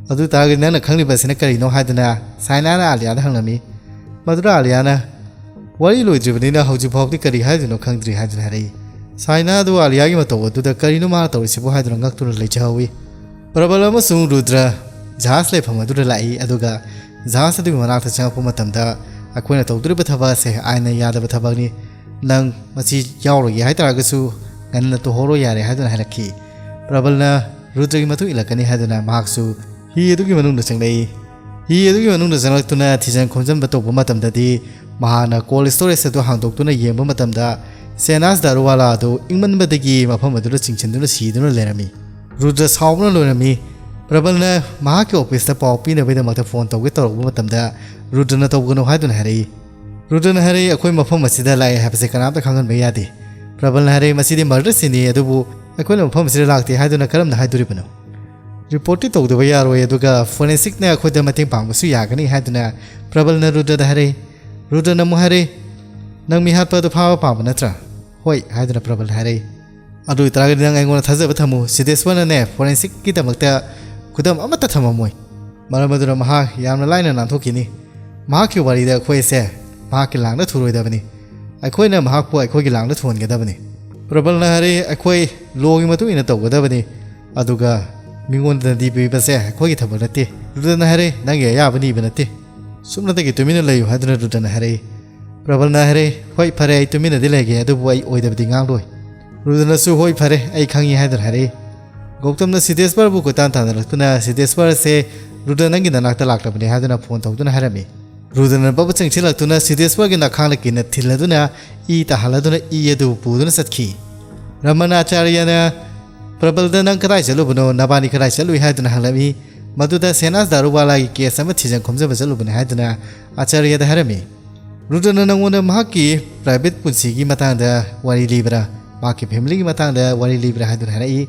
ꯑꯗꯨ ꯇꯥꯔꯒꯗꯤ ꯅꯪꯅ ꯈꯪꯂꯤꯕꯁꯤꯅ ꯀꯔꯤꯅꯣ ꯍꯥꯏꯗꯨꯅ ꯁꯥꯏꯅꯥꯅ ꯑꯥꯂꯤꯌꯥꯗ ꯍꯪꯂꯝꯃꯤ꯫ ꯃꯗꯨꯗ ꯑꯥꯂꯤꯌꯥꯅ, "ꯋꯥꯔꯤ ꯂꯣꯏꯗ꯭ꯔꯤꯕꯅꯤꯅ ꯍꯧꯖꯤꯛ ꯐꯥꯎꯕꯗꯤ ꯀꯔꯤ ꯍꯥꯏꯗꯣꯏꯅꯣ ꯈꯪꯗ꯭ꯔꯤ" ꯍꯥꯏꯗꯨꯅ ꯍꯥꯏꯔꯛꯏ꯫ ꯁꯥꯏꯅꯥ ꯑꯗꯨ ꯑꯥꯂꯤꯌꯥꯒꯤ ꯃꯇꯧ ꯑꯗꯨꯗ ꯀꯔꯤꯅꯣ ꯃꯥꯅ ꯇꯧꯔꯤꯁꯤꯕꯨ ꯍꯥꯏꯗꯨꯅ ꯉꯛꯇꯨꯅ ꯂꯩꯖꯍꯧꯏ꯫ ꯄ꯭ꯔꯕꯜ ꯑꯃꯁꯨꯡ ꯔꯨꯗ꯭ꯔ ꯖꯍꯥꯖ ꯂꯩꯐꯝ ꯑꯗꯨꯗ ꯂꯥꯛꯏ, ꯑꯗꯨꯒ ꯖꯍꯥꯖ ꯑꯗꯨꯒꯤ ꯃꯅꯥꯛꯇ ꯆꯪꯉꯛꯄ ꯃꯇꯝꯗ, "ꯑꯩꯈꯣꯏꯅ ꯇꯧꯗꯣꯔꯤꯕ ꯊꯕꯛ ꯑꯁꯦ ꯑꯥꯏꯟꯅ ꯌꯥꯗꯕ ꯊꯕꯛꯅꯤ, ꯅꯪ ꯃꯁꯤ ꯌꯥꯎꯔꯣꯏꯒꯦ ꯍꯥꯏꯇꯥꯔꯒꯁꯨ ꯉꯟꯅ ꯇꯣꯍꯧꯔꯣ ꯌꯥꯔꯦ" ꯍꯥꯏꯗꯨꯅ ꯍꯥꯏꯔꯛꯈꯤ꯫ ꯄ꯭ꯔꯕꯜꯅ ꯔꯨꯗ꯭ꯔꯒꯤ ꯃꯇꯨꯡ ꯏꯜꯂꯛꯀꯅꯤ ꯍꯥꯏꯗꯨꯅ ꯃꯍꯥꯛꯁꯨ ꯍꯤ ꯑꯗꯨꯒꯤ ꯃꯅꯨꯡꯗ ꯆꯪꯂꯛꯏ꯫ ꯍꯤ ꯑꯗꯨꯒꯤ ꯃꯅꯨꯡꯗ ꯆꯪꯂꯛꯇꯨꯅ ꯊꯤꯖꯤꯟ ꯈꯣꯝꯖꯤꯟꯕ ꯇꯧꯕ ꯃꯇꯝꯗꯗꯤ, ꯃꯍꯥꯛꯅ ꯀꯣꯜ ꯁ꯭ꯇꯣꯔꯦꯖ ꯑꯗꯨ ꯍꯥꯡꯗꯣꯛꯇꯨꯅ ꯌꯦꯡꯕ ꯃꯇꯝꯗ, ꯁꯦꯅꯥꯁ ꯗꯥꯔꯨꯋꯥꯂꯥ ꯑꯗꯨ ꯏꯪꯃꯟꯕꯗꯒꯤ ꯃꯐꯝ ꯑꯗꯨꯗ ꯆꯤꯡꯁꯤꯟꯗꯨꯅ ꯁꯤꯗꯨꯅ ꯂꯩꯔꯝꯃꯤ꯫ ꯔꯨꯗ꯭ꯔ ꯁꯥꯎꯕꯅ ꯂꯣꯏꯔꯝꯃꯤ꯫ ꯄ꯭ꯔꯕꯜꯅ ꯃꯍꯥꯛꯀꯤ ꯑꯣꯐꯤꯁꯇ ꯄꯥꯎ ꯄꯤꯅꯕꯒꯤꯗꯃꯛꯇ ꯐꯣꯟ ꯇꯧꯒꯦ ꯇꯧꯔꯛꯄ ꯃꯇꯝꯗ, ꯔꯨꯗ꯭ꯔꯅ ꯇꯧꯒꯅꯨ ꯍꯥꯏꯗꯨꯅ ꯍꯥꯏꯔꯛꯏ꯫ ꯔꯨꯗ꯭ꯔꯅ ꯍꯥꯏꯔꯛꯏ, "ꯑꯩꯈꯣꯏ ꯃꯐꯝ ꯑꯁꯤꯗ ꯂꯥꯛꯑꯦ ꯍꯥꯏꯕꯁꯦ ꯀꯅꯥꯝꯇ ꯈꯪꯍꯟꯕ ꯌꯥꯗꯦ"꯫ ꯄ꯭ꯔꯕꯜꯅ ꯍꯥꯏꯔꯛꯏ, "ꯃꯁꯤꯗꯤ ꯃꯔꯗꯔ ꯁꯤꯟꯅꯤ, ꯑꯗꯨꯕꯨ ꯑꯩꯈꯣꯏꯅ ꯃꯐꯝ ꯑꯁꯤꯗ ꯂꯥꯛꯇꯦ ꯍꯥꯏꯗꯨꯅ ꯀꯔꯝꯅ ꯍꯥꯏꯗꯣꯔꯤꯕꯅꯣ? ꯔꯤꯄꯣꯔꯠꯇꯤ ꯇꯧꯗꯕ ꯌꯥꯔꯣꯏ, ꯑꯗꯨꯒ ꯐꯣꯔꯦꯟꯁꯤꯛꯅ ꯑꯩꯈꯣꯏꯗ ꯃꯇꯦꯡ ꯄꯥꯡꯕꯁꯨ ꯌꯥꯒꯅꯤ" ꯍꯥꯏꯗꯨꯅ ꯄ꯭ꯔꯕꯜꯅ ꯔꯨꯗ꯭ꯔꯗ ꯍꯥꯏꯔꯛꯏ꯫ ꯔꯨꯗ꯭ꯔꯅ ꯑꯃꯨꯛ ꯍꯥꯏꯔꯛꯏ, "ꯅꯪ ꯃꯤꯍꯥꯠꯄ ꯑꯗꯨ ꯐꯥꯕ ꯄꯥꯝꯕ ꯅꯠꯇ꯭ꯔꯥ?" "ꯍꯣꯏ" ꯍꯥꯏꯗꯨꯅ ꯄ꯭ꯔꯕꯜꯅ ꯍꯥꯏꯔꯛꯏ꯫ "ꯑꯗꯨ ꯑꯣꯏꯇꯥꯔꯒꯗꯤ ꯅꯪ ꯑꯩꯉꯣꯟꯗ ꯊꯥꯖꯕ ꯊꯝꯃꯨ, ꯁꯤꯗꯦꯁ꯭ꯋꯔꯅꯅꯦ ꯐꯣꯔꯦꯟꯁꯤꯛꯀꯤꯗꯃꯛꯇ ꯈꯨꯗꯝ ꯑꯃꯠꯇ ꯊꯝꯃꯝꯃꯣꯏ, ꯃꯔꯝ ꯑꯗꯨꯅ ꯃꯍꯥꯛ ꯌꯥꯝꯅ ꯂꯥꯏꯅ ꯅꯥꯟꯊꯣꯛꯈꯤꯅꯤ꯫ ꯃꯍꯥꯛꯀꯤ ꯋꯥꯔꯤꯗ ꯑꯩꯈꯣꯏ ꯑꯁꯦ ꯃꯍꯥꯛꯀꯤ ꯂꯥꯡꯗ ꯊꯨꯔꯣꯏꯗꯕꯅꯤ, ꯑꯩꯈꯣꯏꯅ ꯃꯍꯥꯛꯄꯨ ꯑꯩꯈꯣꯏꯒꯤ ꯂꯥꯡꯗ ꯊꯨꯍꯟꯒꯗꯕꯅꯤ"꯫ ꯄ꯭ꯔꯕꯜꯅ ꯍꯥꯏꯔꯛꯏ, "ꯑꯩꯈꯣꯏ ꯂꯣꯒꯤ ꯃꯇꯨꯡ ꯏꯟꯅ ꯇꯧꯒꯗꯕꯅꯤ, ꯑꯗꯨꯒ ꯃꯤꯉꯣꯟꯗ ꯅꯗꯤ ꯄꯤꯕꯁꯦ ꯑꯩꯈꯣꯏꯒꯤ ꯊꯕꯛ ꯅꯠꯇꯦ"꯫ ꯔꯨꯗ꯭ꯔꯅ ꯍꯥꯏꯔꯛꯏ, "ꯅꯪꯒꯤ ꯑꯌꯥꯕ ꯅꯤꯕ ꯅꯠꯇꯦ, ꯁꯨꯞꯅꯇꯒꯤ ꯇꯨꯃꯤꯟꯅ ꯂꯩꯌꯨ" ꯍꯥꯏꯗꯨꯅ ꯔꯨꯗ꯭ꯔꯅ ꯍꯥꯏꯔꯛꯏ꯫ ꯄ꯭ꯔꯕꯜꯅ ꯍꯥꯏꯔꯛꯏ, "ꯍꯣꯏ, ꯐꯔꯦ, ꯑꯩ ꯇꯨꯃꯤꯟꯅꯗꯤ ꯂꯩꯒꯦ, ꯑꯗꯨꯕꯨ ꯑꯩ ꯑꯣꯏꯗꯕꯗꯤ ꯉꯥꯡꯂꯣꯏ"꯫ ꯔꯨꯗ꯭ꯔꯅꯁꯨ, "ꯍꯣꯏ, ꯐꯔꯦ, ꯑꯩ ꯈꯪꯉꯤ" ꯍꯥꯏꯗꯨꯅ ꯍꯥꯏꯔꯛꯏ꯫ ꯒꯧꯇꯝꯅ ꯁꯤꯗꯦꯁ꯭ꯋꯔꯕꯨ ꯀꯣꯏꯇꯥꯟ ꯇꯥꯟꯅꯔꯛꯇꯨꯅ ꯁꯤꯗꯦꯁ꯭ꯋꯔꯁꯦ ꯔꯨꯗ꯭ꯔ ꯅꯪꯒꯤ ꯅꯅꯥꯛꯇ ꯂꯥꯛꯂꯕꯅꯤ ꯍꯥꯏꯗꯨꯅ ꯐꯣꯟ ꯇꯧꯗꯨꯅ ꯍꯥꯏꯔꯝꯃꯤ꯫ ꯔꯨꯗ꯭ꯔꯅ ꯕꯕ ꯆꯪꯁꯤꯜꯂꯛꯇꯨꯅ ꯁꯤꯗꯦꯁ꯭ꯋꯔꯒꯤ ꯅꯈꯥꯡꯗ ꯀꯤꯟꯅ ꯊꯤꯜꯂꯗꯨꯅ ꯏ ꯇꯥꯍꯜꯂꯗꯨꯅ ꯏ ꯑꯗꯨꯕꯨ ꯄꯨꯗꯨꯅ ꯆꯠꯈꯤ꯫ ꯔꯃꯟ ꯑꯥꯆꯥꯔꯌꯅ ꯄ꯭ꯔꯕꯜꯗ, "ꯅꯪ ꯀꯗꯥꯏ ꯆꯠꯂꯨꯕꯅꯣ? ꯅꯕꯥꯅꯤ ꯀꯗꯥꯏ ꯆꯠꯂꯨꯏ?" ꯍꯥꯏꯗꯨꯅ ꯍꯪꯂꯛꯏ꯫ ꯃꯗꯨꯗ ꯁꯦꯅꯥꯁ ꯗꯥꯔꯨꯋꯥꯂꯥꯒꯤ ꯀꯦꯁ ꯑꯃ ꯊꯤꯖꯤꯟ ꯈꯣꯝꯖꯤꯟꯕ ꯆꯠꯂꯨꯕꯅꯤ ꯍꯥꯏꯗꯨꯅ ꯑꯥꯆꯥꯔꯌꯗ ꯍꯥꯏꯔꯝꯃꯤ꯫ ꯔꯨꯗ꯭ꯔꯅ ꯅꯪꯉꯣꯟꯗ ꯃꯍꯥꯛꯀꯤ ꯄ꯭ꯔꯥꯏꯚꯦꯠ ꯄꯨꯟꯁꯤꯒꯤ ꯃꯇꯥꯡꯗ ꯋꯥꯔꯤ ꯂꯤꯕ꯭ꯔꯥ, ꯃꯍꯥꯛꯀꯤ ꯐꯦꯃꯤꯂꯤꯒꯤ ꯃꯇꯥꯡꯗ ꯋꯥꯔꯤ ꯂꯤꯕ꯭ꯔꯥ ꯍꯥꯏꯗꯨꯅ ꯍꯥꯏꯔꯛꯏ꯫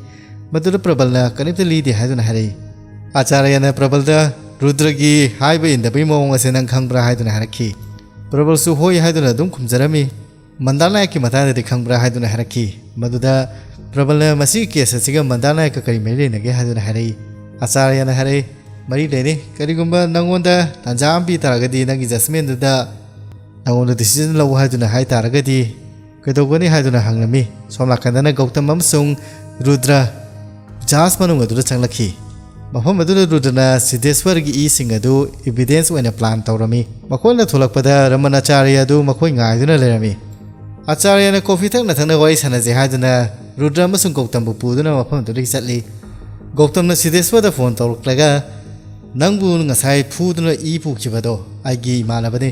ꯃꯗꯨꯗ ꯄ꯭ꯔꯕꯜꯅ ꯀꯔꯤꯝꯇ ꯂꯤꯗꯦ ꯍꯥꯏꯗꯨꯅ ꯍꯥꯏꯔꯛꯏ꯫ ꯑꯥꯆꯥꯔꯌꯅ ꯄ꯭ꯔꯕꯜꯗ ꯔꯨꯗ꯭ꯔꯒꯤ ꯍꯥꯏꯕ ꯏꯟꯗꯕꯒꯤ ꯃꯑꯣꯡ ꯑꯁꯦ ꯅꯪ ꯈꯪꯕ꯭ꯔꯥ ꯍꯥꯏꯗꯨꯅ ꯍꯥꯏꯔꯛꯈꯤ꯫ ꯄ꯭ꯔꯕꯜꯁꯨ ꯍꯣꯏ ꯍꯥꯏꯗꯨꯅ ꯑꯗꯨꯝ ꯈꯨꯝꯖꯔꯝꯃꯤ꯫ "ꯃꯟꯗꯥꯔ ꯅꯥꯌꯛꯀꯤ ꯃꯇꯥꯡꯗꯗꯤ ꯈꯪꯕ꯭ꯔꯥ?" ꯍꯥꯏꯗꯨꯅ ꯍꯥꯏꯔꯛꯈꯤ꯫ ꯃꯗꯨꯗ ꯄ꯭ꯔꯕꯜꯅ ꯃꯁꯤꯒꯤ ꯀꯦꯁ ꯑꯁꯤꯒ ꯃꯟꯗꯥꯔ ꯅꯥꯌꯛꯀ ꯀꯔꯤ ꯃꯔꯤ ꯂꯩꯅꯒꯦ ꯍꯥꯏꯗꯨꯅ ꯍꯥꯏꯔꯛꯏ꯫ ꯑꯆꯥꯔꯌꯅ ꯍꯥꯏꯔꯛꯏ, "ꯃꯔꯤ ꯂꯩꯅꯩ꯫ ꯀꯔꯤꯒꯨꯝꯕ ꯅꯪꯉꯣꯟꯗ ꯇꯥꯟꯖꯥ ꯑꯃ ꯄꯤ ꯇꯥꯔꯒꯗꯤ, ꯅꯪꯒꯤ ꯖꯁꯃꯦꯟꯗꯨꯗ ꯅꯪꯉꯣꯟꯗ ꯗꯤꯁꯤꯖꯟ ꯂꯧ ꯍꯥꯏꯗꯨꯅ ꯍꯥꯏ ꯇꯥꯔꯒꯗꯤ ꯀꯩꯗꯧꯒꯅꯤ?" ꯍꯥꯏꯗꯨꯅ ꯍꯪꯂꯝꯃꯤ꯫ ꯁꯣꯝ ꯅꯥꯀꯟꯗꯅ ꯒꯧꯇꯝ ꯑꯃꯁꯨꯡ ꯔꯨꯗ꯭ꯔ ꯖꯍꯥꯖ ꯃꯅꯨꯡ ꯑꯗꯨꯗ ꯆꯪꯂꯛꯈꯤ꯫ ꯃꯐꯝ ꯑꯗꯨꯗ ꯔꯨꯗ꯭ꯔꯅ ꯁꯤꯗꯦꯁ꯭ꯋꯔꯒꯤ ꯏꯁꯤꯡ ꯑꯗꯨ ꯏꯚꯤꯗꯦꯟꯁ ꯑꯣꯏꯅ ꯄ꯭ꯂꯥꯟ ꯇꯧꯔꯝꯃꯤ꯫ ꯃꯈꯣꯏꯅ ꯊꯣꯛꯂꯛꯄꯗ ꯔꯃꯅꯥꯆꯥꯔꯌ ꯑꯗꯨ ꯃꯈꯣꯏ ꯉꯥꯏꯗꯨꯅ ꯂꯩꯔꯝꯃꯤ꯫ ꯑꯆꯥꯔꯌꯅ ꯀꯣꯐꯤ ꯊꯛꯅ ꯊꯛꯅ ꯋꯥꯔꯤ ꯁꯥꯟꯅꯖꯦ ꯍꯥꯏꯗꯨꯅ ꯔꯨꯗ꯭ꯔ ꯑꯃꯁꯨꯡ ꯒꯧꯇꯝꯕꯨ ꯄꯨꯗꯨꯅ ꯃꯐꯝ ꯑꯗꯨꯗꯒꯤ ꯆꯠꯂꯤ꯫ ꯒꯧꯇꯝꯅ ꯁꯤꯗꯦꯁ꯭ꯋꯔꯗ ꯐꯣꯟ ꯇꯧꯔꯛꯂꯒ, "ꯅꯪꯕꯨ ꯉꯁꯥꯏ ꯐꯨꯗꯨꯅ ꯏ ꯄꯨꯈꯤꯕꯗꯣ ꯑꯩꯒꯤ ꯏꯃꯥꯟꯅꯕꯅꯤ꯫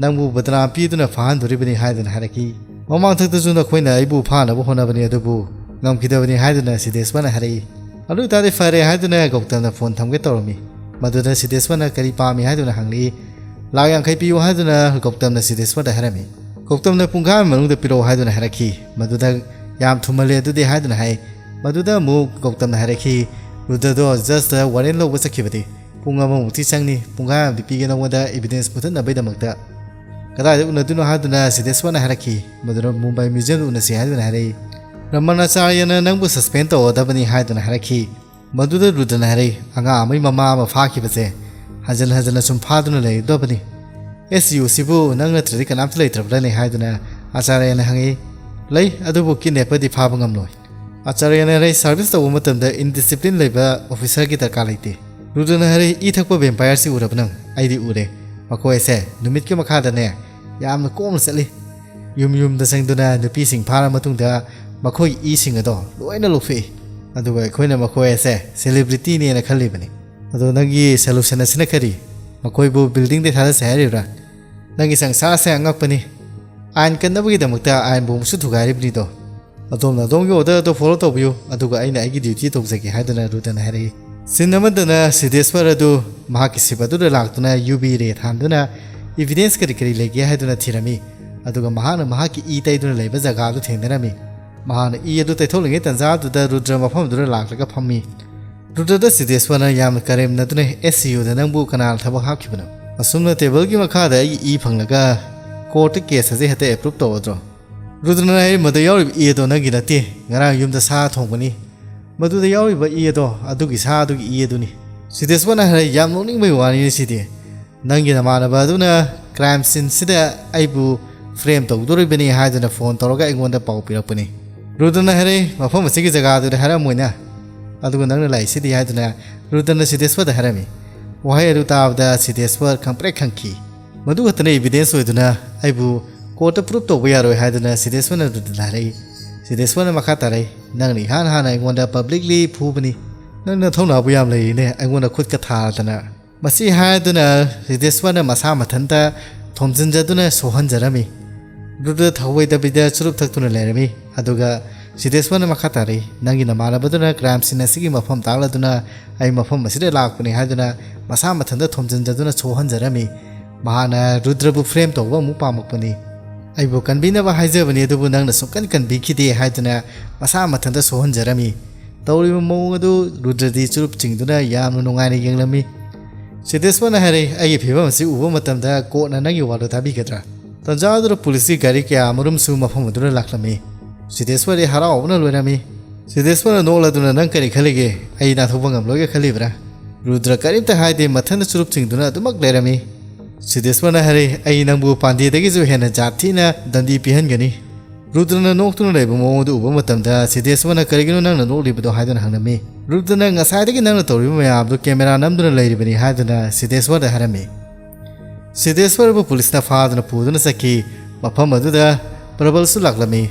ꯅꯪꯕꯨ ꯕꯗꯅꯥꯝ ꯄꯤꯗꯨꯅ ꯐꯥꯍꯟꯗꯣꯔꯤꯕꯅꯤ" ꯍꯥꯏꯗꯨꯅ ꯍꯥꯏꯔꯛꯈꯤ꯫ "ꯃꯃꯥꯡꯊꯛꯇꯁꯨ ꯅꯈꯣꯏꯅ ꯑꯩꯕꯨ ꯐꯥꯅꯕ ꯍꯣꯠꯅꯕꯅꯤ, ꯑꯗꯨꯕꯨ ꯉꯝꯈꯤꯗꯕꯅꯤ" ꯍꯥꯏꯗꯨꯅ ꯁꯤꯗꯦꯁ꯭ꯋꯔꯅ ꯍꯥꯏꯔꯛꯏ꯫ "ꯑꯗꯨ ꯑꯣꯏꯇꯥꯔꯗꯤ ꯐꯔꯦ" ꯍꯥꯏꯗꯨꯅ ꯒꯧꯇꯝꯅ ꯐꯣꯟ ꯊꯝꯒꯦ ꯇꯧꯔꯝꯃꯤ꯫ ꯃꯗꯨꯗ ꯁꯤꯗꯦꯁ꯭ꯋꯔꯅ "ꯀꯔꯤ ꯄꯥꯝꯃꯤ?" ꯍꯥꯏꯗꯨꯅ ꯍꯪꯂꯛꯏ꯫ "ꯂꯥꯛ ꯌꯥꯡꯈꯩ ꯄꯤꯌꯨ" ꯍꯥꯏꯗꯨꯅ ꯒꯧꯇꯝꯅ ꯁꯤꯗꯦꯁ꯭ꯋꯔꯗ ꯍꯥꯏꯔꯝꯃꯤ꯫ ꯒꯧꯇꯝꯅ "ꯄꯨꯡꯈꯥꯏ ꯑꯃ ꯃꯅꯨꯡꯗ ꯄꯤꯔꯛꯑꯣ" ꯍꯥꯏꯗꯨꯅ ꯍꯥꯏꯔꯛꯈꯤ꯫ ꯃꯗꯨꯗ "ꯌꯥꯝ ꯊꯨꯃꯜꯂꯦ ꯑꯗꯨꯗꯤ" ꯍꯥꯏꯗꯨꯅ ꯍꯥꯏ꯫ ꯃꯗꯨꯗ ꯑꯃꯨꯛ ꯒꯧꯇꯝꯅ ꯍꯥꯏꯔꯛꯈꯤ, "ꯔꯨꯗ꯭ꯔꯗꯣ ꯖꯁꯇ ꯋꯥꯔꯦꯟ ꯂꯧꯕ ꯆꯠꯈꯤꯕꯗꯤ ꯄꯨꯡ ꯑꯃꯃꯨꯛꯇꯤ ꯆꯪꯅꯤ, ꯄꯨꯡꯈꯥꯏ ꯑꯃꯗꯤ ꯄꯤꯒꯦ ꯅꯉꯣꯟꯗ ꯏꯚꯤꯗꯦꯟꯁ ꯃꯨꯊꯠꯅꯕꯒꯤꯗꯃꯛꯇ꯫ ꯀꯗꯥꯏꯗ ꯎꯅꯗꯣꯏꯅꯣ?" ꯍꯥꯏꯗꯨꯅ ꯁꯤꯗꯦꯁ꯭ꯋꯔꯅ ꯍꯥꯏꯔꯛꯈꯤ꯫ ꯃꯗꯨꯗ "ꯃꯨꯝꯕꯥꯏ ꯃ꯭ꯌꯨꯖꯤꯌꯝꯗ ꯎꯅꯁꯤ" ꯍꯥꯏꯗꯨꯅ ꯍꯥꯏꯔꯛꯏ꯫ "ꯔꯃꯅꯥꯆꯥꯔꯌꯅ ꯅꯪꯕꯨ ꯁꯁꯄꯦꯟ ꯇꯧꯔꯗꯕꯅꯤ" ꯍꯥꯏꯗꯨꯅ ꯍꯥꯏꯔꯛꯈꯤ꯫ ꯃꯗꯨꯗ ꯔꯨꯗ꯭ꯔꯅ ꯍꯥꯏꯔꯛꯏ, "ꯑꯉꯥꯡ ꯑꯃꯒꯤ ꯃꯃꯥ ꯑꯃ ꯐꯥꯈꯤꯕꯁꯦ ꯍꯟꯖꯤꯟ ꯍꯟꯖꯤꯟꯅ ꯁꯨꯝ ꯐꯥꯗꯨꯅ ꯂꯩꯔꯗꯕꯅꯤ꯫ ꯑꯦꯁ ꯌꯨ ꯑꯁꯤꯕꯨ ꯅꯪ ꯅꯠꯇ꯭ꯔꯗꯤ ꯀꯅꯥꯝꯇ ꯂꯩꯇ꯭ꯔꯕ꯭ꯔꯅꯦ?" ꯍꯥꯏꯗꯨꯅ ꯑꯆꯥꯔꯌꯅ ꯍꯪꯉꯤ꯫ "ꯂꯩ, ꯑꯗꯨꯕꯨ ꯀꯤꯗꯅꯦꯄꯔꯗꯤ ꯐꯥꯕ ꯉꯝꯂꯣꯏ꯫" ꯑꯆꯥꯔꯌꯅ ꯍꯥꯏꯔꯛꯏ, "ꯁꯥꯔꯚꯤꯁ ꯇꯧꯕ ꯃꯇꯝꯗ ꯏꯟꯗꯤꯁꯤꯄ꯭ꯂꯤꯟ ꯂꯩꯕ ꯑꯣꯐꯤꯁꯔꯒꯤ ꯗꯔꯀꯥꯔ ꯂꯩꯇꯦ꯫" ꯔꯨꯗ꯭ꯔꯅ ꯍꯥꯏꯔꯛꯏ, "ꯏ ꯊꯛꯄ ꯚꯦꯝꯄꯥꯌꯔꯁꯤ ꯎꯔꯕ ꯅꯪ?" "ꯑꯩꯗꯤ ꯎꯔꯦ꯫ ꯃꯈꯣꯏ ꯑꯁꯦ ꯅꯨꯃꯤꯠꯀꯤ ꯃꯈꯥꯗꯅꯦ ꯌꯥꯝꯅ ꯀꯣꯝꯅ ꯆꯠꯂꯤ꯫ ꯌꯨꯝ ꯌꯨꯝꯗ ꯆꯪꯗꯨꯅ ꯅꯨꯄꯤꯁꯤꯡ ꯐꯥꯔ ꯃꯇꯨꯡꯗ ꯃꯈꯣꯏꯒꯤ ꯏꯁꯤꯡ ꯑꯗꯣ ꯂꯣꯏꯅ ꯂꯧꯊꯣꯛꯏ꯫ ꯑꯗꯨꯒ ꯑꯩꯈꯣꯏꯅ ꯃꯈꯣꯏ ꯑꯁꯦ ꯁꯦꯂꯤꯕ꯭ꯔꯤꯇꯤꯅꯦꯅ ꯈꯜꯂꯤꯕꯅꯤ꯫ ꯑꯗꯣ ꯅꯪꯒꯤ ꯁꯣꯂꯨꯁꯟ ꯑꯁꯤꯅ ꯀꯔꯤ? ꯃꯈꯣꯏꯕꯨ ꯕꯤꯜꯗꯤꯡꯗꯩ ꯊꯥꯗꯁꯦ ꯍꯥꯏꯔꯤꯕ꯭ꯔꯥ? ꯅꯪꯒꯤ ꯁꯪꯁꯥꯔꯁꯦ ꯑꯉꯛꯄꯅꯤ꯫ ꯑꯥꯏꯟ ꯀꯟꯅꯕꯒꯤꯗꯃꯛꯇ ꯑꯥꯏꯟꯕꯨ ꯑꯃꯨꯛꯁꯨ ꯊꯨꯒꯥꯏꯔꯤꯕꯅꯤꯗꯣ꯫ ꯑꯗꯣꯝꯅ ꯑꯗꯣꯝꯒꯤ ꯑꯣꯔꯗꯔ ꯑꯗꯨ ꯐꯣꯂꯣ ꯇꯧꯕꯤꯌꯨ, ꯑꯗꯨꯒ ꯑꯩꯅ ꯑꯩꯒꯤ ꯗ꯭ꯌꯨꯇꯤ ꯇꯧꯖꯒꯦ" ꯍꯥꯏꯗꯨꯅ ꯔꯨꯗ꯭ꯔꯅ ꯍꯥꯏꯔꯛꯏ꯫ ꯁꯤꯟ ꯑꯃꯗꯅ ꯁꯤꯗꯦꯁ꯭ꯋꯔ ꯑꯗꯨ ꯃꯍꯥꯛꯀꯤ ꯁꯤꯞ ꯑꯗꯨꯗ ꯂꯥꯛꯇꯨꯅ ꯌꯨ ꯚꯤ ꯔꯦ ꯊꯥꯟꯗꯨꯅ ꯏꯚꯤꯗꯦꯟꯁ ꯀꯔꯤ ꯀꯔꯤ ꯂꯩꯒꯦ ꯍꯥꯏꯗꯨꯅ ꯊꯤꯔꯝꯃꯤ꯫ ꯑꯗꯨꯒ ꯃꯍꯥꯛꯅ ꯃꯍꯥꯛꯀꯤ ꯏ ꯇꯩꯗꯨꯅ ꯂꯩꯕ ꯖꯒꯥ ꯑꯗꯨ ꯊꯦꯡꯅꯔꯝꯃꯤ꯫ ꯃꯍꯥꯛꯅ ꯏ ꯑꯗꯨ ꯇꯩꯊꯣꯛꯂꯤꯉꯩ ꯇꯟꯖꯥ ꯑꯗꯨꯗ ꯔꯨꯗ꯭ꯔ ꯃꯐꯝ ꯑꯗꯨꯗ ꯂꯥꯛꯂꯒ ꯐꯝꯃꯤ꯫ ꯔꯨꯗ꯭ꯔꯗ ꯁꯤꯗꯦꯁ꯭ꯋꯔꯅ ꯌꯥꯝꯅ ꯀꯔꯦꯝꯅꯗꯨꯅ, "ꯑꯦꯁ ꯁꯤ ꯌꯨꯗ ꯅꯪꯕꯨ ꯀꯅꯥꯅ ꯊꯕꯛ ꯍꯥꯞꯈꯤꯕꯅꯣ? ꯑꯁꯨꯝꯅ ꯇꯦꯕꯜꯒꯤ ꯃꯈꯥꯗ ꯑꯩꯒꯤ ꯏ ꯐꯪꯂꯒ ꯀꯣꯔꯠꯇ ꯀꯦꯁ ꯑꯁꯤ ꯍꯦꯛꯇ ꯑꯦꯄ꯭ꯔꯨꯞ ꯇꯧꯒꯗ꯭ꯔꯣ? ꯔꯨꯗ꯭ꯔꯅ ꯍꯥꯏꯔꯤ, "ꯃꯗꯨ ꯌꯥꯎꯔꯤꯕ ꯏ ꯑꯗꯣ ꯅꯪꯒꯤ ꯅꯠꯇꯦ, ꯉꯔꯥꯡ ꯌꯨꯝꯗ ꯁꯥ ꯊꯣꯡꯕꯅꯤ꯫ ꯃꯗꯨꯗ ꯌꯥꯎꯔꯤꯕ ꯏ ꯑꯗꯣ ꯑꯗꯨꯒꯤ ꯁꯥ ꯑꯗꯨꯒꯤ ꯏ ꯑꯗꯨꯅꯤ꯫" ꯁꯤꯗꯦꯁꯋꯔꯅ ꯍꯥꯏꯔꯦ, "ꯌꯥꯝ ꯅꯣꯛꯅꯤꯡꯕꯒꯤ ꯋꯥꯔꯤꯅꯤ ꯁꯤꯗꯤ꯫ ꯅꯪꯒꯤ ꯅꯃꯥꯟꯅꯕ ꯑꯗꯨꯅ ꯀ꯭ꯔꯥꯏꯝ ꯁꯤꯟꯁꯤꯗ ꯑꯩꯕꯨ ꯐ꯭ꯔꯦꯝ ꯇꯧꯗꯣꯔꯤꯕꯅꯤ ꯍꯥꯏꯗꯨꯅ ꯐꯣꯟ ꯇꯧꯔꯒ ꯑꯩꯉꯣꯟꯗ ꯄꯥꯎ ꯄꯤꯔꯛꯄꯅꯤ꯫" ꯔꯨꯗ꯭ꯔꯅ ꯍꯥꯏꯔꯦ, "ꯃꯐꯝ ꯑꯁꯤꯒꯤ ꯖꯒꯥꯗꯨꯗ ꯍꯥꯏꯔꯝꯃꯣꯏꯅ, ꯑꯗꯨꯒ ꯅꯪꯅ ꯂꯥꯛꯏꯁꯤꯗꯤ?" ꯍꯥꯏꯗꯨꯅ ꯔꯨꯗ꯭ꯔꯅ ꯁꯤꯗꯦꯁꯋꯔꯗ ꯍꯥꯏꯔꯝꯃꯤ꯫ ꯋꯥꯍꯩ ꯑꯗꯨ ꯇꯥꯕꯗ ꯁꯤꯗꯦꯁꯋꯔ ꯈꯪꯄ꯭ꯔꯦꯛ ꯈꯪꯈꯤ꯫ "ꯃꯗꯨ ꯈꯛꯇꯅ ꯏꯕꯤꯗꯦꯟꯁ ꯑꯣꯏꯗꯨꯅ ꯑꯩꯕꯨ ꯀꯣꯔꯠꯇ ꯄ꯭ꯔꯨꯞ ꯇꯧꯕ ꯌꯥꯔꯣꯏ," ꯍꯥꯏꯗꯨꯅ ꯁꯤꯗꯦꯁꯋꯔꯅ ꯔꯨꯗ꯭ꯔꯗ ꯍꯥꯏꯔꯛꯏ꯫ ꯁꯤꯗꯦꯁꯋꯔꯅ ꯃꯈꯥ ꯇꯥꯔꯛꯏ, "ꯅꯪꯅ ꯏꯍꯥꯟ ꯍꯥꯟꯅ ꯑꯩꯉꯣꯟꯗ ꯄꯕ꯭ꯂꯤꯛꯂꯤ ꯐꯨꯕꯅꯤ꯫ ꯅꯪꯅ ꯊꯧꯅꯥꯕꯨ ꯌꯥꯝ ꯂꯩꯔꯤꯅꯦ, ꯑꯩꯉꯣꯟꯗ ꯈꯨꯠꯀ ꯊꯥꯗꯅ꯫" ꯃꯁꯤ ꯍꯥꯏꯗꯨꯅ ꯁꯤꯗꯦꯁꯋꯔꯅ ꯃꯁꯥ ꯃꯊꯟꯇ ꯊꯣꯝꯖꯤꯟꯖꯗꯨꯅ ꯁꯣꯛꯍꯟꯖꯔꯝꯃꯤ꯫ ꯔꯨꯗ꯭ꯔ ꯊꯧꯑꯣꯏꯗꯕꯤꯗ ꯆꯨꯔꯨꯞ ꯊꯛꯇꯨꯅ ꯂꯩꯔꯝꯃꯤ꯫ ꯑꯗꯨꯒ ꯁꯤꯗꯦꯁꯋꯔꯅ ꯃꯈꯥ ꯇꯥꯔꯛꯏ, "ꯅꯪꯒꯤ ꯅꯃꯥꯟꯅꯕꯗꯨꯅ ꯀ꯭ꯔꯥꯏꯝ ꯁꯤꯟ ꯑꯁꯤꯒꯤ ꯃꯐꯝ ꯇꯥꯛꯂꯗꯨꯅ ꯑꯩ ꯃꯐꯝ ꯑꯁꯤꯗ ꯂꯥꯛꯄꯅꯤ ꯍꯥꯏꯗꯨꯅ ꯃꯁꯥ ꯃꯊꯟꯇ ꯊꯣꯝꯖꯤꯟꯖꯗꯨꯅ ꯁꯣꯛꯍꯟꯖꯔꯝꯃꯤ꯫ ꯃꯍꯥꯛꯅ ꯔꯨꯗ꯭ꯔꯕꯨ ꯐ꯭ꯔꯦꯝ ꯇꯧꯕ ꯑꯃꯨꯛ ꯄꯥꯝꯃꯛꯄꯅꯤ꯫ ꯑꯩꯕꯨ ꯀꯟꯕꯤꯅꯕ ꯍꯥꯏꯖꯕꯅꯤ, ꯑꯗꯨꯕꯨ ꯅꯪꯅ ꯁꯨꯡꯀꯟ ꯀꯟꯕꯤꯈꯤꯗꯦ ꯍꯥꯏꯗꯨꯅ ꯃꯁꯥ ꯃꯊꯟꯇ ꯁꯣꯛꯍꯟꯖꯔꯝꯃꯤ꯫" ꯇꯧꯔꯤꯕ ꯃꯑꯣꯡ ꯑꯗꯨ ꯔꯨꯗ꯭ꯔꯗꯤ ꯆꯨꯔꯨꯞ ꯆꯤꯡꯗꯨꯅ ꯌꯥꯝꯅ ꯅꯨꯡꯉꯥꯏꯅ ꯌꯦꯡꯂꯝꯃꯤ꯫ ꯁꯤꯗꯦꯁꯋꯔꯅ ꯍꯥꯏꯔꯛꯏ, "ꯑꯩꯒꯤ ꯐꯤꯕꯝ ꯑꯁꯤ ꯎꯕ ꯃꯇꯝꯗ ꯀꯣꯔꯠꯅ ꯅꯪꯒꯤ ꯋꯥꯗꯨ ꯇꯥꯕꯤꯒꯗ꯭ꯔꯥ?" ꯇꯟꯖꯥ ꯑꯗꯨꯗ ꯄꯨꯂꯤꯁꯀꯤ ꯒꯥꯔꯤ ꯀꯌꯥ ꯑꯃꯔꯨꯝꯁꯨ ꯃꯐꯝ ꯑꯗꯨꯗ ꯂꯥꯛꯂꯝꯃꯤ꯫ ꯁꯤꯗꯦꯁꯋꯔꯗꯤ ꯍꯔꯥꯎꯕꯅ ꯂꯣꯏꯔꯝꯃꯤ꯫ ꯁꯤꯗꯦꯁꯋꯔꯅ ꯅꯣꯛꯂꯗꯨꯅ, "ꯅꯪ ꯀꯔꯤ ꯈꯜꯂꯤꯒꯦ? ꯑꯩ ꯅꯥꯟꯊꯣꯛꯄ ꯉꯝꯂꯣꯏꯒ ꯈꯜꯂꯤꯕ꯭ꯔꯥ?" ꯔꯨꯗ꯭ꯔ ꯀꯔꯤꯝꯇ ꯍꯥꯏꯗꯦ, ꯃꯊꯟꯇ ꯆꯨꯔꯨꯞ ꯆꯤꯡꯗꯨꯅ ꯑꯗꯨꯃꯛ ꯂꯩꯔꯝꯃꯤ꯫ ꯁꯤꯗꯦꯁꯋꯔꯅ ꯍꯥꯏꯔꯛꯏ, "ꯑꯩ ꯅꯪꯕꯨ ꯄꯥꯟꯗꯦꯗꯒꯤꯁꯨ ꯍꯦꯟꯅ ꯖꯥꯠ ꯊꯤꯅ ꯗꯟꯗꯤ ꯄꯤꯍꯟꯒꯅꯤ꯫" ꯔꯨꯗ꯭ꯔꯅ ꯅꯣꯛꯇꯨꯅ ꯂꯩꯕ ꯃꯑꯣꯡꯗꯨ ꯎꯕ ꯃꯇꯝꯗ ꯁꯤꯗꯦꯁꯋꯔꯅ, "ꯀꯔꯤꯒꯤꯅꯣ ꯅꯪꯅ ꯅꯣꯛꯂꯤꯕꯗꯣ?" ꯍꯥꯏꯗꯨꯅ ꯍꯪꯂꯝꯃꯤ꯫ ꯔꯨꯗ꯭ꯔꯅ, "ꯉꯁꯥꯏꯗꯒꯤ ꯅꯪꯅ ꯇꯧꯔꯤꯕ ꯃꯌꯥꯝꯗꯨ ꯀꯦꯃꯦꯔꯥ ꯅꯝꯗꯨꯅ ꯂꯩꯔꯤꯕꯅꯤ," ꯍꯥꯏꯗꯨꯅ ꯁꯤꯗꯦꯁꯋꯔꯗ ꯍꯥꯏꯔꯝꯃꯤ꯫ ꯁꯤꯗꯦꯁꯋꯔꯕꯨ ꯄꯨꯂꯤꯁꯅ ꯐꯥꯗꯨꯅ ꯄꯨꯗꯨꯅ ꯆꯠꯈꯤ꯫ ꯃꯐꯝ ꯑꯗꯨꯗ ꯄ꯭ꯔꯕꯜꯁꯨ ꯂꯥꯛꯂꯝꯃꯤ꯫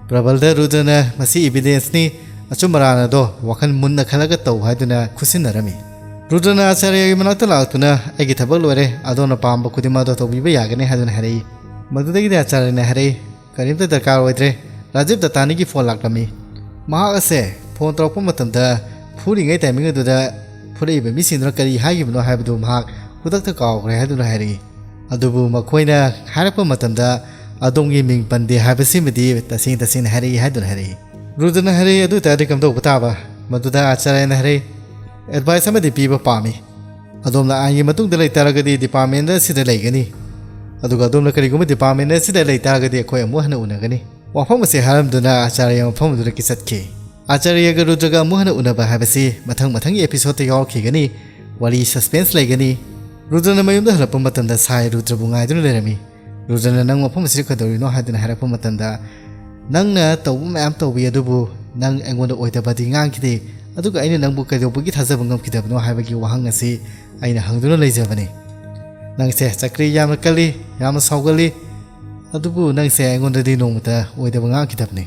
ꯄ꯭ꯔꯕꯜꯗ ꯔꯨꯗ꯭ꯔꯅ, "ꯃꯁꯤ ꯏꯕꯤꯗꯦꯟꯁꯅꯤ, ꯑꯆꯨꯝ ꯑꯔꯥꯟ ꯑꯗꯣ ꯋꯥꯈꯜ ꯃꯨꯟꯅ ꯈꯜꯂꯒ ꯇꯧ," ꯍꯥꯏꯗꯨꯅ ꯈꯨꯠꯁꯤꯟꯅꯔꯝꯃꯤ꯫ ꯔꯨꯗ꯭ꯔꯅ ꯑꯥꯆꯥꯔꯌꯒꯤ ꯃꯅꯥꯛꯇ ꯂꯥꯛꯇꯨꯅ, "ꯑꯩꯒꯤ ꯊꯕꯛ ꯂꯣꯏꯔꯦ, ꯑꯗꯣꯝꯅ ꯄꯥꯝꯕ ꯈꯨꯗꯤꯡꯃꯛ ꯑꯗꯣ ꯇꯧꯕꯤꯕ ꯌꯥꯒꯅꯤ," ꯍꯥꯏꯗꯨꯅ ꯍꯥꯏꯔꯛꯏ꯫ ꯃꯗꯨꯗꯒꯤꯗꯤ ꯑꯥꯆꯥꯔꯌꯅ ꯍꯥꯏꯔꯛꯏ, "ꯀꯔꯤꯝꯇ ꯗꯔꯀꯥꯔ ꯑꯣꯏꯗ꯭ꯔꯦ꯫" ꯔꯥꯖꯤꯕ ꯗꯠꯇꯥꯅꯤꯒꯤ ꯐꯣꯟ ꯂꯥꯛꯂꯝꯃꯤ꯫ ꯃꯍꯥꯛ ꯑꯁꯦ ꯐꯣꯟ ꯇꯧꯔꯛꯄ ꯃꯇꯝꯗ ꯐꯨꯔꯤꯉꯩ ꯇꯥꯏꯃꯤꯡ ꯑꯗꯨꯗ ꯐꯨꯔꯛꯏꯕ ꯃꯤꯁꯤꯡꯗꯨꯅ ꯀꯔꯤ ꯍꯥꯏꯈꯤꯕꯅꯣ ꯍꯥꯏꯕꯗꯨ ꯃꯍꯥꯛ ꯈꯨꯗꯛꯇ ꯀꯥꯎꯈ꯭ꯔꯦ ꯍꯥꯏꯗꯨꯅ ꯍꯥꯏꯔꯛꯏ꯫ ꯑꯗꯨꯕꯨ ꯃꯈꯣꯏꯅ ꯍꯥꯏꯔꯛꯄ ꯃꯇꯝꯗ ꯑꯗꯣꯝꯒꯤ ꯃꯤꯡ ꯄꯟꯗꯦ ꯍꯥꯏꯕꯁꯤꯃꯗꯤ ꯇꯁꯦꯡ ꯇꯁꯦꯡꯅ ꯍꯥꯏꯔꯛꯏ ꯍꯥꯏꯗꯨꯅ ꯍꯥꯏꯔꯛꯏ꯫ ꯔꯨꯗ꯭ꯔꯅ ꯍꯥꯏꯔꯛꯏ, "ꯑꯗꯨ ꯑꯣꯏꯇꯥꯔꯗꯤ ꯀꯝꯗꯧꯕ ꯇꯥꯕ?" ꯃꯗꯨꯗ ꯑꯥꯆꯥꯔꯌꯅ ꯍꯥꯏꯔꯛꯏ, "ꯑꯦꯗꯚꯥꯏꯁ ꯑꯃꯗꯤ ꯄꯤꯕ ꯄꯥꯝꯃꯤ꯫ ꯑꯗꯣꯝꯅ ꯑꯥꯏꯟꯒꯤ ꯃꯇꯨꯡꯗ ꯂꯩꯇꯥꯔꯒꯗꯤ ꯗꯤꯄꯥꯔꯠꯃꯦꯟꯗ ꯑꯁꯤꯗ ꯂꯩꯒꯅꯤ꯫ ꯑꯗꯨꯒ ꯑꯗꯣꯝꯅ ꯀꯔꯤꯒꯨꯝꯕ ꯗꯤꯄꯥꯔꯠꯃꯦꯟ ꯑꯁꯤꯗ ꯂꯩꯇꯥꯔꯒꯗꯤ ꯑꯩꯈꯣꯏ ꯑꯃꯨꯛ ꯍꯟꯅ ꯎꯅꯒꯅꯤ꯫ ꯋꯥꯐꯝ ꯑꯁꯤ ꯍꯥꯏꯔꯝꯗꯨꯅ ꯑꯥꯆꯥꯔꯌ ꯃꯐꯝ ꯑꯗꯨꯗꯒꯤ ꯆꯠꯈꯤ꯫ ꯑꯥꯆꯥꯔꯌꯒ ꯔꯨꯗ꯭ꯔꯒ ꯑꯃꯨꯛ ꯍꯟꯅ ꯎꯅꯕ ꯍꯥꯏꯕꯁꯤ ꯃꯊꯪ ꯃꯊꯪꯒꯤ ꯑꯦꯄꯤꯁꯣꯗꯇ ꯌꯥꯎꯔꯛꯈꯤꯒꯅꯤ꯫ ꯋꯥꯔꯤ ꯁꯁꯄꯦꯟꯁ ꯂꯩꯒꯅꯤ꯫ ꯔꯨꯗ꯭ꯔꯅ ꯃꯌꯨꯝꯗ ꯍꯜꯂꯛꯄ ꯃꯇꯝꯗ ꯁꯥꯏ ꯔꯨꯗ꯭ꯔꯕꯨ ꯉꯥꯏꯗꯨꯅ ꯂꯩꯔꯝꯃꯤ꯫ ꯔꯨꯗ꯭ꯔꯅ "ꯅꯪ ꯃꯐꯝ ꯑꯁꯤꯗ ꯀꯩꯗꯧꯔꯤꯅꯣ?" ꯍꯥꯏꯗꯨꯅ ꯍꯥꯏꯔꯛꯄ ꯃꯇꯝꯗ, "ꯅꯪꯅ ꯇꯧꯕ ꯃꯌꯥꯝ ꯇꯧꯕꯤ, ꯑꯗꯨꯕꯨ ꯅꯪ ꯑꯩꯉꯣꯟꯗ ꯑꯣꯏꯗꯕꯗꯤ ꯉꯥꯡꯈꯤꯗꯦ, ꯑꯗꯨꯒ ꯑꯩꯅ ꯅꯪꯕꯨ ꯀꯩꯗꯧꯕꯒꯤ ꯊꯥꯖꯕ ꯉꯝꯈꯤꯗꯕꯅꯣ ꯍꯥꯏꯕꯒꯤ ꯋꯥꯍꯪ ꯑꯁꯤ ꯑꯩꯅ ꯍꯪꯗꯨꯅ ꯂꯩꯖꯕꯅꯤ꯫ ꯅꯪꯁꯦ ꯆꯀ꯭ꯔꯤ ꯌꯥꯝꯅ ꯀꯜꯂꯤ, ꯌꯥꯝꯅ ꯁꯥꯎꯒꯜꯂꯤ, ꯑꯗꯨꯕꯨ ꯅꯪꯁꯦ ꯑꯩꯉꯣꯟꯗꯗꯤ ꯅꯣꯡꯃꯇ ꯑꯣꯏꯗꯕ ꯉꯥꯡꯈꯤꯗꯕꯅꯤ"꯫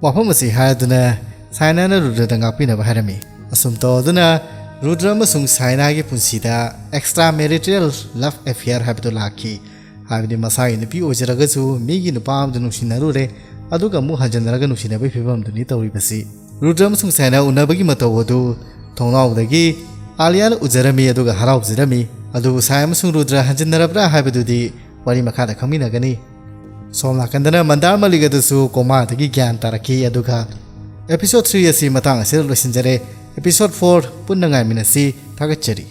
ꯋꯥꯐꯝ ꯑꯁꯤ ꯍꯥꯏꯗꯨꯅ ꯁꯥꯏꯅꯥꯅ ꯔꯨꯗ꯭ꯔꯗ ꯉꯥꯛꯄꯤꯅꯕ ꯍꯥꯏꯔꯝꯃꯤ꯫ ꯑꯁꯨꯝ ꯇꯧꯗꯨꯅ ꯔꯨꯗ꯭ꯔ ꯑꯃꯁꯨꯡ ꯁꯥꯏꯅꯥꯒꯤ ꯄꯨꯟꯁꯤꯗ extra marital love affair ꯍꯥꯏꯕꯗꯨ ꯂꯥꯛꯈꯤ꯫ ꯍꯥꯏꯕꯗꯤ ꯃꯁꯥꯒꯤ ꯅꯨꯄꯤ ꯑꯣꯏꯖꯔꯒꯁꯨ ꯃꯤꯒꯤ ꯅꯨꯄꯥ ꯑꯃꯗ ꯅꯨꯡꯁꯤꯅꯔꯨꯔꯦ, ꯑꯗꯨꯒ ꯑꯃꯨꯛ ꯍꯟꯖꯤꯟꯅꯔꯒ ꯅꯨꯡꯁꯤꯅꯕꯒꯤ ꯐꯤꯕꯝꯗꯨꯅꯤ ꯇꯧꯔꯤꯕꯁꯤ꯫ ꯔꯨꯗ꯭ꯔ ꯑꯃꯁꯨꯡ ꯁꯥꯏꯅꯥ ꯎꯅꯕꯒꯤ ꯃꯇꯧ ꯑꯗꯨ ꯊꯣꯡꯅꯥꯎꯗꯒꯤ ꯑꯥꯂꯤꯌꯥꯅ ꯎꯖꯔꯝꯃꯤ, ꯑꯗꯨꯒ ꯍꯔꯥꯎꯖꯔꯝꯃꯤ꯫ ꯑꯗꯨꯕꯨ ꯁꯥꯏ ꯑꯃꯁꯨꯡ ꯔꯨꯗ꯭ꯔ ꯍꯟꯖꯤꯟꯅꯔꯕ꯭ꯔꯥ ꯍꯥꯏꯕꯗꯨꯗꯤ ꯋꯥꯔꯤ ꯃꯈꯥꯗ ꯈꯪꯃꯤꯟꯅꯒꯅꯤ꯫ ꯁꯣꯝ ꯅꯥꯀꯟꯗꯅ ꯃꯟꯗꯥꯔ ꯃꯂꯤꯛ ꯑꯗꯨꯁꯨ ꯀꯣꯃꯥꯗꯒꯤ ꯒ꯭ꯌꯥꯟ ꯇꯥꯔꯛꯈꯤ꯫ ꯑꯗꯨꯒ episode three ꯑꯁꯤ ꯃꯇꯥꯡ ꯑꯁꯤꯗ ꯂꯣꯏꯁꯤꯟꯖꯔꯦ꯫ Episode four ꯄꯨꯟꯅ ꯉꯥꯏꯃꯤꯟꯅꯁꯤ꯫ ꯊꯥꯒꯠꯆꯔꯤ꯫